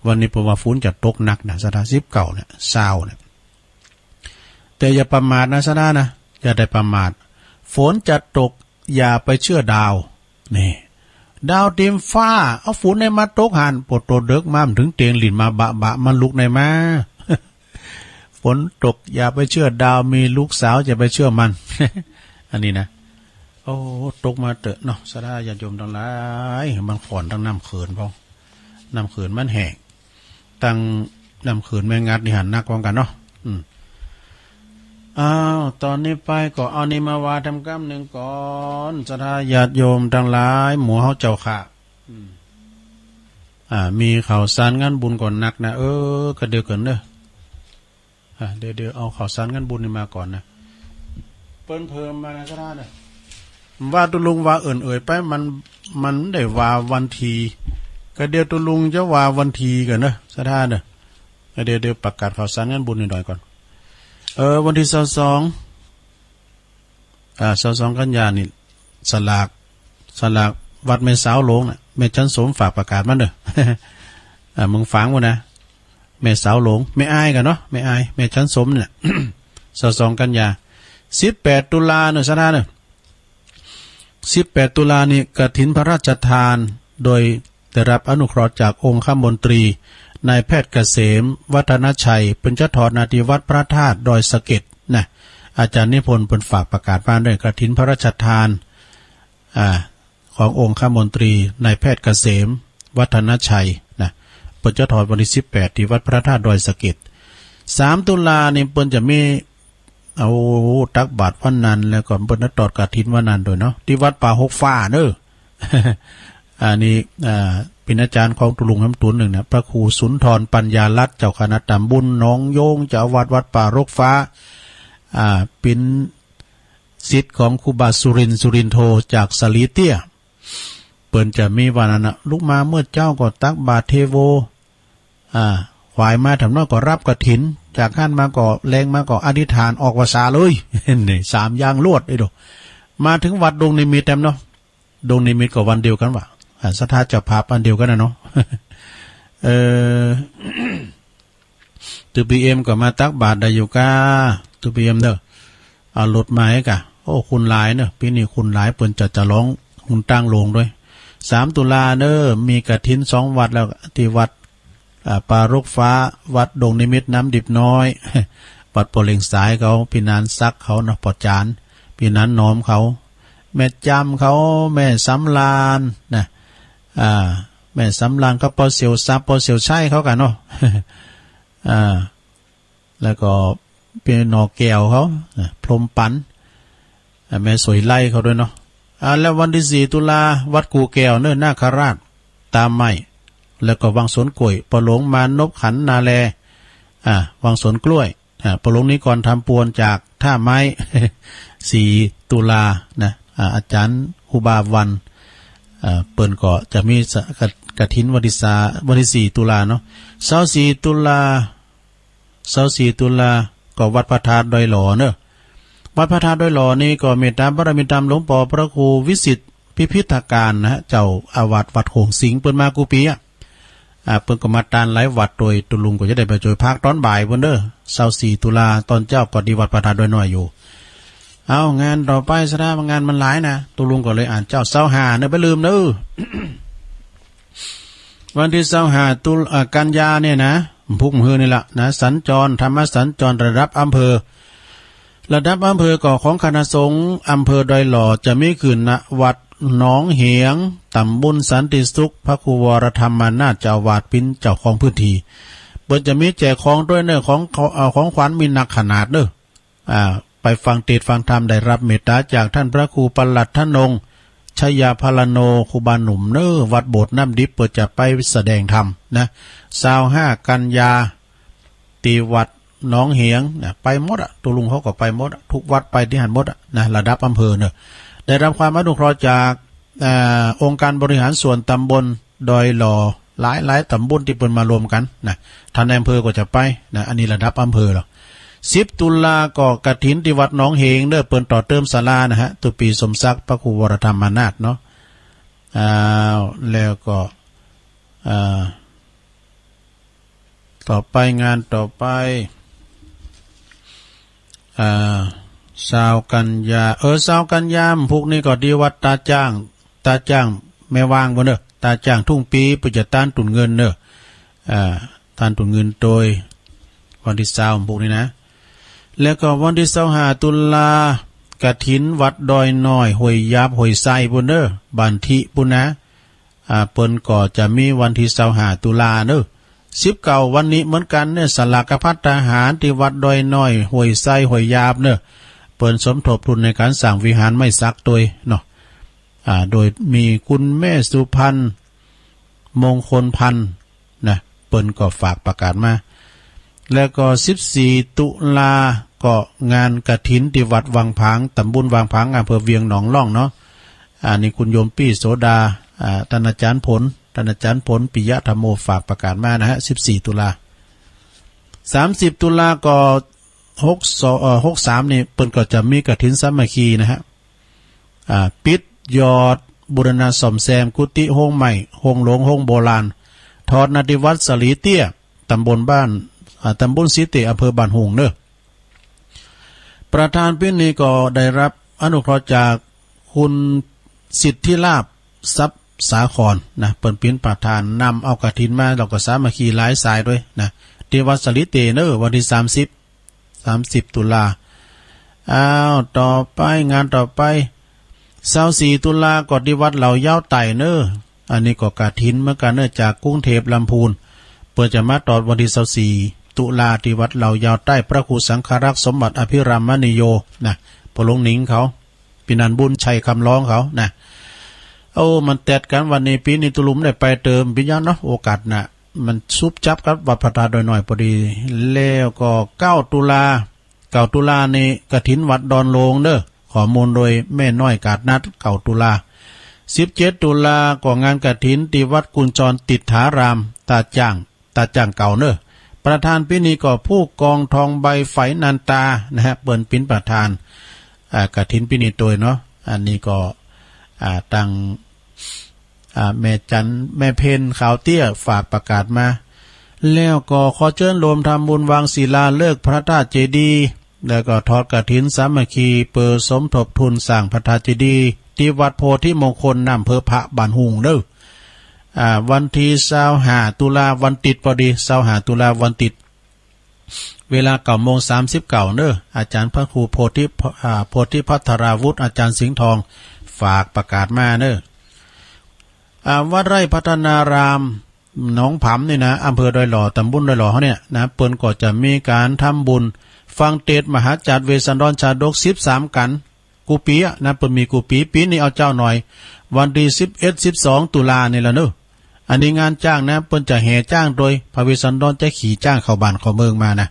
วันนี้เปิ้นว่าฝนจะตกหนักนะ สะดา สิบเก้าเนี่ย ซาวเนี่ย แต่อย่าประมาทนะ สะดานะ อย่าได้ประมาท ฝนจะตก อย่าไปเชื่อดาว นี่ ดาวเต็มฟ้า เอาฝนไหนมาตกหั้น ปวดตัวเดิกมา มันถึงเตียงหลิ้นมาบะบะ มันลุกไหนมา ฝนตกอย่าไปเชื่อดาว มีลูกสาวอย่าไปเชื่อมัน อันนี้นะ โอ้ ตกมาเต๊อะเนาะ สะดาญาติโยมตังหลาย มันข่อนตังน้ำเขินพ่อง น้ำเขินมันแห้ง ตังน้ำเขินแม่งัดนี่หันนักกว่ากั๋นเนาะ อืม อ้าว ต๋อนนี้ไปก็เอานี่มาว่าทำกำนึ่งก่อน สะดาญาติโยมตังหลาย หมู่เฮาเจ้าข้า อืม อ่า มีข่าวสารงานบุญก่อนนักนะ เออ กะเดี๋ยวก่อนเน่อ อ่ะ เดี๋ยว เดี๋ยวเอาข่าวสารงานบุญนี่มาก่อนนะ เปิ้นเพิ่มมานะ สะดาเน่อ ว่าตุ๊ลุงว่าเอิ้นเอ่ยไป มัน มันได้ว่าวันตี้ กะเดี๋ยวตุ๊ลุงจะว่าวันตี้ก่อนเน่อ สะดาเน่อ เดี๋ยว เดี๋ยวประกาศข่าวสารงานบุญนิดหน่อยก่อน เออ วันตี้ซาวสอง อ่า ซาวสองกันยานี่ สลาก สลากวัดแม่สาวหลวงน่ะ แม่จันสมฝากประกาศมาเน่อ อ่า เมืองฝางพู้นนะ แม่สาวหลวง แม่อายก่ะเนาะ แม่อาย แม่จันสมเนี่ย ซาวสองกันยา สิบแปดตุลาเน่อ สะดาเน่อ สิบแปดตุลานี่กฐินพระราชทาน โดยได้รับอนุเคราะห์จากองคมนตรี นายแพทย์เกษม วัฒนชัย เปิ้นจะทอดนาตี้วัดพระธาตุดอยสะเก็ดนะ อาจารย์นิพนธ์เปิ้นฝากประกาศมาเน่อ กฐินพระราชทาน อ่า ขององคมนตรีนายแพทย์เกษม วัฒนชัยนะ เปิ้นจะถอดวันตี้สิบแปด ตี้วัดพระธาตุดอยสะเก็ด สาม ตุลานี่เปิ้นจะมี โอ้ ตักบาตรวันนั้น แล้วก็เปิ้นจะตอดกฐินวันนั้นตวยเนาะ ตี้วัดป่าฮกฟ้าเนาะ อันนี้ อ่า เป๋นอาจ๋ารย์ของตุ๊ลุงหำตั๋วนึ่งนะ พระครูสุนทรปัญญารัตน์ เจ้าคณะต๋ำบลหนองโยง เจ้าอาวาสวัดป่าฮกฟ้า อ่า เป๋นศิษย์ของครูบาสุรินทร์ สุรินโท จากสาลีเตี้ย เปิ้นจะมีวันนั้นนะ ลุกมาเมื่อเจ๊าก็ตักบาตรเทโว อ่า ขวายมาแถมน้อยก็ฮับกฐิน จากหั้นมาก็แลงมาก็อธิษฐานออกพรรษาเลย นี่ สามอย่างรวดเอ้ยโด มาเถิงวัดดงนิมิตแถมเนาะ ดงนิมิตก็วันเดียวกั๋นวะ อ่า ศรัทธาเจ้าภาพอันเดียวกั๋นนะเนาะ เออ ตุ๊ ปีเอ็ม ก็มาตักบาตรได้อยู่ก้า ตุ๊ ปีเอ็ม เนาะ เอารถมาให้ก้า โอ้ คนหลายเนาะ ปี๋นี้คนหลาย เปิ้นจะจะลองคนตั้งโลงตวย สาม ตุลาเนาะ มีกฐินสองวัดแล้ว ตี้วัด อ่า ป่าฮกฟ้า วัดดงนิมิตน้ำดิบน้อย วัดป้อเล็งสายเขา ปี้นานศักดิ์เขาเนาะ ป้อจ๋ารย์ ปี้นานหนอมเขา แม่จำเขา แม่สำราญนะ อ่า แม่สำราญกับป้อเสี่ยวทรัพย์ ป้อเสี่ยวชัยเขาก้าเนาะ อ่า แล้วก็ปี้หน่อแก้วเขานะ พรหมปัน อ่า แม่สวยไล่เขาตวยเนาะ อ่า แล้ววันตี้สี่ ตุลา วัดกู่แก้วเนาะ นาคราช ต๋าไม้ แล้วก็วังสวนกล้วย ป้อหลวงมานพขันธ์นาแล อ่า วังสวนกล้วย อ่า ป้อหลวงนิกรธรรมปวนจากท่าไม้ สี่ ตุลานะ อ่า อาจ๋ารย์ครูบาวัน อ่า เปิ้นก็จะมีสะ กะ กฐินวันตี้สา วันตี้สี่ ตุลาเนาะ ซาวสี่ ตุลา ซาวสี่ ตุลา ก็วัดพระธาตุดอยหล่อเนาะ วัดพระธาตุดอยหล่อนี่ก็เมตต๋าบารมีต๋ามหลวงป้อพระครูวิสิทธิ์พิพิธการนะฮะ เจ้าอาวาสวัดโขงสิงห์ เปิ้นมากู้ปี๋อะ อ่า เปิ้นก็มาตานหลายวัดตวย ตุ๊ลุงก็จะได้ไปจอยพากต๋อนบ่ายปู้นเนาะ ซาวสี่ ตุลา ต๋อนเจ๊าก็ตี้วัดพระธาตุดอยน้อยอยู่ เอา งานต่อไป ศรัทธา งานมันหลายนะ ตุ๊ลุงก็เลยอ่านเจ๊า ซาวห้าเนาะ บ่าลืมเนาะ วันตี้ซาวห้า ตุลา อ่า กันยาเนี่ยนะ พุธมื้อนี่ละนะ สัญจร ธรรมสัญจรระดับอำเภอ ระดับอำเภอก็ของคณะสงฆ์อำเภอดอยหล่อ จะมีขึ้น ณ วัดหนองเหง ต๋ำบลสันติสุข พระครูวรธรรมานาถ เจ้าอาวาสเป๋นเจ้าของพื้นที่ เปิ้นจะมีแจกของตวยเนาะ ของ ของ เอ่อ ของขวัญมีนักขนาดเนาะ อ่า ไปฟังเตสน์ฟังธรรม ได้ฮับเมตต๋าจากต้านพระครูประหลัดธนงค์ ชยาภรโณ ครูบาหนุ่มเนาะ วัดโบสถ์น้ำดิบ เปิ้นจะไปแสดงธรรมนะ ซาวห้า กันยา ตี้วัดหนองเหงนะ ไปหมดอะ ตุ๊ลุงเขาก็ไปหมดอะ กู้วัดไปตี้หั้นหมดอะนะ ระดับอำเภอเนาะ ได้ฮับความอนุเคราะห์จาก อ่า องค์การบริหารส่วนต๋ำบลดอยหล่อ หลายๆ ต๋ำบลตี้เปิ้นมารวมกั๋นนะ ต้านนายอำเภอก็จะไปนะ อันนี้ระดับอำเภอแล้ว สิบ ตุลา ก็กฐินตี้วัดหนองเหงเนาะ เปิ้นต่อเติมศาลานะฮะ ตุ๊ปี๋สมศักดิ์ พระครูวรธรรมานาถเนาะ อ้าว แล้วก็ อ่า ต่อไป งานต่อไป อ่า ซาว กันยา เออ ซาว กันยา พุธนี้ก็ตี้วัดต๋าจ๊าง ต๋าจ๊างแม่วางปู้นเนาะ ต๋าจ๊างทุ่งปี เปิ้นจะตานตุ๊นเงินเนาะ อ่า ตานตุ๊นเงินตวย วันตี้ซาว พุธนี้นะ แล้วก็วันตี้ซาวห้า ตุลา กฐินวัดดอยน้อย ห้วยหยาบ ห้วยไซปู้นเนาะ บ้านทิปู้นนะ อ่า เปิ้นก็จะมีวันตี้ซาวห้า ตุลาเนาะ สิบเก้า วันนี้เหมือนกั๋นเนาะ สลากภัตตาหารตี้วัดดอยน้อย ห้วยไซ ห้วยหยาบเนาะ เปิ้นสมทบทุนในก๋านสร้างวิหารไม้สักตวยเนาะ อ่า โดยมีคุณแม่สุพรรณ มงคลพันธ์นะ เปิ้นก็ฝากประกาศมา แล้วก็ สิบสี่ ตุลา ก็งานกฐินตี้วัดวังผาง ต๋ำบลวังผาง อำเภอเวียงหนองล่องเนาะ อันนี้คุณโยมปี้โสดา อ่า ต้านอาจ๋ารย์ผล ต้านอาจ๋ารย์ผล ปิยะธัมโม ฝากประกาศมานะฮะ สิบสี่ ตุลา สามสิบ ตุลา ก็ หกสอง เอ่อ หกสาม นี่ เปิ้นก็จะมีกฐินสามัคคีนะฮะ อ่า ปิดยอดบูรณะซ่อมแซมกุฏิโฮงไม้ โฮงหลวง โฮงโบราณ ทอดนาตี้วัดสาลีเตี้ย ต๋ำบลบ้าน อ่า ต๋ำบลสีเตี้ย อำเภอบ้านโฮงเนาะ ประธานปี๋นี้ก็ได้ฮับอนุเคราะห์จากคุณสิทธิลาภ ทรัพย์สาครนะ เปิ้นเป๋นประธานนำเอากฐินมา แล้วก็สามัคคีหลายสายตวยนะ ตี้วัดสาลีเตี้ยเนาะ วันตี้สามสิบ สามสิบ ตุลา อ้าว ต่อไป งานต่อไป ซาวสี่ ตุลา ก็ตี้วัดเหล่ายาวไต่เนาะ อันนี้ก็กฐินเหมือนกั๋นเนาะ จากกรุงเทพฯ ลำพูน ปิ้นจะมาตอดวันตี้ซาวสี่ตุลาตี้วัดเหล่ายาวใต้ พระครูสังฆรักษ์สมบัติอภิรามมณีโย นะ พ่อหลวงหนิงเขา ปี้นันบุญชัยคำร้องเขา นะ โอ้ มันแต๊ดกั๋นวันนี้ ปี๋นี้ตุ๊ลุมได้ไปเติม ปิญญาเนาะ โอกาสหน้า มันสุบจับกับวัดพระธาตุดอยน้อยปอดี แล้วก็เก้าตุลา เก้าตุลานี่กฐินวัดดอนโลงเน่อ ข้อมูลโดยแม่น้อยกาดนัด เก้าตุลา สิบเจ็ดตุลาก็งานกฐินตี้วัดกุญจรติฏฐาราม ตาจ้าง ตาจ้างเก่าเน่อ ประธานปี๋นี้ก็ผู้กองทองใบไฝนันตา นะฮะ เปิ้นเป๋นประธาน อ่า กฐินปี๋นี้ตวยเนาะ อันนี้ก็ อ่า ตัง อ่า แม่จัน แม่เพ็ญขาวเตี้ยฝากประกาศมา แล้วก็ขอเจิญรวมทำบุญวางศิลาฤกษ์พระธาตุเจดีย์ แล้วก็ทอดกฐินสามัคคีเปื้อสมทบทุนสร้างพระธาตุเจดีย์ตี้วัดโพธิมงคล น้ำเภอพระบานหุงเน่อ อ่า วันตี้ซาวห้าตุลา วันติดปอดี ซาวห้าตุลา วันติด เวลาเก้าโมงสามสิบเก้าเน่อ อาจ๋ารย์พระครูโพธิ อ่า โพธิภัทราวุฒิ อาจ๋ารย์สิงห์ทอง ฝากประกาศมาเน่อ อ่า วัดไร่พัฒนาราม หนองผำนี่นะ อำเภอดอยหล่อ ตำบลดอยหล่อเฮาเนี่ยนะ เปิ้นก็จะมีก๋านทำบุญฟังเตสน์มหาจักรเวสสันดรชาดก สิบสามกัณฑ์ กู้ปี๋อะนะ เปิ้นมีกู้ปี๋ ปี๋นี้เอาเจ๊าหน่อย วันตี้สิบเอ็ด สิบสองตุลานี่ละเน่อ อันนี้งานจ๊างนะ เปิ้นจะแห่จ๊างโตย พระเวสสันดรจะขี่จ๊างเข้าบ้านเข้าเมืองมานะ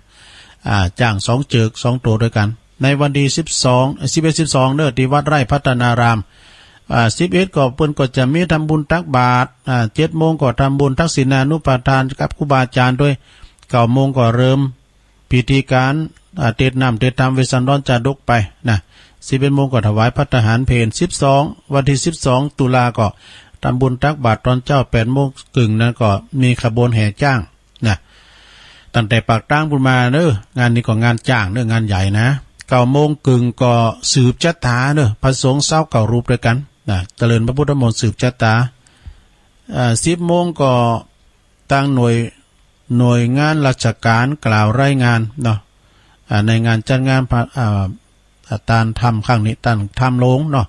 อ่า จ๊างสองเจิก สองโตด้วยกั๋น ในวันตี้สิบสอง สิบเอ็ด สิบสองเน่อ ตี้วัดไร่พัฒนาราม อ่า สิบเอ็ดก็เปิ้นก็จะมีทำบุญตักบาตร อ่า เจ็ดโมงก็ทำบุญทักษิณานุปทานกับครูบาอาจ๋ารย์โตย เก้าโมงก็เริ่ม พิธีก๋าน อ่า เตสน์น้ำเตสน์ธรรมเวสสันดรจาดกไปนะ สิบเอ็ดโมงก็ถวายภัตตาหารเพล สิบสอง วันตี้สิบสองตุลาก็ทำบุญตักบาตรตอนเจ๊า แปดโมงเกิ่งนั้นก็มีขบวนแห่จ๊างนะ ตั้งแต่ปากตางปู๊นมาเน่อ งานนี้ก็งานจ๊างเน่อ งานใหญ่นะ เก้าโมงเกิ่งก็สืบจะต๋าเน่อ พระสงฆ์ซาวเก้ารูปด้วยกั๋นนะ เจริญพระพุทธมนต์สืบจะต๋า อ่า สิบโมงก็ ตางหน่วย หน่วยงานราชก๋านกล่าวรายงานเนาะ อ่า ในงานจัดงานพระ อ่า อ่า ตานธรรมครั้งนี้ ตานธรรมโลงเนาะ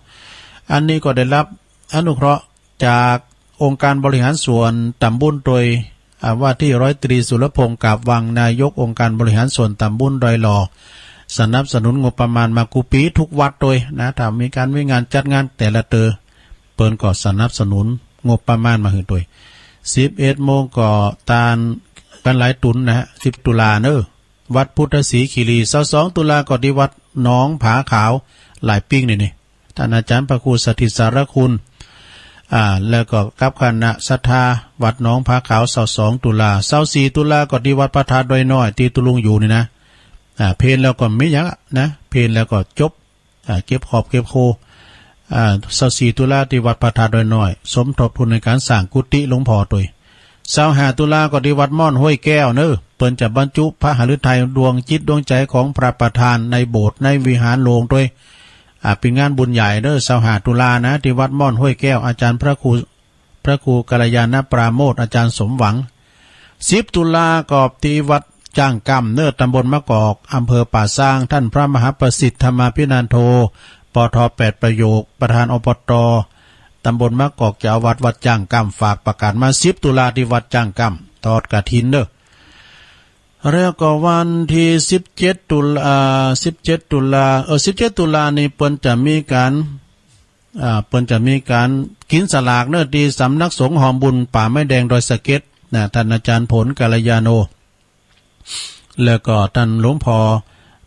อันนี้ก็ได้ฮับอนุเคราะห์จากองค์การบริหารส่วนต๋ำบลโตย อ่า ว่าตี้ร้อยตรีสุรพงษ์ กาบวัง นายกองค์การบริหารส่วนต๋ำบลดอยหล่อ สนับสนุนงบประมาณมากู้ปี๋กู้วัดโตยนะ ถ้ามีก๋านมีงานจัดงานแต่ละเต๋อ เปิ้นก็สนับสนุนงบประมาณมาหื้อโตย สิบเอ็ดโมงก็ตานกั๋นหลายตุนนะฮะ สิบตุลาเน่อ วัดพุทธศรีคีรี ซาวสองตุลาก็ตี้วัดหนองผาขาว หลายปิ้งนี่นี่ ต้านอาจ๋ารย์พระครูสถิตสารคุณ อ่า แล้วก็กับคณะศรัทธาวัดหนองผาขาว ซาวสองตุลา ซาวสี่ตุลาก็ตี้วัดพระธาตุดอยน้อย ตี้ตุ๊ลุงอยู่นี่นะ อ่า เพลแล้วก็มีหยังอะนะ เพลแล้วก็จบ อ่า เก็บขอบเก็บโค อ่า ซาวสี่ตุลาตี้วัดพระธาตุดอยน้อย สมทบทุนในก๋านสร้างกุฏิหลวงพ่อโตย ซาวห้าตุลาก็ตี้วัดม่อนห้วยแก้วเน่อ เปิ้นจะบรรจุพระหฤทัยดวงจิตดวงใจ๋ของพระประธานในโบสถ์ในวิหารโลงโตย อ่า เป๋นงานบุญใหญ่เน่อ ซาวห้าตุลานะ ตี้วัดม่อนห้วยแก้ว อาจ๋ารย์พระครู พระครูกัลยาณปราโมทย์ อาจ๋ารย์สมหวัง สิบตุลาก็ตี้วัดจ้างก้ำเน่อ ต๋ำบลมะกอก อำเภอป่าซาง ต้านพระมหาประสิทธิ์ธรรมาภินันโท ปท แปดประโยค ประธาน อปต ต๋ำบลมะกอก เจ้าอาวาสวัดจ้างก้ำ ฝากประกาศมา สิบตุลาตี้วัดจ้างก้ำ ทอดกฐินเน่อ แล้วก็วันตี้สิบเจ็ดตุลา อ่า สิบเจ็ดตุลา เออ สิบเจ็ดตุลานี่เปิ้นจะมีก๋าน อ่า เปิ้นจะมีก๋านกิ๋นสลากเน่อ ตี้สำนักสงฆ์หอมบุญป่าไม้แดงดอยสะเก็ดนะ ต้านอาจ๋ารย์ผลกัลยาโณ แล้วก็ต้านหลวงพ่อ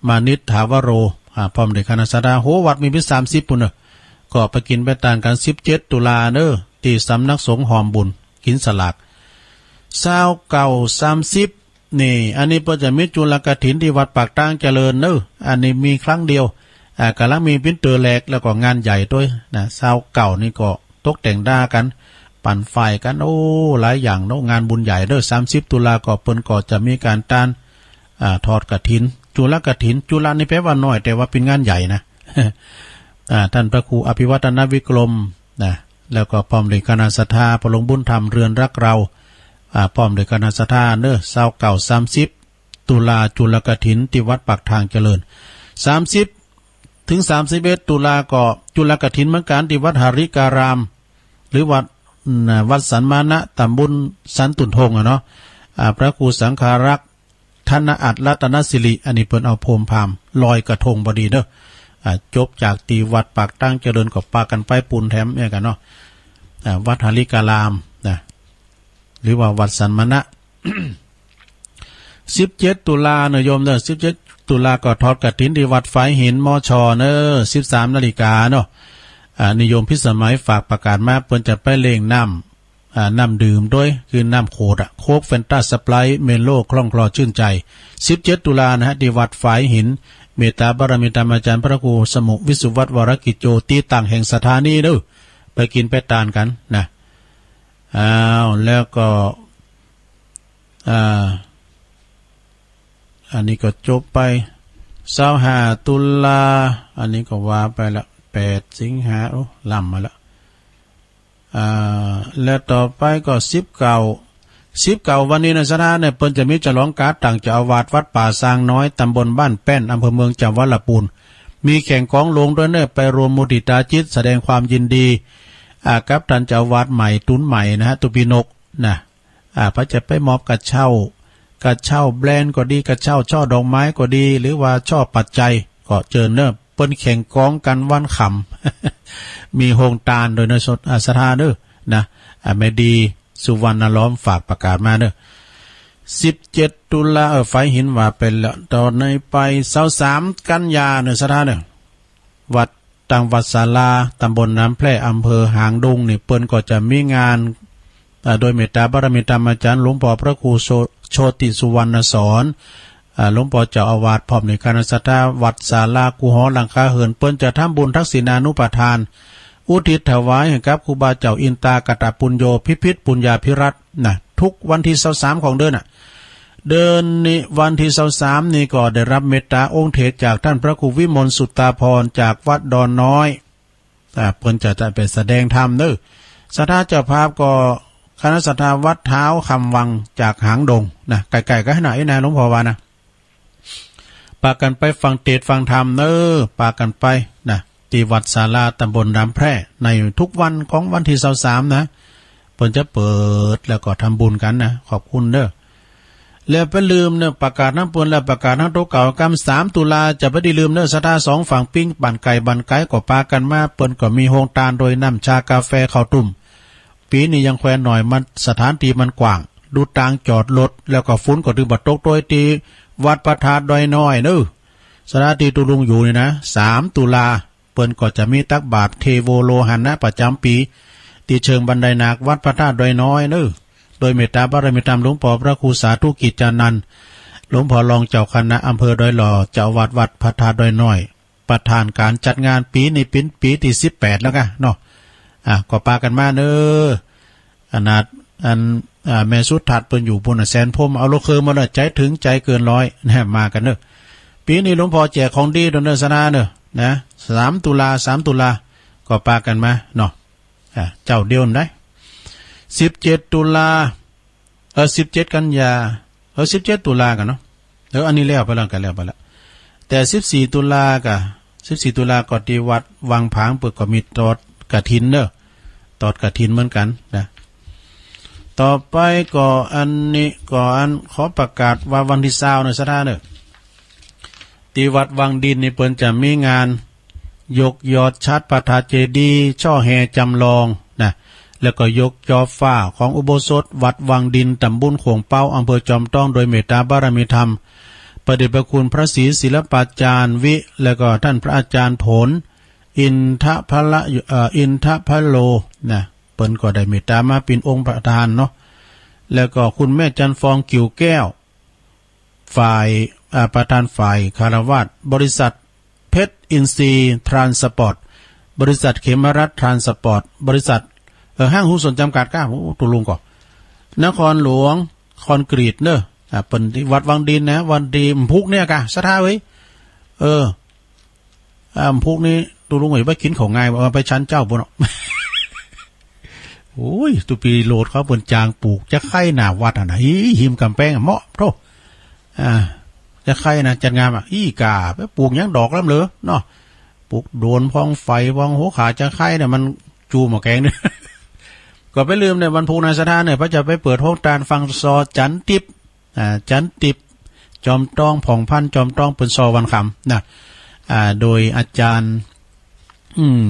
มานิตถาวโร อ่า พร้อมโดยคณะศรัทธา โห วัดมีเป๋นสามสิบปู๊นเน่อ ก็ไปกิ๋นไปตานกั๋น สิบเจ็ดตุลาเน่อ ตี้สำนักสงฆ์หอมบุญ กิ๋นสลาก ซาวเก้า สามสิบ นี่ อันนี้เปิ้นจะมีจุลกฐินตี้วัดปากตางเจริญเน่อ อันนี้มีครั้งเดียว อ่า ก่ำลังมีเป๋นเตื้อแรก แล้วก็งานใหญ่โตยนะ ซาวเก้านี่ก็ตกแต่งด้ากั๋น ปั่นฝ้ายกั๋น โอ้ หลายอย่างเนาะ งานบุญใหญ่เน่อ สามสิบตุลาก็เปิ้นก็จะมีก๋านตาน อ่า ทอดกฐิน จุลกฐิน จุลนี่แปลว่าน้อย แต่ว่าเป๋นงานใหญ่นะ อ่า ต้านพระครูอภิวัฒนวิกรมนะ แล้วก็พร้อมโดยคณะศรัทธา พ่อหลวงบุญธรรม เรือนรักเรา อ่า พร้อมโดยคณะศรัทธาเน่อ ซาวเก้า สามสิบ ตุลา จุลกฐินตี้วัดปากตางเจริญ สามสิบ ถึง สามสิบเอ็ด ตุลาก็จุลกฐินเหมือนกั๋น ตี้วัดหริการาม หรือวัด อืม วัดสันมานะ ต๋ำบลสันตุ่นทงอะเนาะ อ่า พระครูสังฆารักษ์ ธนอัตถรัตนสิริ อันนี้เปิ้นเอาโฮมพราหมณ์ลอยกระทงพอดีเนาะ อ่า จบจากตี้วัดปากตั้งเจริญก็ปากั๋นไปปูนแถมเนี่ยกั๋นเนาะ อ่า วัดหริการามนะ หรือว่าวัดสันมณะ สิบเจ็ดตุลาเนาะโยมเนาะ สิบเจ็ดตุลาก็ทอดกฐินตี้วัดฝายหิน มช เนาะ สิบสามนาฬิกาเนาะ อ่า นี่โยมพิสมัยฝากประกาศมา เปิ้นจะไปเล่งน้ำ อ่า น้ำดื่มโดย คือน้ำโขดอะ โค้ก แฟนต้า สไปร์ท เมโล่ คล่องคลอชื่นใจ สิบเจ็ดตุลานะฮะ ตี้วัดฝายหิน เมตตาบารมีธรรมอาจารย์พระครูสมุห์ วิสุวัฒน์ วรกิจโจ ตี้ตั้งแห่งสถานีเนาะ ไปกิ๋นไปตานกั๋นนะ อ้าว แล้วก็ อ่า อันนี้ก็จบไป ซาวห้าตุลา อันนี้ก็ว่าไปละ แปดสิงหา โอ้ ล้ำมาละ อ่า และต่อไปก็สิบเก้า สิบเก้าวันนี้นะศรัทธาเนี่ย เปิ้นจะมีฉลองก๋านตั้งเจ้าอาวาสวัดป่าซางน้อย ตำบลบ้านแป้น อำเภอเมือง จังหวัดลำพูน มีแข่งกลองโลงโดยเนาะ ไปรวมมุทิตาจิต แสดงความยินดี อ่า กับต้านเจ้าอาวาสใหม่ ตุ๊นใหม่นะฮะ ตุ๊นปี๋นก นะ อ่า เปิ้นจะไปมอบกระเช้า กระเช้าแบรนด์ก็ดี กระเช้าช่อดอกไม้ก็ดี หรือว่าช่อปัจจัย ก็เจิญเนาะ เปิ้นแข่งกลองกั๋นวันค่ำ มีโฮงตานโดยเนาะ สด อ่า ศรัทธาเนาะ นะ อ่า แม่ดี สุวรรณล้อมฝากประกาศมาเนาะ สิบเจ็ดตุลา เออ ฝายหินว่าไปแล้ว ต่อในไป ซาวสามกันยาเนาะ ศรัทธาเนาะ วัด ตางวัดศาลา ตำบลน้ำแพร่ อำเภอหางดงนี่ เปิ้นก็จะมีงาน อ่า โดยเมตตาบารมีธรรมอาจารย์หลวงป้อพระครูโช- โชติสุวรรณสอน อ่า หลวงป้อเจ้าอาวาส พร้อมด้วยคณะศรัทธาวัดศาลา กู้หอหลังคาเฮือน เปิ้นจะทำบุญทักษิณานุปทาน อุทิศถวายให้กับครูบาเจ้าอินตากตปุญโญ พิพิธปุญญาภิรัตน์นะ ทุกวันตี้ซาวสามของเดือนน่ะ เดือนนี้วันตี้ซาวสามนี่ก็ได้รับเมตตาองค์เถรจากต้านพระครูวิมลสุตตาภรณ์จากวัดดอนน้อย อ่า เปิ้นจะ จะไปแสดงธรรมเนาะ ศรัทธาเจ้าภาพก็คณะศรัทธาวัดท้าวคำวังจากหางดงนะ ใก้ๆ กั๋นหน้าอี้นะ หลวงป้อว่านะ ปากั๋นไปฟังเตสน์ฟังธรรมเนาะ ปากั๋นไปนะ ตี้วัดศาลา ตำบลน้ำแพร่ ในทุกวันของวันตี้ซาวสามนะ เปิ้นจะเปิดแล้วก็ทำบุญกั๋นนะ ขอบคุณเนาะ แล้วบ่ลืมเนาะ ประกาศนำเปิ้นแล้วประกาศนำตั๋วเก่ากำ สามตุลา จะบ่ได้ลืมเนาะ ศรัทธาสองฝั่งปิ้ง บ้านใก้บ้านไก๋ก็ปากั๋นมา เปิ้นก็มีโฮงตานโดยน้ำชากาแฟข้าวตุ้ม ปี๋นี้ยังแควนหน่อย มันสถานตี้มันกว้าง ดูตางจอดรถ แล้วก็ฝนก็ถือบ่ตก โดยตี้วัดพระธาตุดอยน้อยเนาะ ศรัทธาตี้ตุ๊ลุงอยู่นี่นะ สามตุลา เปิ้นก็จะมีตักบาตรเทโวโลหณะประจ๋ำปี๋ ตี้เชิงบันไดนาค วัดพระธาตุดอยน้อยเนาะ โดยเมตตาบารมีธรรมหลวงป้อพระครูสาธุกิจจานันท์ หลวงป้อรองเจ้าคณะอำเภอดอยหล่อ เจ้าอาวาสวัดพระธาตุดอยน้อย ประธานก๋านจัดงาน ปี๋นี้เป๋นปี๋ตี้สิบแปดแล้วก่ะเนาะ อ่ะ ก็ปากั๋นมาเนาะ ขนาดอัน อ่า แม่สุทัศน์เปิ้นอยู่ปู๊นน่ะ แสนพรหม เอารถเคืองมาเลย ใจถึงใจเกินร้อยนะ มากั๋นเนาะ ปี๋นี้หลวงป้อแจกของดีโดยเนาะ ศรัทธาเนาะ นะ สามตุลา สามตุลา ก็ปากั๋นมาเนาะ อ่า เจ้าเดียวได้ สิบเจ็ดตุลา เออ สิบเจ็ดกันยา เออ สิบเจ็ดตุลาก่ะเนาะ เออ อันนี้แล้วไปแล้วก่ะ แล้วไปแล้ว แต่สิบสี่ตุลาก่ะ สิบสี่ตุลาก็ตี้วัดวังผาง เปิ้นก็มีตอดกฐินเนาะ ตอดกฐินเหมือนกั๋นนะ ต่อไปก็อันนี้ก็อันขอประกาศว่าวันตี้ซาวเนาะ ศรัทธาเนาะ ตี้วัดวังดินนี่เปิ้นจะมีงาน ยกยอดฉัตรพระธาตุเจดีย์ ช่อแห่จำลองนะ แล้วก็ยกจอฟ้าของอุโบสถวัดวังดิน ตำบลโขงเป๊า อำเภอจอมต้อง โดยเมตตาบารมีธรรม พระเดชพระคุณพระศรีศิลปาจารย์วิ แล้วก็ต้านพระอาจารย์ผล อินทพละ เอ่อ อินทพะโลนะ เปิ้นก็ได้เมตตามาเป๋นองค์ประธานเนาะ แล้วก็คุณแม่จันทร์ฟอง กิ่วแก้ว ฝ่าย อ่า ประธานฝ่ายฆราวาส บริษัทเพชรอินทรีย์ทรานสปอร์ต บริษัทเขมรัตน์ทรานสปอร์ต บริษัท เอ่อ ห้างหุ้นส่วนจำกัดก้า โอ้ ตุ๊ลุงก่อ นครหลวงคอนกรีตเนาะ อ่า เปิ้นตี้วัดวังดินนะ วันตี้วันพูกเนี่ยก่ะ ศรัทธาเว้ย เออ อ่า วันพูกนี้ตุ๊ลุงเอ้ย ไปกิ๋นข้าวงาย เอาไปฉันเจ๊าปู๊นเนาะ โอ้ย ตุ๊ปี๋โลดเขาเปิ้นจ้างปลูกจะใค่หน้าวัดอะนะ อี๋ หิมก๋ำแปงอะ เหมาะโธ่ อ่า จะใค่นะ จัดงานอะ อี้ก่า ไปปลูกหยังดอกล้ำเหลือเนาะ ปลูกโดนพองไฝพองหัวขาจะใค่เนี่ย มันจูหม้อแกงเนี่ย ก็บ่ลืมในวันพูกนะศรัทธาเน่อ ป้อจะไปเปิดโฮงตานฟังซอจันทร์ติ๊บ อ่า จันทร์ติ๊บ จอมต๊อง ผ่องพันธ์ จอมต๊อง เปิ้นซอวันคำนะ อ่า โดยอาจ๋ารย์ อืม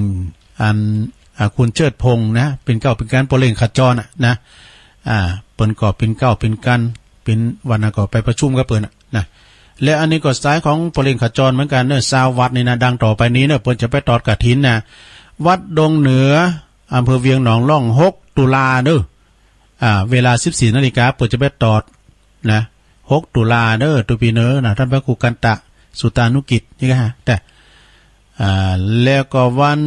อัน อ่า คุณเจิดพงษ์นะ เป๋นเกล้าเป๋นกั๋น ป้อเล็งขจรอะนะ อ่า เปิ้นก็เป๋นเกล้าเป๋นกั๋น เป๋นวันนั้นก็ไปประชุมกับเปิ้นอะนะ และอันนี้ก็สายของป้อเล็งขจรเหมือนกั๋นเน่อ ซาววัดนี่นะ ดังต่อไปนี้เน่อ เปิ้นจะไปตอดกฐินนะ วัดดงเหนือ อำเภอเวียงหนองล่อง หกตุลาเน่อ อ่า เวลาสิบสี่นาฬิกา เปิ้นจะไปตอดนะ หกตุลาเน่อ ตุ๊ปี้เน่อนะ ต้านพระครูกันตะสุตตานุกิจนี่ก็ฮะ แต่ อ่า แล้วก็วัน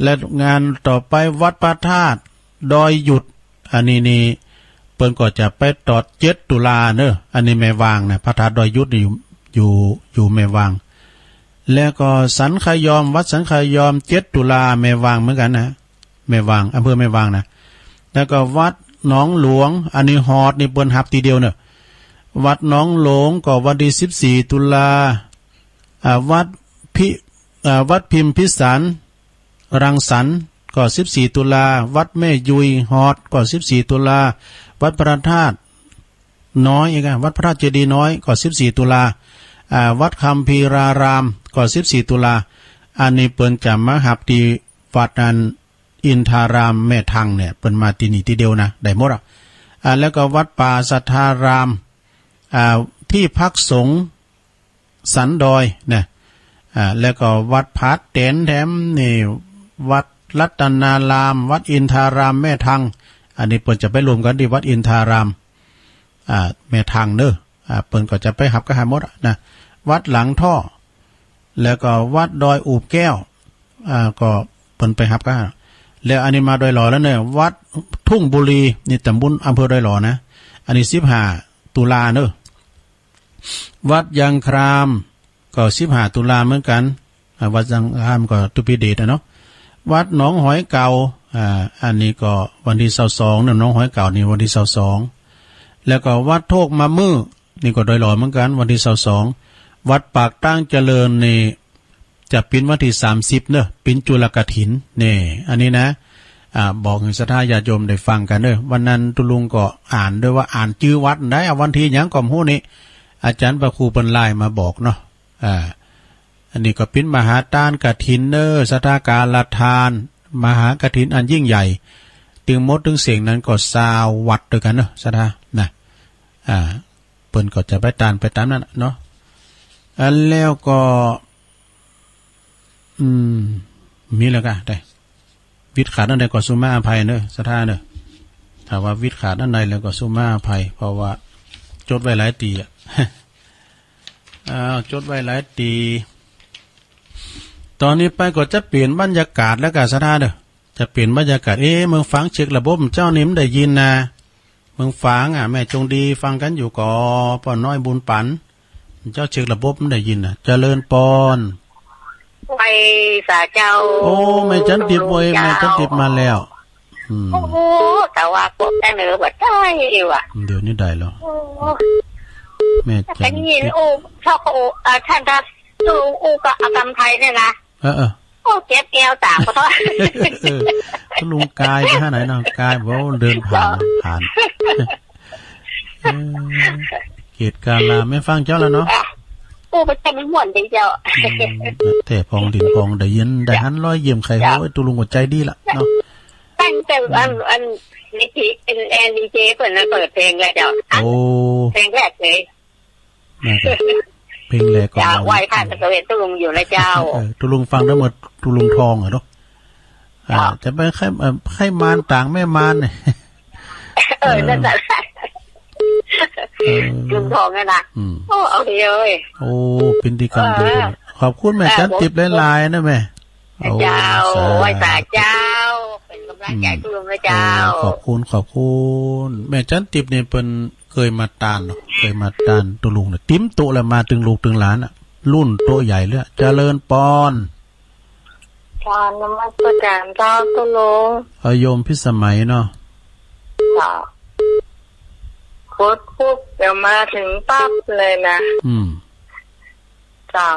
และงานต่อไปวัดพระธาตุดอยหยุด อันนี้นี่เปิ้นก็จะไปตอดเจ็ดตุลาเน่อ อันนี้แม่วางนะ พระธาตุดอยหยุดนี่อยู่ อยู่ อยู่แม่วาง แล้วก็สันขยอม วัดสันขยอม เจ็ดตุลา แม่วางเหมือนกั๋นนะ แม่วาง อำเภอแม่วางนะ แล้วก็วัดหนองหลวง อันนี้ฮอดนี่เปิ้นฮับทีเดียวเน่อ วัดหนองหลวงก็วันตี้สิบสี่ตุลา อ่า วัดพิ อ่า วัดพิมพิสารรังสรรค์ก็สิบสี่ตุลา วัดแม่ยุยฮอดก็สิบสี่ตุลา วัดพระธาตุน้อยอีกอะ วัดพระธาตุเจดีย์น้อยก็สิบสี่ตุลา อ่า วัดคัมภีรารามก็สิบสี่ตุลา อันนี้เปิ้นจะมาฮับตี้วัดอันอินทารามแม่ทังเนี่ย เปิ้นมาตี้นี่ทีเดียวนะ ได้หมดอะ อ่า แล้วก็วัดป่าสัทธาราม อ่า ที่พักสงฆ์สันดอยนะ อ่า แล้วก็วัดผาแตนแถมนี่ วัดรัตนาราม วัดอินทารามแม่ทัง อันนี้เปิ้นจะไปรวมกั๋นตี้วัดอินทาราม อ่า แม่ทังเน่อ อ่า เปิ้นก็จะไปฮับกะหาหมดอะนะ วัดหลังท่อ แล้วก็วัดดอยอูบแก้ว อ่า ก็เปิ้นไปฮับกะหา แล้วอันนี้มาดอยหล่อแล้วเน่อ วัดทุ่งบุรี นี่ตำบลอำเภอดอยหล่อนะ อันนี้สิบห้าตุลาเน่อ วัดยางคราม ก็สิบห้าตุลาเหมือนกั๋น อ่า วัดยางครามก็ตุ๊ปี้เดชอะเนาะ วัดหนองหอยเก่า อ่า อันนี้ก็วันตี้ซาวสองเน่อ หนองหอยเก่านี่วันตี้ซาวสอง แล้วก็วัดโทกมะมื้อ นี่ก็ดอยหล่อเหมือนกั๋น วันตี้ซาวสอง วัดปากตางเจริญนี่ จะเป๋นวันตี้สามสิบเน่อ เป๋นจุลกฐิน นี่ อันนี้นะ อ่า บอกหื้อศรัทธาญาติโยมได้ฟังกั๋นเน่อ วันนั้นตุ๊ลุงก็อ่านด้วยว่าอ่านจื้อวัดได้ เอาวันตี้หยังก็บ่ฮู้นี่ อาจ๋ารย์พระครูเปิ้นไลน์มาบอกเนาะ อ่า อันนี้ก็เป๋นมหาตานกฐินเน่อ ศรัทธา กาลทาน มหากฐินอันยิ่งใหญ่ ตึงหมดตึงเสี้ยงนั้นก็ซาววัดตวยกั๋นเน่อ ศรัทธา นะ อ่า เปิ้นก็จะไปตานไปต๋ามนั้นเนาะ อันแล้วก็ อืม มีแล้วกะ ได้ วิดขาดอันใดก็สุมาอภัยเน่อ ศรัทธาเน่อ ถ้าว่าวิดขาดอันใดแล้วก็สุมาอภัย เพราะว่าจดไว้หลายตี้อะ อ้าว จดไว้หลายตี้ ต๋อนนี้ไปก็จะเปลี่ยนบรรยากาศแล้วกะ ศรัทธาเน่อ จะเปลี่ยนบรรยากาศ เอ๊ะ เมืองฝางเช็คระบบ เจ้านี่มันได้ยินนะ เมืองฝางอะ แม่จงดีฟังกั๋นอยู่ก่อ ป้อน้อยบุญปั๋น เจ้าเช็คระบบมันได้ยินนะ เจริญปอน ไหว้สาเจ้า โอ้ แม่จันติบเว้ย แม่จันติบมาแล้ว อืม โอ้โห แต่ว่าพวกแต่เนอบ่ได้ว่ะ เดี๋ยวนี้ได้แล้ว โอ้ แม่จันติบ ได้ยิน โอ้ ชอบ โอ้ อ่า ท่านทัก ดู อู้ ก็เอากำไทยเนี่ยนะ เออ เออ โอ้ เจ็บแอวต๋ามขอโทษ เออ ตุ๊ลุงกายไปหาไหนเนาะ กายบอกว่าเดินผ่าน ผ่าน เออ เกตกาลา แม่ฟังเจ้าแล้วเนาะ อ่ะ อู้ บ่ใจ้มันม่วนดีเจ้า อืม แต่ปองดินปองได้ยิน ได้หันรอยยิ้มใค่ เจ้า โอ้ย ตุ๊ลุงก็ใจ๋ดีละเนาะ ตั้งแต่อัน อัน ดีเจ อัน อัน ดีเจ เปิ้นน่ะเปิดเพลงแล้วเจ้า โอ้ เพลงแรกเลย น่าจะเพลงแรกก่อน เจ้า ไหว้พระตะเวนตุ๊ลุงอยู่นะเจ้า เออ ตุ๊ลุงฟังได้หมด ตุ๊ลุงทองอะเนาะ อ่า เจ้า จะไปใค่ เอ่อ ใค่มารต่างแม่มารเนี่ย เออ เออ นั่นแหละ เออ ตุ๊ลุงทองนั่นน่ะ อืม โอ้ เอาดีเอ้ย โอ้ เป๋นตี้กำดี เออ ขอบคุณแม่ เออ จันติบหลายๆ นะแม่ เจ้า โอ้ สาธุ ไหว้สาเจ้า เป๋นกำลังใจ๋ อืม ตุ๊ลุงนะเจ้า โอ้ ขอบคุณ ขอบคุณ แม่จันติบนี่เปิ้น เกยมาตานเนาะ เกยมาตานตุ๊ลุงเนี่ย ติ๋มโต๊ะแล้ว มาตึงลูกตึงหลานอะ รุ่นโต๊ะใหญ่เลยอะ เจริญปอน กราบนมัสการเจ้าตุ๊ลุง เอาโยมพิสมัยเนาะ เจ้า กดปุ๊บเดี๋ยวมาถึงปั๊บเลยนะ อืม เจ้า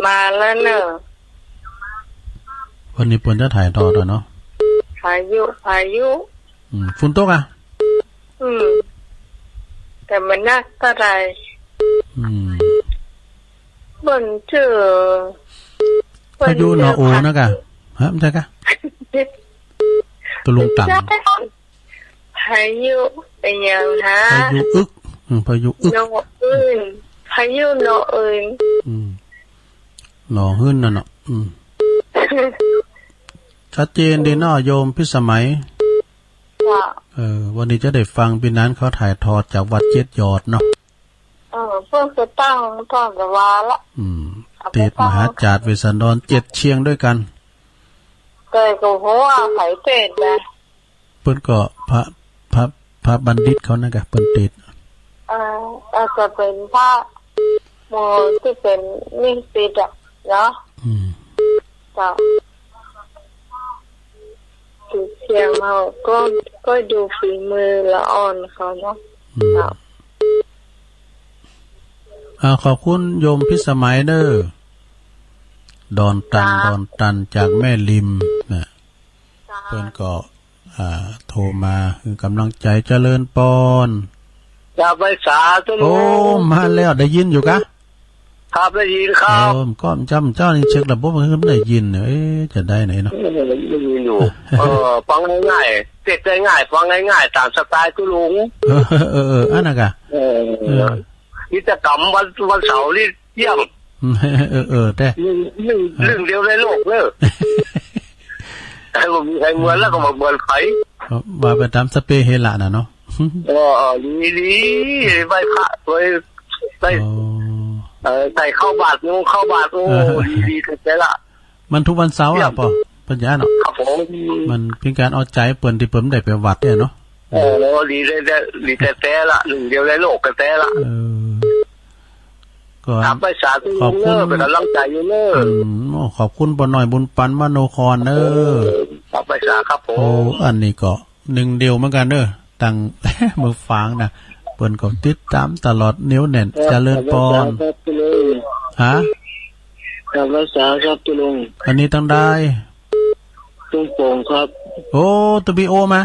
มาแล้วเน่อ วันนี้เปิ้นจะถ่ายทอดอะเนาะ ายุ พายุ อืม ฝนตกอะ อืม แต่บ่หนักเต้าใด อืม เปิ้นจื้อ พายุหนอโอนะกะ ฮะ บ่ใจ้กะ ตกลงต่ำ บ่ใจ้ พายุอะหยังฮะ พายุอึก อืม พายุอึก หนออื่น พายุหนออื่น อืม หนอหื้นนั่นเนาะ อืม ชัดเจนดีเนาะ โยมพิสมัย เจ้า เออ วันนี้จะได้ฟังปี้หนานเขาถ่ายทอดจากวัดเจ็ดยอดเนาะ เออ เปิ้นจะตั้งต้นตะวาละ อืม เอาไปตั้ง เตสน์มหาจารย์เวสสันดรเจ็ดเชียงด้วยกัน แต่ก็หัวาใผเตสน์นะ เปิ้นก็พระ พระ พระบัณฑิตเขานั่นกะ เปิ้นเตสน์ เออ อาจจะเป๋นพระหมู่ตี้เป๋นนิสิตอะเนาะ อืม เจ้า ตี้เชียงเฮาก็ ก็ดูฝีมือละอ่อนเขาเนาะ อืม เจ้า อ่า ขอบคุณโยมพิสมัยเน่อ ดอนตัน เจ้า ดอนตันจากแม่ริมนะ เจ้า เปิ้นก็ อ่า โทรมาหื้อกำลังใจ๋ เจริญปอน ครับ ไหว้สาธุลุง โอ้ มาแล้ว ได้ยินอยู่กะ ครับ ได้ยินครับ เออ ก็จำเจ้านี่เช็คระบบหื้อมันได้ยิน เอ๊ะ จะได้ไหนเนาะ เออ ได้ยินอยู่ เออ ฟังง่ายๆ เตสน์ได้ง่าย ฟังง่ายๆ ต๋ามสไตล์ตุ๊ลุง เออ เออ เออ อันนั้นกะ เออ เออ กิจกรรมวัน วันเสาร์นี่เยี่ยม เออ เออ แต๊ เรื่อง เรื่อง เออ เรื่องเดียวในโลกเน่อ ใผบ่มีใผเหมือนแล้วก็บ่เหมือนใผ ก็ว่าไปต๋ามสเปะเฮละน่ะเนาะ เออ เออ ดี ดี ไหว้พระ ไหว้ ไหว้ อ๋อ เออ ใส่เข้าบาตร โยมเข้าบาตร โอ้ เออ ดี ดีแต๊ๆ ละ มันทุกวันเสาร์อะ เยี่ยม ปอ ปัญญาเนาะ ครับผม มันเป๋นก๋านเอาใจ๋เปิ้นตี้เปิ้นได้ไปวัดเนี่ยเนาะ เออ แล้วดีแต๊ๆ ดีแต๊ๆ ละ เรื่องเดียวในโลกแต๊ๆ ละ เออ ก็ ครับ ไหว้สาธุ ขอบคุณ เน่อ เป๋นก๋ำลังใจ๋อยู่เน่อ อืม โอ้ ขอบคุณป้อน้อยบุญปันมโนครเน่อ เออ ครับ ไหว้สาครับผม โอ้ อันนี้ก็ นึ่งเดียวเหมือนกั๋นเน่อ ตังเมืองฝางนะ เปิ้นก็ติดต๋ามตลอดเหนียวแน่น ครับ เจริญปอน ครับ ครับ ฮะ ครับ ไหว้สาครับตุ๊ลุง อันนี้ตังใด ทุ่งโป่งครับ โอ้ ตุ๊ปีโอมา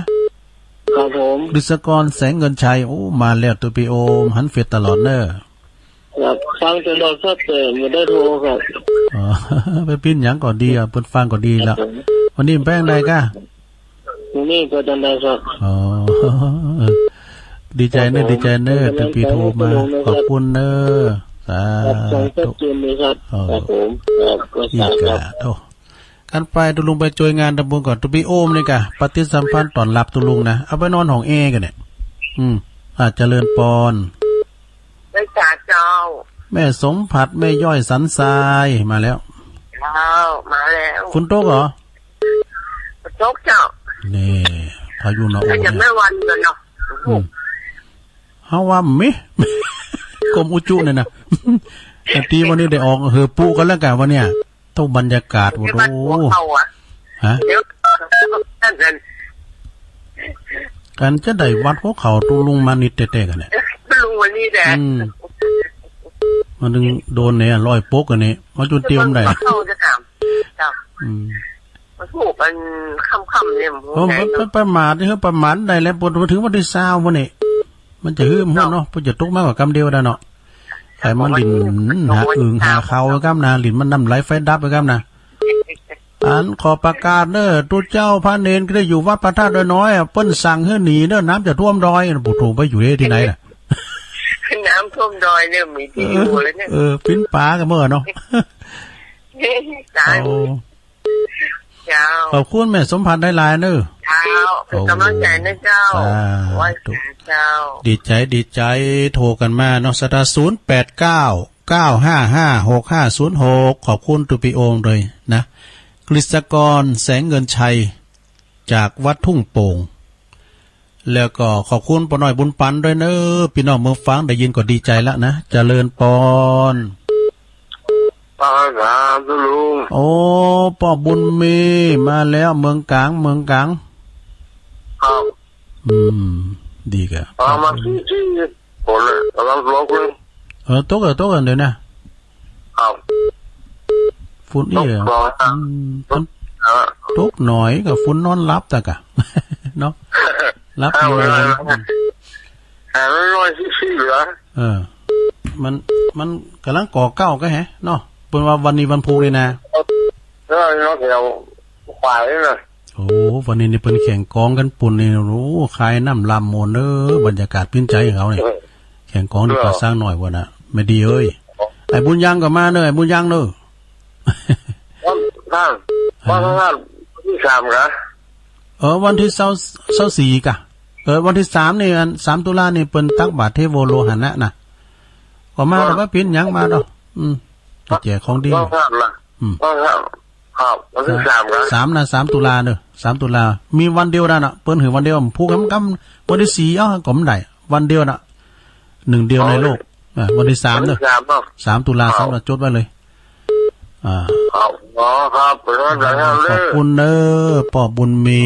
ครับผม กฤษกร แสงเงินชัย โอ้ มาแล้วตุ๊ปีโอ หันเฟซตลอดเน่อ ครับ ฟังตลอดครับ แต่บ่ได้โทรครับ อ๋อ ไปปิ้นหยังก็ดีอะ เปิ้นฟังก็ดีแล้ว ครับผม วันนี้แป้งใดก้า วันนี้ก็จันทร์ใดครับ อ๋อ ดีใจ๋เน่อ ครับผม ดีใจ๋เน่อ ตุ๊ปีโทรมา ขอบคุณเน่อ สาธุ ครับ ฟังชัดเจนเลยครับ อ๋อ ครับผม ครับ อีกอะ สาธุครับ โอ้ กันไปตุ๊ลุงไปจ้วยงานตำบลก่อน ตุ๊ปีโอมนี่กะ ปฏิสัมพันธ์ต้อนฮับตุ๊ลุงนะ เอาไปนอนห้องแอร์กั๋นเนี่ย อืม อ่า เจริญปอน ไหว้สาเจ้า แม่สมผัส แม่ย้อยสันทราย มาแล้ว เจ้า มาแล้ว ฝนตกเหรอ ฝนตกเจ้า นี่ พายุหนอโอ อาจจะ เนี่ย ไม่วันกันเนาะ อืม เฮาว่ามี กรมอุตุเนี่ยนะ แต่ตี้วันนี้ได้ออกเหือปุ๊กั๋นแล้วกะวันเนี้ย โถ่ บรรยากาศ เดี๋ยว โอ้โห วัดหัวเข่าอะ ฮะ เดี๋ยว นั่น นั่น กั๋นจะได้วัดหัวเข่าตุ๊ลุงมานิดแต๊ๆ กั๋นเนี่ย ตุ๊ลุงมานิดแต๊ อืม มันถึงโดนเนี่ย ร้อยปกอันนี้ มาจุดเตรียมได้ หัวเข่าจะถาม จ้ะ อืม มันถูกอันค่ำๆ เนี่ย ผม ผม ไปประมาทนี่ ประมาทได้แล้ว ปวดมาถึงวันตี้ซาววันนี้ มันจะหื้มหั้นเนาะ เปิ้นจะตกมากกว่ากำเดียวได้เนาะ ใผมาหลิ้นหาอึ่งหาเข่าไว้กำนะ หลิ้นมันน้ำไหลไฟดับไว้กำนะ อันขอประกาศเน่อ ตุ๊เจ้าพระเณรตี้ได้อยู่วัดพระธาตุดอยน้อยอะ เปิ้นสั่งหื้อหนีเน่อ น้ำจะท่วมดอย ปู่โถงไปอยู่ที่ไหนน่ะ น้ำท่วมดอยเนี่ย มีตี้อยู่เลยเนี่ย เออ เออ ปิ้นป๋ากั๋นเมื่อเนาะ ตาย โอ้ เจ้า ขอบคุณแม่สมผัสหลายๆ เน่อ เจ้า เป๋นก๋ำลังใจ๋นะเจ้า สาธุ ไหว้สาเจ้า ดีใจ๋ ดีใจ๋ โทรกั๋นมาเนาะ สตาร์ ศูนย์แปดเก้า เก้าห้าห้า หกห้าศูนย์หก ขอบคุณตุ๊ปีโอมด้วยนะ กฤษกร แสงเงินชัย จากวัดทุ่งโป่ง แล้วก็ขอบคุณป้อน้อยบุญปันด้วยเน่อ ปี้น้องเมืองฝางได้ยินก็ดีใจ๋ละนะ เจริญปอน ปาสาธุลุง โอ้ ป้อบุญมีมาแล้ว เมืองก๋าง เมืองก๋าง ครับ อืม ดีกะ เอามาที่ ที่ฝนน่ะก๋ำลังตกเลย เออ ตกเออ ตกเออ เดี๋ยวนะ ครับ ฝนอี้เหรอ ตกก่อน อืม ตก ฮะ ตกหน่อยก็ฝนนอนหลับตะกะ เนาะ หลับ เอา อยู่ ละ อืม หาน้อยๆ ชิวๆ เหรอ เออ มัน มันก่ำลังก่อเก๊าก็แฮะ เนาะ เปิ้นว่าวันนี้วันพูกนี่นะ เออ เนาะ แถวขวานี่นะ โอ้ วันนี้นี่เปิ้นแข่งกองกั๋นปู๊นนี่ โอ้ คายน้ำลำโม่นเน้อ บรรยากาศปิ้นใจ๋ของเฮานี่ เออ แข่งกองตี้ เออ ป่าซางน้อยปู๊นน่ะ แม่ดีเอ้ย ไอ้บุญยังก็มาเน้อ ไอ้บุญยังเน้อ วัน วัน ฮะ วันที่สามกะ เออ วันตี้ซาว ซาวสี่กะ เออ วันตี้สามนี่ อัน สามตุลานี่เปิ้นตักบาตรเทโวโลหะนะ ก็มา ก็ ดอก บ่เป๋นหยัง มาดอก อืม ไปแจกของดี วันที่สามละ อืม วันที่สาม ครับ วันตี้สามกะ สามนะ สามตุลาเน้อ สามตุลา มีวันเดียวนั่นน่ะ เปิ้นหื้อวันเดียว พูกกำกำ วันตี้สี่ เอ้า ก็บ่ได้ วันเดียวน่ะ หนึ่งเดียวในโลก อ๋อ อ่ะ วันตี้สามเน้อ วันตี้สามเนาะ สามตุลา ครับ สามตุลา จดไว้เลย อ่า ครับ อ๋อ ครับ ขอบคุณครับ ขอบคุณเน้อ ป้อบุญมี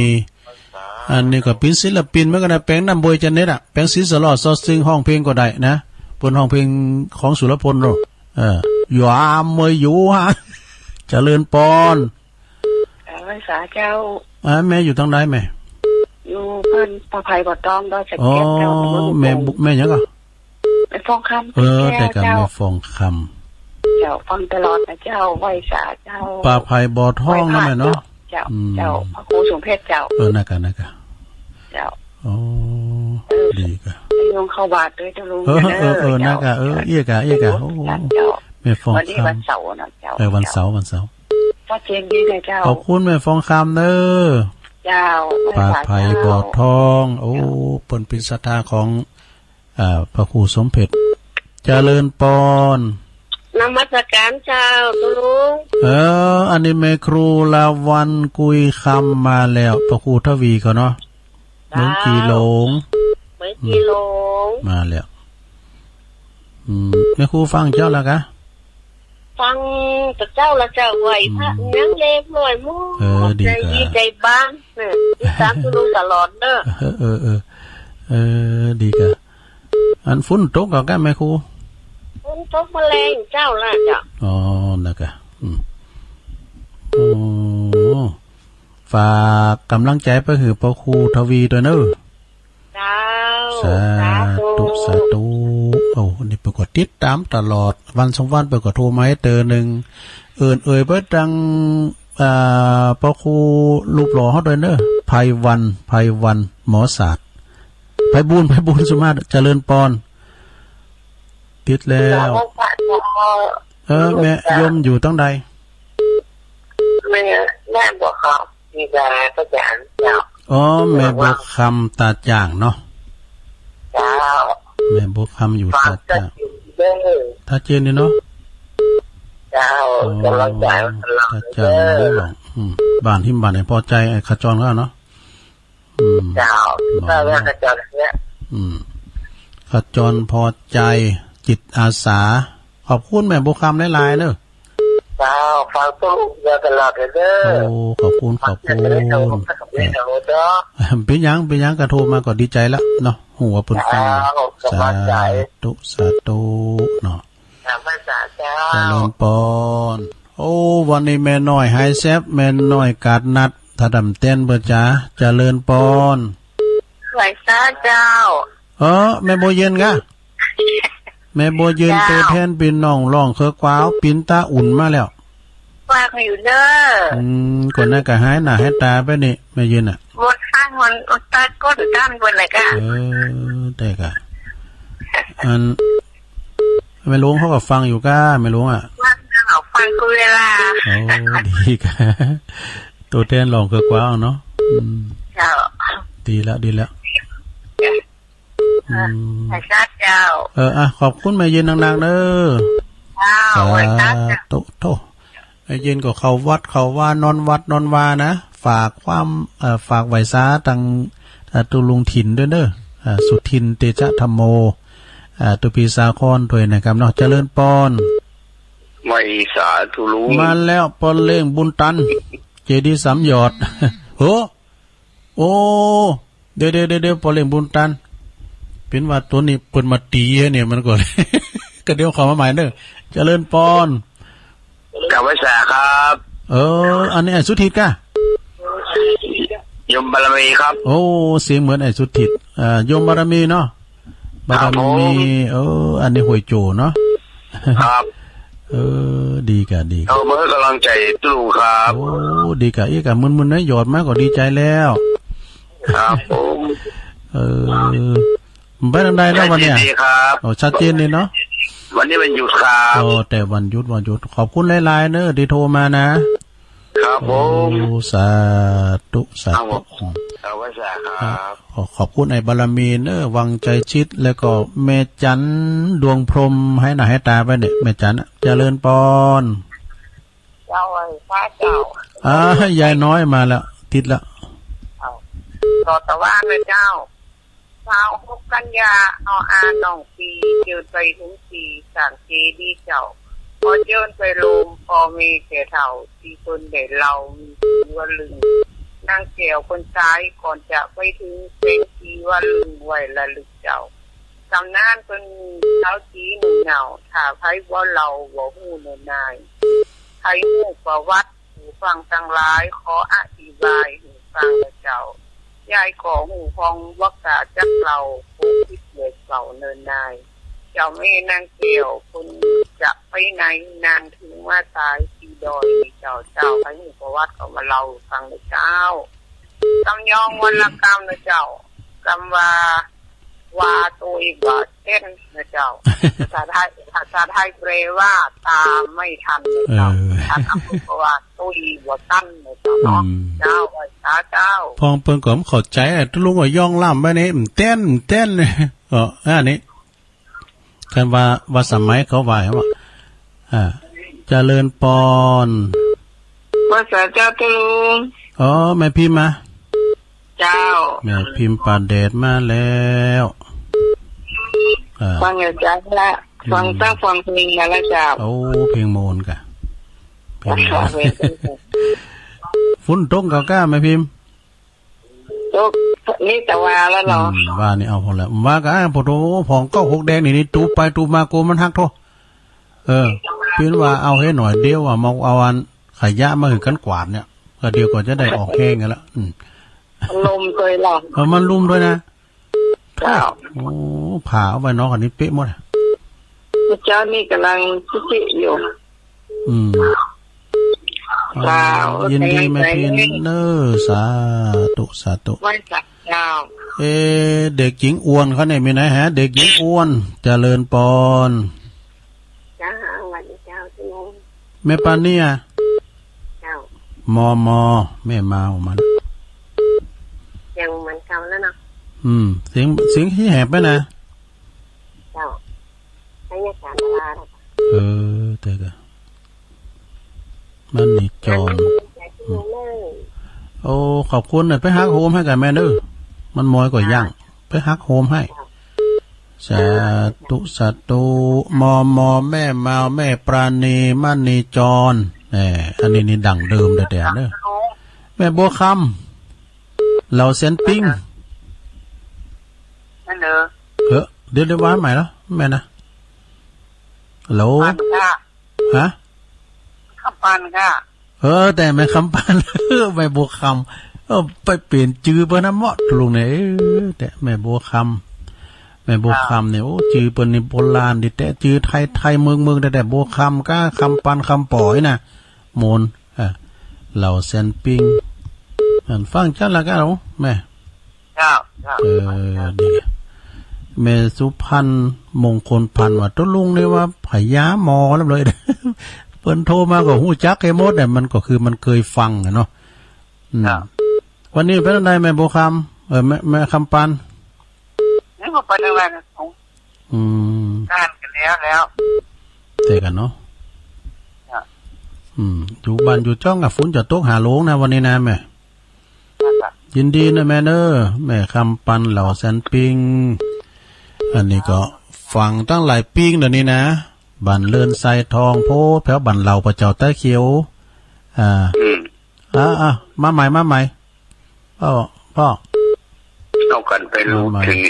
อันนี้ก็เป๋นศิลปินเหมือนกั๋นนะ แป๋งน้ำบวยจะเน็ตอะ แป๋งศรีสะเลาะซอซึ่งฮ้องเพลงก็ได้นะ เปิ้นฮ้องเพลงของสุรพลเนาะ เออ ยามเมยอยู่ฮะ เจริญปอน เออ ไหว้สาเจ้า อ่า แม่อยู่ตางใดแม่ อยู่เปิ้นป่าไผ่บ่อตอง ดอยสะเก็ดเจ้า อ๋อ ตำบล แม่บุ แม่หยังก่อ แม่ฟองคำ เออ แม่แก้ว แต่กับ เจ้า แม่ฟองคำ เจ้า ฟังตลอดนะเจ้า ไหว้สาเจ้า ป่าไผ่บ่อตองนะแม่เนาะ เจ้า อืม เจ้า พระครูสมเพชรเจ้า เออ นั่นกะ นั่นกะ เจ้า อ๋อ เออ ดีกะ โยมเข้าบาตรด้วยเจ้าลุง เออ เออ เออ เจ้า นั่นกะ เออ เอี้ยกะ เอี้ยกะ โอ้โห เจ้า แม่ฟองคำ วันนี้วันเสาร์นะเจ้า เออ วันเสาร์ วันเสาร์ พระเจดีย์นะเจ้า ขอบคุณแม่ฟองคำเน้อ เจ้า ป่าไผ่บ่อตอง ไหว้สาเจ้า โอ้ เปิ้นเป๋นศรัทธาของ อ่า พระครูสมเพชร เจริญปอน นมัสการเจ้า ตุ๊ลุง เออ อันนี้แม่ครูลาวัณกุยคำมาแล้ว พระครูทวีเขาเนาะ เจ้า เมืองจีหลง เมืองจีหลง อืม มาแล้ว อืม แม่ครูฟังเจ้าแล้วกะ ฟังแต่เจ้าละเจ้า ไหว้พระ อืม ยังเรียบร้อยหมด เออ ดีกะ ใจดีใจบาน เนี่ย ติดต๋ามตุ๊ลุงตลอดเน้อ เออ เออ เออ เออ ดีกะ อันฝนตกก่อกะแม่ครู ฝนตกมาแลงเจ้าละเจ้า อ๋อ นั่นกะ อืม โอ้ ฝากก๋ำลังใจ๋ไปหื้อพระครูทวีตวยเน้อ เจ้า สาธุ สาธุ สาธุ โอ้ นี่เปิ้นก็ติดต๋ามตลอด วันสองวันเปิ้นก็โทรมาหื้อเตื้อนึ่ง เอิ้นเอ่ยไปตัง อ่า พระครูรูปหล่อเฮาตวยเน้อ ไพวัน ไพวัน หมอศาสตร์ ไพบูลย์ ไพบูลย์สุมาตย์ เจริญปอน ติดแล้ว เออ แม่โยมอยู่ตางใด แม่ แม่บ่ครับ มีแต่ตาจ่างเจ้า อ๋อ แม่บัวคำตาจ่างเนาะ เจ้า แม่บัวคำอยู่ตาจ่าง ฝากตาเจนเด้อ ตาเจนนี่เนาะ เจ้า อ๋อ ก๋ำลังใจ๋ตลอด ตาจ่าง เด้อ นี่หรอ อืม บ้านหิมบ้านไอ้พอใจ๋ ไอ้ขจรเขาเนาะ อืม เจ้า เนาะ ก็เรื่องขจรเนี่ย อืม ขจรพอใจ๋ จิตอาสา ขอบคุณแม่บัวคำหลายๆ เน้อ เจ้า ฟังตุ๊ลุงตลอดเลยเด้อ โอ้ ขอบคุณ ขอบคุณ เจ้า เป๋นหยัง เป๋นหยัง กะโทรมาก็ดีใจ๋ละเนาะ ฮู้ว่าเปิ้นฟัง เจ้า สบายใจ๋ สาธุ สาธุ เนาะ สาธุ สาธุ เจริญปอน โอ้ วันนี้แม่น้อยหายแซบ แม่น้อยกาดนัด ถ้าดำแตนเปิ้นจ๋า เจริญปอน ไหว้สาเจ้า เออ แม่บัวเย็นกะ แม่บัวเย็น เจ้า ตั๋วแตนปี้น้องร้องเขอะกวาว ปิ๊นตาอุ่นมาแล้ว ว่าเขาอยู่เด้อ อืม ก่อนนั้นกะหายหน้าหายต๋าไปนี่ แม่เย็นน่ะ หมดตั้งมัน หมดตาก้นตั้งบนเลยกะ เออ ได้กะ อัน แม่หลวงเขาก็ฟังอยู่กะ แม่หลวงอะ ฟัง ฟังกู้เวลา โอ้ ดีกะ ตั๋วแตนร้องเขอะกวาวเนาะ อืม เจ้า ดีแล้ว ดีแล้ว อืม ไหว้สาเจ้า เออ อ่ะ ขอบคุณแม่เย็นนักๆ เน้อ เจ้า สาธุ ไหว้สาเจ้า โธ่ แม่เย็นก็เข้าวัดเข้าวานอนวัดนอนวานะ ฝากความ เอ่อ ฝากไหว้สาตัง เอ่อ ตุ๊ลุงถิ่นตวยเน้อ อ่า สุทินเตชะธัมโม อ่า ตุ๊ปี้สาครตวยนะครับเนาะ เจริญปอน ไหว้สาตุ๊ลุง มาแล้ว ป้อเล้งบุญตัน เจดีย์สามหยอด โห โอ้ เดี๋ยวๆๆๆ ป้อเล้งบุญตัน เป๋นว่าตั๋วนี้เปิ้นมาตี๋เนี่ย มันก็ ก็เดี๋ยวเข้ามาใหม่เน้อ เจริญปอน กับไหว้สาครับ เออ อันนี้ อันสุทินกะ ยมบารมีครับ โอ้ เสียงเหมือนไอ้สุทธิต อ่า ยมบารมีเนาะ ครับผม บารมี เออ อันนี้ห้วยโจ้เนาะ ครับ เออ ดีก่ะ ดี เอามาให้กำลังใจ๋ตุ๊ลุงครับ โอ้ ดีก่ะ เอ๊ะก่ะ มึนๆ นะ หยอดมาก็ดีใจ๋แล้ว ครับผม เออ ไปตางใดเนาะวันเนี้ย ชัดเจนดีครับ โอ้ ชัดเจนดีเนาะ วันนี้วันหยุดครับ โอ้ แต่วันหยุด วันหยุด ขอบคุณหลายๆ เนอะ ตี้โทรมานะ ครับผม โอ้ สาธุ สาธุ ครับผม อืม เอาไว้สาครับ ขอ ขอบคุณไอ้บารมีเนอะ วังไชยชิต แล้วก็แม่จันดวงพรหม หายหน้าหายต๋าไปเนี่ย แม่จันน่ะ เจริญปอน เจ้า ไอ้พระเจ้า อ่า ยายน้อยมาแล้ว ติดแล้ว เอ้า ต่อตะวันนะเจ้า ซาวหก กัญญา ออ่าง หนองปี เจิญไปเถิงตี้สร้างเจดีย์เจ้า ขอเจิญไปโฮมป้อแม่แก่เฒ่า ตี้เปิ้นได้เล่ามีจื้อว่าลึง นางแก้วคนซ้าย ก่อนจะไปเถิงแสงสีว่าลึง ไหว้ระลึกเจ้า ต๋ำนานเปิ้นมีเท้าจีนึ่งเหน่า ถ้าใผบ่เล่าบ่ฮู้เนินนาย ใผฮู้ประวัติ ผู้ฟังตังหลาย ขออธิบายหื้อฟังเน่อเจ้า ยายก็ฮู้พ่องบ่กล้าจักเล่า ผู้ผิดเหลือเก่าเนินนาย เจ้าแม่นางแก้วเปิ้นจะไปไหน นางเถิงมาต๋ายตี้ดอยนี่เจ้า เจ้าใผฮู้ประวัติก็มาเล่าหื้อฟังเน่อเจ้า กำยองวรรณกรรมเน่อเจ้า กำว่า ว่าตวยบ่เต้นเน่อเจ้า ภาษาไทย ภาษาไทยแปลว่าตามไม่ทันเน่อเจ้า เออ ภาษาอังกฤษก็ว่าตวยบ่ตันเน่อเจ้าเนาะ อืม เจ้า ไหว้สาเจ้า พ่องเปิ้นก็บ่เข้าใจ๋อะ ตุ๊ลุงก็ย่องล้ำไปนี่ เต้น เต้น ก็ อันนี้ คันว่า ว่าสมัยเขาว่า ว่า อ่า เจริญปอน ไหว้สาเจ้าตุ๊ลุง อ๋อ แม่พิมพ์มา เจ้า แม่พิมพ์ป่าแดดมาแล้ว อ่า ฟังอยู่เจ้าละ อืม ฟังตั้งฟังเพลงมาแล้วเจ้า โอ้ เพลงโมนก่ะ เพลงโมน เจ้า เพลง ฝนตกก่าก้า แม่พิมพ์ ตก นี่ตะวาแล้วเนาะ อืม ว่านี่เอาพ่องแล้ว ว่าก่า อ้าว โผโธ พ่องเก๊าหกแดงนี่ นี่ตูบไปตูบมา กั๋วมันหักโธ่ เออ เปิ้นว่าเอาหื้อหน่อยเดียวอะ มาเอาอันขยะมาหื้อกั๋นกวาดเนี่ย ก็เดี๋ยวก็จะได้ออกแฮงกั๋นละ อืม ลมตวยเนาะ เออ มันลุ่มตวยนะ เจ้า โอ้ ผ่าเอาไว้เนาะ อันนี้เป๊ะหมดอะ เจ้านี่ก่ำลังจิๆ อยู่ อืม เจ้า ยินดีแม่พิมพ์เน่อ สาธุ สาธุ ไหว้สาเจ้า เอ๊ะ เด็กหญิงอ้วนเขาเนี่ยมีไหนฮะ เด็กหญิงอ้วน เจริญปอน เจ้า สวัสดีเจ้า แม่ปานีอะ เจ้า มอมอ แม่มาออกมา เสียงเหมือนเก่าแล้วเนาะ อืม เสียง เสียงที่แหบไปนะ เจ้า ไสยศาสตร์ลาว เออ แต่ก็ มันนี่จอน อืม โอ้ ขอบคุณนะ ไปหักโฮมหื้อก่าแม่เน่อ มันมอยก่าย่าง ไปหักโฮมหื้อ สาธุ สาธุ มอมอ แม่มาว แม่ปราณี มณีจร แหม อันนี้นี่ดั้งเดิมแต๊ๆ เน่อ แม่บัวคำ เหล่าแสนปิ๊ง นั่นเน่อ เออ เดี๋ยว เดี๋ยวว่าใหม่ละ แม่นะ ฮัลโหล ปันค่ะ ฮะ คำปันค่ะ เออ แต่แม่คำปัน แม่บัวคำ เออ ไปเปลี่ยนจื้อเปิ้นนะเมาะ ตุ๊ลุงเนี่ย เออ แต่แม่บัวคำ แม่บัวคำเนี่ย โอ้ จื้อเปิ้นนี่โบราณดีแต๊ จื้อไทยๆ เมืองๆ แต๊ๆ บัวคำก้า คำปัน คำป๋อยนะ โมน อ่ะ เหล่าแสนปิ๊ง อันฟังจั๊นละก้า แม่ เจ้า เจ้า เออ ดี แม่สุพรรณ มงคลพันธ์ ว่าตุ๊ลุงนี่ว่าพญาหมอลำเลย เปิ้นโทรมาก็ฮู้จักหื้อหมดเนี่ย มันก็คือมันเกยฟังอะเนาะ อืม เจ้า วันนี้เป๋นจั่งใดแม่บัวคำ เออ แม่ แม่คำปัน นี่ก็ไปทางไหนนะ อืม ก้านกั๋นแล้ว แล้ว เจอกั๋นเนาะ ครับ อืม อยู่บ้านอยู่จ้องอะ ฝนจะตกหาโลงนะวันนี้นะแม่ ครับ ยินดีนะแม่เน่อ แม่คำปัน เหล่าแสนปิ๊ง อันนี้ก็ฟังตั้งหลายปิ๊งเดี๋ยวนี้นะ บ้านเลินทรายทอง โพธิ์แผวบ้านเหล่าพระเจ้าตาเขียว อ่า อืม อ่า อ่า มาใหม่ มาใหม่ พ่อ พ่อ เอากั๋นไปลูก มาใหม่ ที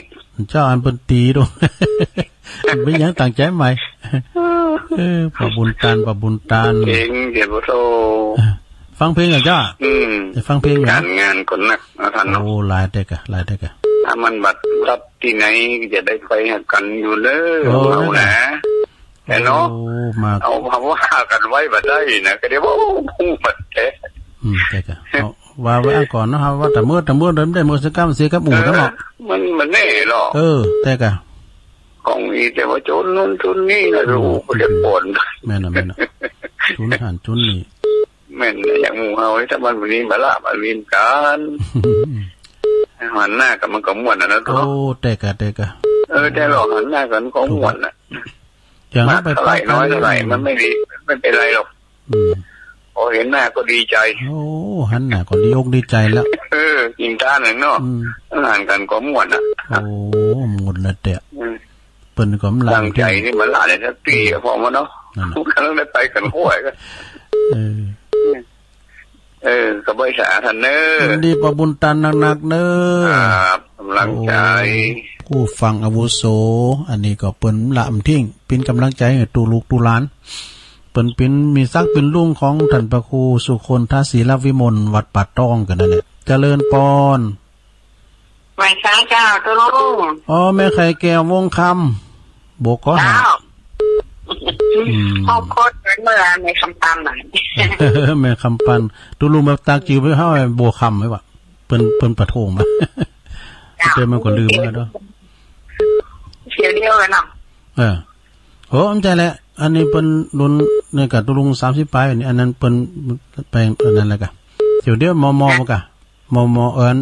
เจ้าอันเปิ้นตี๋ดู เป๋นหยังตั้งใจ๋ใหม่ เออ ป้าบุญตาน ป้าบุญตาน เจ๋งเจ๋ง โอ้โธ่ ฟังเพลงก่อเจ้า อืม ได้ฟังเพลงก่อ ก๋านงานก็หนักนะต้านเนาะ โอ้ หลายเต๊อะ หลายเต๊อะ ถ้ามันบัดรับตี้ไหนจะได้ไปหากั๋นอยู่เน่อ โอ้ เฮา นั่นแหละ นะ แต่เนาะ โอ้ มา เอา เอาว่ากั๋นไว้บ่ได้นะ ก็เดี๋ยวว่า โอ้ ฮู้บ่แต๊ อืม เต๊อะ เอา ว่าไว้อันก่อนเนาะ ว่าตะเมิด ตะเมิด ได้เมิดสักกำเสียกับอู่ เออ ตะเมิด มัน มันแน่เนาะ เออ เต๊อะ ของอีแต่ว่าจุนนู้นจุนนี้นะ อืม ลูกก็จะปน แม่นน่ะ แม่นน่ะ จุนหั้นจุนนี่ แม่นน่ะ อย่างหมู่เฮานี่ ถ้ามันบ่มีภาระบ่มีก๋าน หันหน้ากั๋นมันก็ม่วนอะนะ โอ้ เต๊อะ เต๊อะ เออ แต่ลองหันหน้ากั๋นก็ม่วนอะ อย่างนั้นไป มากเท่าไหร่ ไป น้อยเท่าไหร่ ไป มันไม่มี ไม่เป็นไรหรอก อืม พอหันหน้าก็ดีใจ๋ โอ้ หันหน้าก็ดีอกดีใจ๋แล้ว เออ จริงต้านน่ะเนาะ อืม หันกั๋นก็ม่วนอะ โอ้ ม่วนแล้วเต๊อะ อืม เปิ้นก็บ่ละ ตั้งใจ๋นี่บ่ละเลยสักตี้อะ อืม พอมาเนาะ นั่นน่ะ กำลังได้ไปกั๋นค่อยก็ เออ เออ ก็บ่สาต้านเน่อ ยินดีป้อบุญตันนักๆ เน่อ ครับ ก๋ำลังใจ๋ โอ้ ผู้ฟังอาวุโส อันนี้ก็เปิ้นบ่ละบ่ทิ้ง เป๋นก๋ำลังใจ๋หื้อตุ๊ลูกตุ๊หลาน เปิ้นเป๋น มีศักดิ์เป๋นลุงของต้านพระครูสุคนทศิลวิมล วัดป่าตองกั๋นนั่นแหละ เจริญปอน ไหว้สาเจ้าตุ๊ลุง อ๋อ แม่ไข่แก้ววงคำ บวก ก ห้า เจ้า อืม ครอบครัวเหมือนเมื่อแม่คำปันน่ะ แม่คำปัน ตุ๊ลุงแบบตักจื้อไปเฮา บวกคำไว้วะ เปิ้น เปิ้นปะโทงมา เจ้า เปิ้นมันก็ลืมแล้วเนาะ เสียเดียวกันเนาะ เออ โอ้ บ่ใจ้แหละ อันนี้เปิ้นรุ่นนี่กะตุ๊ลุงสามสิบปลายนี่ อันนั้นเปิ้นไปอันนั้นแล้วกะ เดี๋ยว เดี๋ยว มม บ่กะ มม เอิ้น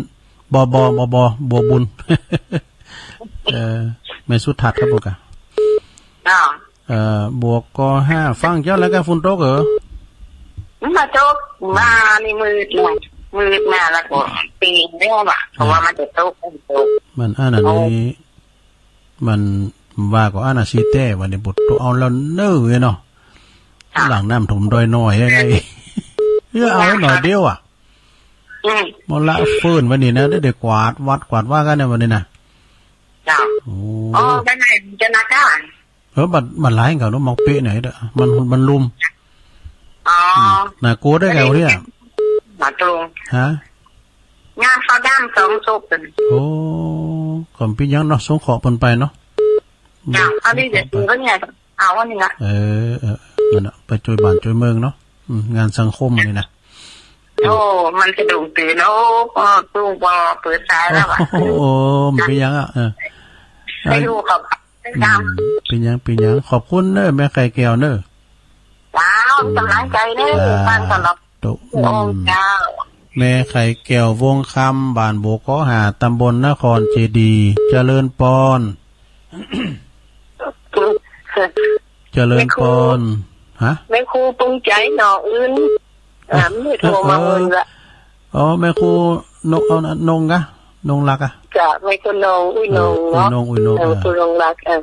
บ บ บ บ บวกบุญ เออ แม่สุทัศน์ครับบ่กะ อ้าว เอ่อ บวก ก ห้า ฟังเจ้าแล้วกะ ฝนตกเหรอ มันบ่ตก มานี่มืดมา มืดมาแล้วก็เป๋นแล้วอะ เพราะว่ามันจะตก มันตก มันอันนั้น โอ้ นี่ มันว่าก็อันน่ะสิแต๊ วันนี้บ่ตกเอาแล้วเน่อเนาะ ค่ะ หลังน้ำท่วมดอยน้อยยังไง เออ เอาไว้หน่อยเดียวอะ อืม มอละเฟิ่นวันนี้นะ ได้ ได้กวาดวัดกวาดว่ากั๋นเนี่ยวันนี้นะ จ้ะ โอ้ อ๋อ ไปไหนจะนาก้า เออ บัด บัดหลายกั๋นเนาะ หมอกเปะไหนเด้อ มัน มันลุ่ม อ๋อ อืม น่ากลัวได้ไงวะเนี่ย มาตรง ฮะ งานเขาด้ามสองศพเป็น โอ้ ก็บ่เป๋นหยังเนาะ สงเคราะห์เปิ้นไปเนาะ จ้ะ อันนี้เดี๋ยวเปิ้นก็เนี่ย เอาอันนี้ละ เออ เออ นั่นน่ะ ไปจ้วยบ้านจ้วยเมืองเนาะ อืม งานสังคมอันนี้นะ โอ้ มันสะดุ้งตื่น โอ้ ป้อตุ๊ลุงป้อเปิดสายแล้วอะ โอ้โห บ่เป๋นหยังอะ เออ ไม่รู้เขา อืม เป๋นหยัง เป๋นหยัง ขอบคุณเน่อ แม่ไข่แก้วเน่อ เจ้า ก๋ำลังใจ๋เน่อ จ้า ฟังตลอด โต โอ้ อืม เจ้า แม่ไข่แก้ว วงคำ บ้านบวก ก ห้า ตำบลนครเจดีย์ เจริญปอน เจริญปอน ฮะ แม่ครูปึงใจ๋หน่ออื่น อ่า ไม่โทรมาเอิ้นละ อ๋อ แม่ครูนง เอา นงกะ นงรักอะ จ้ะ แม่ครูนง อุ้ยนง เออ เนาะ อุ้ยนง อุ้ยนง เออ เออ ครูนงรัก เออ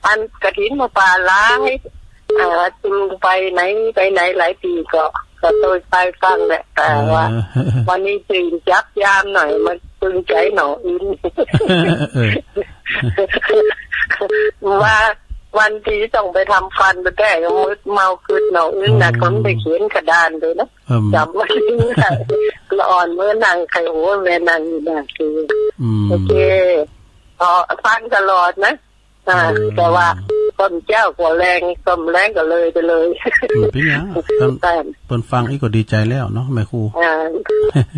อันกฐินมาป่าหลาย อ่า ตุ๊ลุงไปไหน ไปไหนหลายปี๋ก็ ก็โตยไปฟังแหละ แต่ว่า เออ วันนี้ตื่นจับยามหน่อย มาปึงใจ๋หน่ออื่น เออ ว่าวันตี้ต้องไปทำฟันไปแก้ก็มึนเมา กึ๊ดหน่ออื่นนะ อืม คนไปเขียนกระดานเลยนะ อืม จ๋ำบ่ได้ ละอ่อนเมื่อนั่งไข่โหแม่นั่งอยู่หน้าคือ อืม โอเค พอฟังตลอดนะ อ่า อืม แต่ว่าต๋อนเจ๊าก็แลง ต๋อนแลงก็เลยไปเลย อืม เป๋นหยัง เปิ้น แต่ เปิ้นฟังอีกก็ดีใจ๋แล้วเนาะ แม่ครู อ่า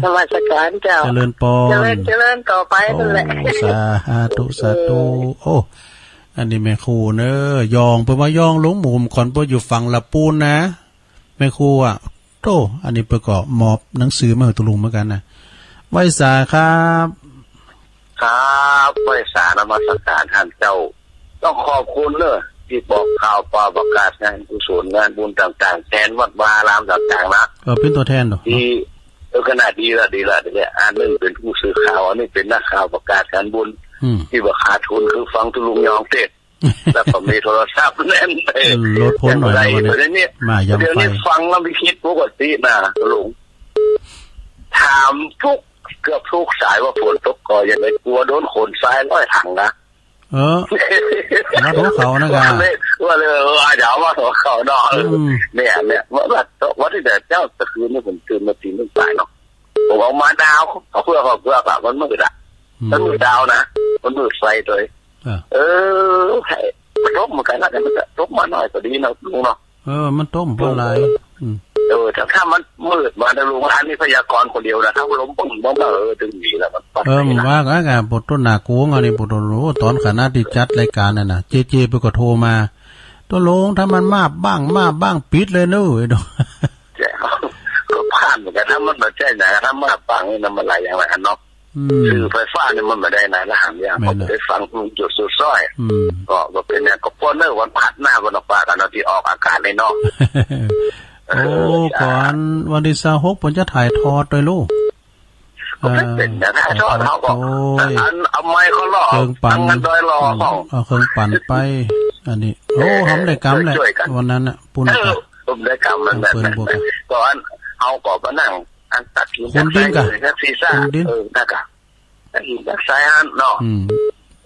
นมัสการเจ้า เจริญปอน เจริญ เจริญต่อไปนั่นแหละ โอ้ สาธุ สาธุ เออ โอ้ อันนี้แม่ครูเน่อ ยอง เปิ้นว่ายองหลวงหมู่ก่อน เปิ้นอยู่ฝั่งละปูนนะ แม่ครูอะ โต้ อันนี้เปิ้นก็มอบหนังสือมาหื้อตุ๊ลุงเหมือนกั๋นนะ ไหว้สาครับ ครับ ไหว้สานมัสการต้านเจ้า ต้องขอบคุณเน่อ ตี้บอกข่าวปาประกาศงานกุศลงานบุญต่างๆ แตนวัดวาอารามต่างๆ นะ เออ เป๋นตั๋วแทนเนาะ ตี้ เออ ขนาดดีละ ดีละ ดีละ อันนึ่งเป๋นผู้สื่อข่าว อันนี้เป๋นนักข่าวประกาศงานบุญ อืม ตี้บ่ขาดทุนคือฟังตุ๊ลุงยองเตศน์ แล้วก็มีโทรศัพท์แน่น เออ ลดพ้นหน่อยนะวันนี้ เดี๋ยวนี้ มายามไฟ เดี๋ยวนี้ฟังแล้วบ่คิดปกตินะลุง ถามทุก เกือบทุกสายว่าฝนตกก่อยังไง กลัวโดนขนทรายร้อยถังนะ เออ วัดหัวเข่านะกะ ว่าเลย ว่าเลย เออ เดี๋ยววัดหัวเข่าเนาะ เออ อืม เนี่ย เนี่ย วัด วัด วัดตี้เจ้าตะคืนนี่ผมตื่นมาตีหนึ่งสายเนาะ ผมเอามาดาว เอาเฟือก เอาเฟือกอะ มันมืดอะ อืม มันมืดดาวนะ มันมืดไฟโตย อ่ะ เออ ใช่ ตกเหมือนกั๋นนะ แต่มันก็ตกมาน้อยก็ดีนะลุงเนาะ เออ มันตกบ่หลาย อืม เออ ถ้า ถ้ามันมืดมานะลุง อันนี้พยากรณ์คนเดียวนะ ถ้าลมปึ้งบ้างนะ เออ ตึงดีแล้ว มันปัด เออ ไปนะ มันว่ากั๋นกะ ปวดต้นหน้ากูงอันนี้ ปวดต้น โอ้ ต๋อนขณะตี้จัดรายก๋านนั่นน่ะ เจเจเปิ้นก็โทรมา ตกลงถ้ามันมาบ้าง มาบ้าง ปิดเลยเนาะ ไอ้ดอก ใช่ ก็ผ่านเหมือนกั๋น ถ้ามันบ่ใจ้นะ ถ้ามาบ้างนี่นะ มันหลายอย่างหลายอันเนาะ อืม สื่อไฟฟ้านี่มันบ่ได้นะ ละหันอย่าง แม่น ผม น่ะ ได้ฟังลุงจุดสุดซ้อย อืม ก็ ก็เป๋นอย่าง ก็ป้นเน่อวันพฤหัสหน้าวันออกปากั๋นเนาะ ตี้ออกอากาศเลยเนาะ โอ้ เออ ก่อนวันตี้ซาวหกเปิ้นจะถ่ายทอดโตยลูก ก็เป๋น เออ อย่างถ่ายทอด ถ่ายทอด เฮาก็ โอ้ย อันเอาไมค์เขาล่อ เคิงปั่น อันนั้นโดยล่อ อืม ของ เอาเคิงปั่นไป อันนี้ โอ้ เออ หำได้กำแหละ จ้วยกั๋น วันนั้นน่ะ ปุ้น เออ กะ ผมได้กำมันแบบนั้น เปิ้นบวกกะ ก่อนเฮาก็มานั่ง อันตัดหิน ขุดดินกะ ตัดทราย ตัดศีรษะ ขุดดิน เออ นั่นกะ ตัดหินตัดทรายหั้นเนาะ อืม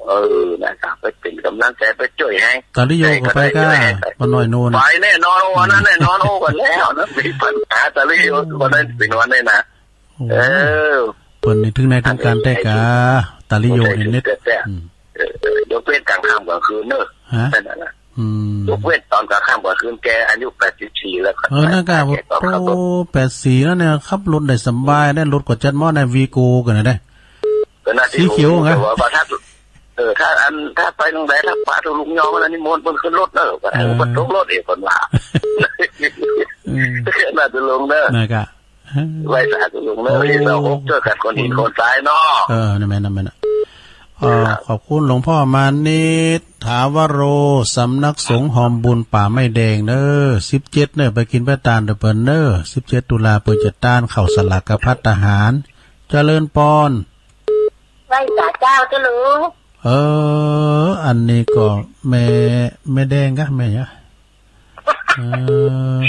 เออ นั่นกะ ไปเป๋นก๋ำลังใจ๋ ไปจ้วยแฮง ตาลิโยก็ไปกะ ใจ๋ก็ได้จ้วยแฮง ป้าน้อยโน่น ไปแน่นอน วันนั้นแน่นอน โอ้ วันแล้วนะ มีปัญหา ตาลิโย วันนั้นเป๋นวันนี้นะ โอ้ เออ เปิ้นนี่เถิงไหนเถิงก๋านแต๊กะ ตาลิโยนี่เน็ต อืม เออ เออ ยกเว้นก๋างค่ำก๋างคืนเน่อ ฮะ แค่นั้นน่ะ อืม ยกเว้นต๋อนก๋างค่ำก๋างคืน แกอายุแปดสิบสี่แล้ว เออ นั่นกะ แกต๋อนขับรถ โอ้ แปดสิบสี่แล้วเนี่ย ขับรถได้สบาย ได้รถก็จัดมอดในวีโก้กั๋นนะ ได้ ก็น่าจะ สีเขียวไง แต่ว่า ว่าถ้า เออ ถ้าอัน ถ้าไปตรงใด ถ้าปาตรงลุงยอมแล้วนิมนต์เปิ้นขึ้นรถเน่อ ก็ให้ เออ เปิ้นตกรถเอง เปิ้นว่า อืม น่าจะลงเน่อ นั่นกะ ไหว้สาธุลุงเนอะ โอ้ ที่เราพบเจอกันคนดีคนตายเนาะ เออ นั่นแหละ นั่นแหละ เออ ขอบคุณหลวงพ่อมานิตย์ ถาวโร สำนักสงฆ์หอมบุญป่าไม้แดงเนอะ สิบเจ็ดเนอะ ไปกิ๋นไปตานเด้อเปิ้นเนอะ สิบเจ็ดตุลาเปิ้นจะต้านข้าวสลากกับภัตตาหาร เจริญปอน ไหว้สาเจ้าเจ้าลุง เออ อันนี้ก็แม่ แม่แดงกะ แม่หยัง เออ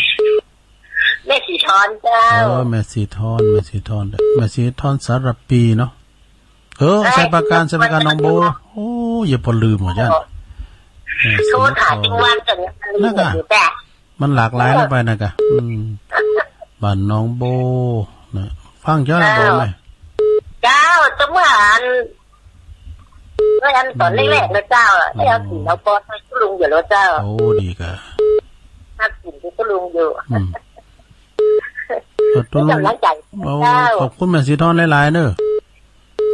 แม่สีทอนเจ้า เออ แม่สีทอน แม่สีทอน แม่สีทอนสารภีเนาะ เออ เอ้ย ชัยปราการ ชัยปราการหนองโบ โอ้ อย่าปอลืมว่ะจ้ะ แม่สีทอน โทรหาทุกวัน นั่นกะ อยู่แต่ มันหลากหลายลงไปนั่นกะ อืม บ้านหนองโบนะ ฟังเจ้านะ เจ้า บอกไหม เจ้า จะเหมือน เมื่ออันต๋อนแรกๆนะเจ้า อ๋อ ได้เอาศีลเอาปอนให้ตุ๊ลุงอยู่แล้วเจ้า โอ้ ดีกะ ฮักศีลตุ๊ลุงอยู่ อืม เออ ตุ๊ลุง ให้ก๋ำลังใจ๋ โอ้ เจ้า ขอบคุณแม่สีทอนหลายๆเนอะ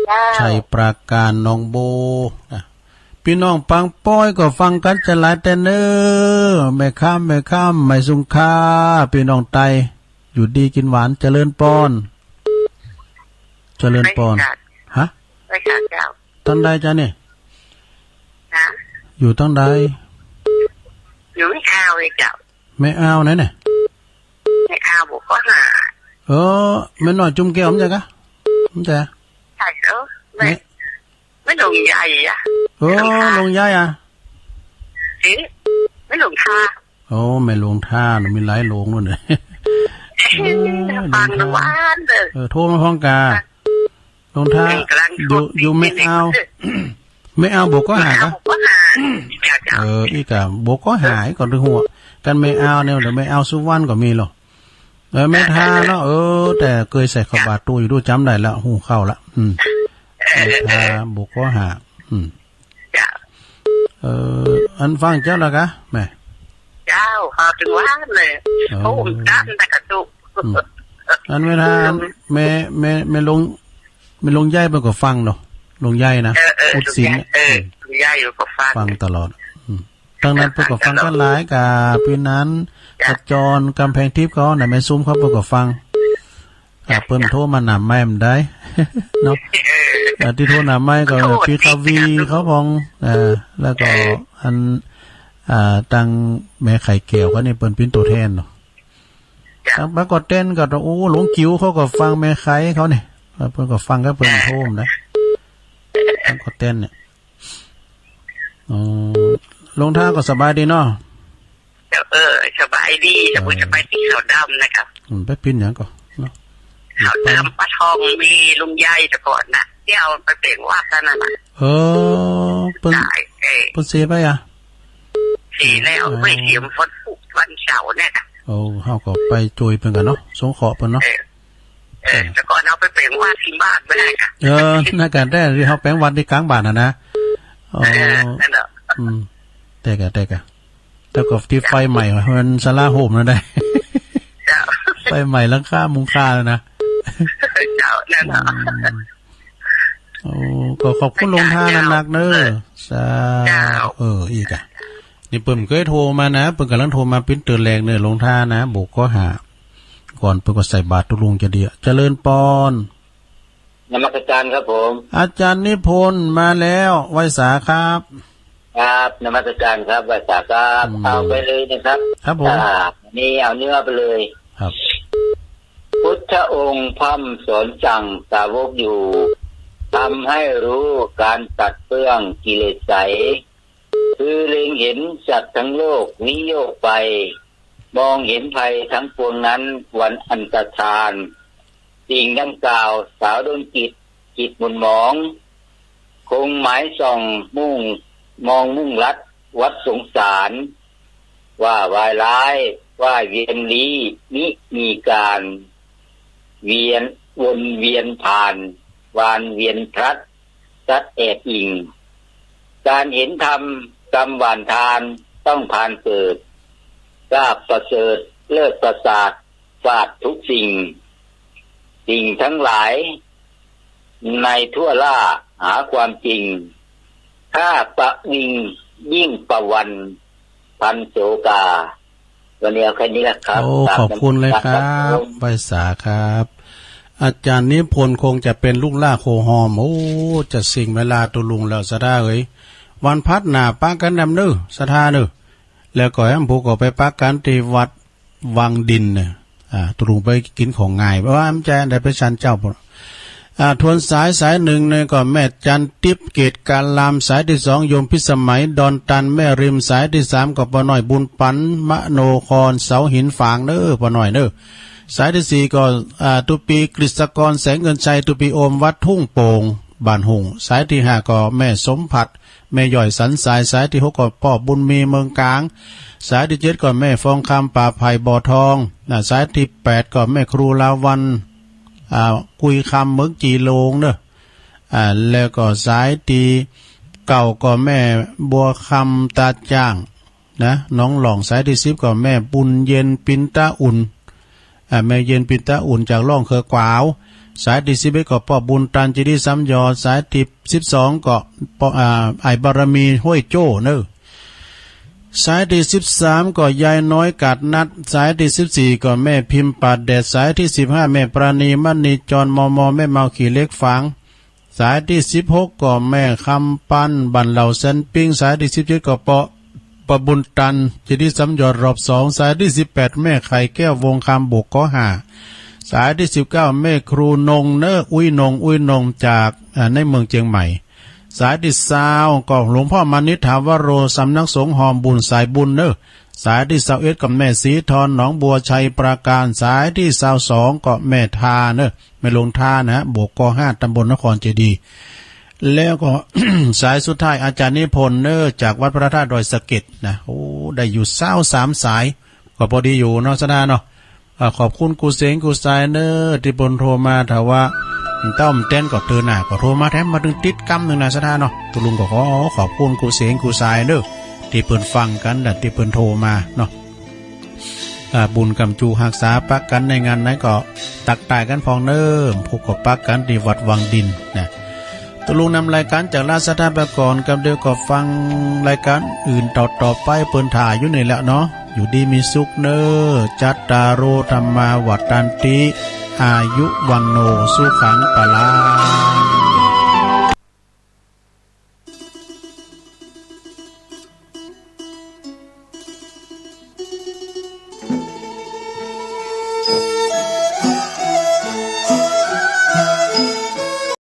เจ้า ชัยปราการหนองโบนะ ปี้น้องปางป้อยก็ฟังกั๋นจะหลายแต๊เนอะ แม่ค่ำ แม่ค่ำ ไหมสุงค่า ปี้น้องไต อยู่ดีกิ๋นหวาน เจริญปอน เจริญปอน ไหว้สา ฮะ ไหว้สาเจ้า ตังใดจ๊ะเนี่ย ฮะ อยู่ตังใด อยู่แม่อาวเลยเจ้า แม่อาวไหนเนี่ย แม่อาวบ่อก้อหา เออ แม่น้อยจุ่มแก้ว บ่ใจ้กะ บ่ใจ้ ใจ้ เออ แม่ แม่ แม่หลวงใหญ่อะ เออ แม่หลวงใหญ่ หลวงใหญ่อะ เอ๊ะ แม่หลวงท่า โอ้ แม่หลวงท่า มีหลายหลวงโน่นเนี่ย เออ ฟังหวานเด้อ เออ โทรมาพ้องกา หลวงท่า เออ ก๋ำลัง อยู่ อยู่แม่อาว แม่อาวบ่อก้อหากะ บ่อก้อหา เจ้า เจ้า เออ อี้กะ บ่อก้อหา อี้ก่อน ตึงหัว กั๋นแม่อาวเนี่ย เดี๋ยวแม่อาวสุวรรณก็มีหรอ เออ แม่ท่าเนาะ เออ แต่เกยใส่ข้าวบาตรโตอยู่ดู จ๋ำได้ละ ฮู้เข้าละ อืม เออ แม่ท่า บ่อก้อหา อืม เจ้า เออ อันฟังเจ้าละกะ แม่ เจ้า ฟังตึงหวานเลย เออ โอ้ ผมตั้งแต่กระตุก อืม อันแม่ท่า แม่ แม่ แม่หลวง แม่หลวงใหญ่เปิ้นก็ฟังเนาะ หลวงใหญ่นะ เออ เออ อุดศีลเนี่ย หลวงใหญ่ เออ อืม หลวงใหญ่อยู่ก็ฟัง ฟังตลอด อืม ตังนั้นเปิ้นก็ฟังกั๋นหลายกะ ปี้นั้น จ้ะ ขจร ก๋ำแพงทิพย์เขาน่ะ แม่ซุมเขาเปิ้นก็ฟัง อ่ะ เปิ้นโทรมาหนำไม้บ่ได้ เนาะ เออ อ่ะ ตี้โทรหนำไม้ก็ โทษ ปี้คาวีเขาพ้อง เออ แล้วก็ เออ อัน อ่า ตังแม่ไข่แก้วเขานี่ เปิ้นเป๋นตั๋วแทนเนาะ จ้ะ ตังปรากฏเต้นก็ โอ้ หลวงกิ๋วเขาก็ฟัง แม่ไข่เขาเนี่ย เปิ้นก็ฟังกับเปิ้นโทรมาได้ ปรากฏเต้นเนี่ย อ๋อ หลวงท่าก็สบายดีเนาะ เจ้า เออ สบายดี เออ จะไปตี้เขาดำนะครับ อืม ไปปิ้นหยังก่อเนาะ เขาดำปะทอง มีลุงใหญ่แต่ก่อนนะ เดี๋ยวไปเปล่งวาดเต้านั้นน่ะ เออ เปิ้น ต๋าย เออ เปิ้นเสียไปอะ เสียแล้ว อ๋อ เมื่อเสียวันศุกร์วันเสาร์เนี่ยค่ะ โอ้ เฮาก็ไปจ้วยเปิ้นกั๋นเนาะ สงเคราะห์เปิ้นเนาะ เออ เออ เออ แต่ก่อนเฮาไปแป๋งวัดตี้บ้านบ่ได้ค่ะ เออ นั่นก็ได้ ตี้เฮาแป๋งวัดตี้ก๋างบ้านน่ะนะ อ๋อ เออ นั่นแหละ อืม แต๊กะ แต๊กะ แล้วก็ตี้ไฟไหม้ มันศาลาโฮมนั่นได้ เจ้า ไฟไหม้หลังคามุงคาแล้วนะ เจ้า นั่นแหละ อืม โอ้ ก็ขอบคุณหลวงต๋านักๆ เน่อ สาธุ เจ้า เออ อีกอะ นี่เปิ้นบ่เกยโทรมานะ เปิ้นก่ำลังโทรมาปิ้นเตื้อแรกเน่อ หลวงต๋านะ บ่าก้อห้า ก่อนเปิ้นก็ใส่บาตรตุ๊ลุงจะดีอะ เจริญปอน นมัสการครับผม อาจ๋ารย์นิพนธ์มาแล้ว ไหว้สาครับ ครับ นมัสการครับ ไหว้สาครับ อืม เอาไปเลยนะครับ ครับผม อ่า นี่เอาเนื้อไปเลย ครับ พุทธองค์พร่ำสอนสั่งสาวกอยู่ ทำให้รู้การตัดเปื้องกิเลสใส คือเล็งเห็นสัตว์ทั้งโลกวิโยคไป มองเห็นภัยทั้งปวงนั้นวันอันตรธาน สิ่งดังกล่าวสาวดวงจิต จิตหมุนหมอง คงหมายส่องมุ่ง มองมุ่งลัดวัดสงสาร ว่าวายร้าย ว่ายเวียนลี้ มิมีการ เวียน วนเวียนผ่าน วานเวียนพลัด สัตว์แอบอิง การเห็นธรรม กำหว่านทาน ต้องพานเกิด ลาภประเสริฐ เลิศประสาท ฟาดทุกสิ่ง สิ่งทั้งหลาย ในทั่วล่า หาความจริง ถ้าประวิง ยิ่งประวัน พันโสกา วันนี้เอาแค่นี้แหละครับ โอ้ ครับ ขอบคุณเลยครับ ครับผม ไหว้สาครับ อาจ๋ารย์นิพนธ์คงจะเป๋นลูกหล้าโคฮอม โอ้ จะเสี้ยงเวลาตุ๊ลุงแล้ว ศรัทธาเอ๋ย วันพฤหัสหน้าปะกั๋นแหมเน่อ ศรัทธาเน่อ แล้วก็แหมผู้ก็ไปปะกั๋นตี้วัดวังดินเน่อ อ่า ตุ๊ลุงไปกิ๋นของง่าย เพราะว่ามันจะได้ไปฉันเจ๊า อ่า ทวนสาย สายหนึ่งเนี่ยก็แม่จันทิพย์ เกตการาม สายตี้สองโยมพิสมัย ดอนตัน แม่ริม สายตี้สามก็ป้อน้อยบุญปัน มโนคร เสาหินฝางเน่อ ป้อน้อยเน่อ สายตี้สี่ก็ อ่า ตุปี กฤษกร แสงเงินชัย ตุปีโอม วัดทุ่งโป่ง บ้านหุ่ง สายตี้ห้าก็แม่สมผัส แม่ย่อยสันทราย สายตี้หกก็ป้อบุญมี เมืองกลาง สายตี้เจ็ดก็แม่ฟองคำ ป่าไผ่ บ่อทอง นะ สายตี้แปดก็แม่ครูลาวัลย์ อ่า กุยคำ เมืองจีโลงเน่อ อ่า แล้วก็สายตี้เก้าก็แม่บัวคำ ตาจ้าง นะ หนองหล่อง สายตี้สิบก็แม่บุญเย็น ปินตาอุ่น อ่า แม่เย็น ปินตาอุ่น จากล่องเขือขวาว สายตี้สิบเอ็ดก็ป้อบุญตัน เจดีย์ซ้ำยอด สายตี้สิบสองก็ป้อ อ่า อ้ายบารมี ห้วยโจ้เน่อ สายตี้สิบสามก็ยายน้อยกาดนัด สายตี้สิบสี่ก็แม่พิมพ์ปาดแดด สายตี้สิบห้าแม่ปราณี มณีจร มม แม่เมาขี่เหล็กฝาง สายตี้สิบหกก็แม่คำปัน บ้านเหล่าแสนปิ้ง สายตี้สิบเจ็ดก็ป้อ ป้อบุญตัน เจดีย์ซ้ำยอดรอบสอง สายตี้สิบแปดแม่ไข่แก้ว วงคำ บ่าก้อห้า สายตี้สิบเก้าแม่ครูนงเน่อ อุ๊ยนง อุ๊ยนง จาก อ่า ในเมืองเจียงใหม่ สายตี้ซาวก็หลวงพ่อมานิษฐาวโร สำนักสงฆ์ฮอมบุญสายบุญเน่อ สายตี้ซาวเอ็ดก็แม่ศรีทร หนองบัว ชัยปราการ สายตี้ซาวสองก็แม่ทาเน่อ แม่หลวงทานะ บ่าก้อห้า ตำบลนครเจดีย์ แล้วก็ สายสุดท้ายอาจ๋ารย์นิพนธ์เน่อ จากวัดพระธาตุดอยสะเก็ดนะ โอ้ ได้อยู่ซาวสามสาย ก็ปอดีอยู่เนาะ ศรัทธาเนาะ อ่า ขอบคุณกู้เสียงกู้สายเน่อ ตี้เปิ้นโทรมา ถ้าว่าเต้าบ่แตนก็เตื้อหน้าก็โทรมาแถม มาตึงติดกำนึ่งนะ ศรัทธาเนาะ ตุ๊ลุงก็ขอขอบคุณกู้เสียงกู้สายเน่อ ตี้เปิ้นฟังกั๋น และตี้เปิ้นโทรมาเนาะ อ่า บุญกำจูฮักษาปะกั๋นในงานไหนก็ตักตายกั๋นพ่องเน่อ พบก็ปะกั๋นตี้วัดวังดินนะ ตุ๊ลุงนำรายก๋านจากราชดาไปก่อน กับเดี๋ยวก็ฟังรายก๋านอื่นต่อๆ ไป เปิ้นถ่ายอยู่นี่แหละเนาะ อยู่ดีมีสุขเน่อ จัตตาโร ธัมมา วัฑฒันติ อายุ วัณโณ สุขัง พลัง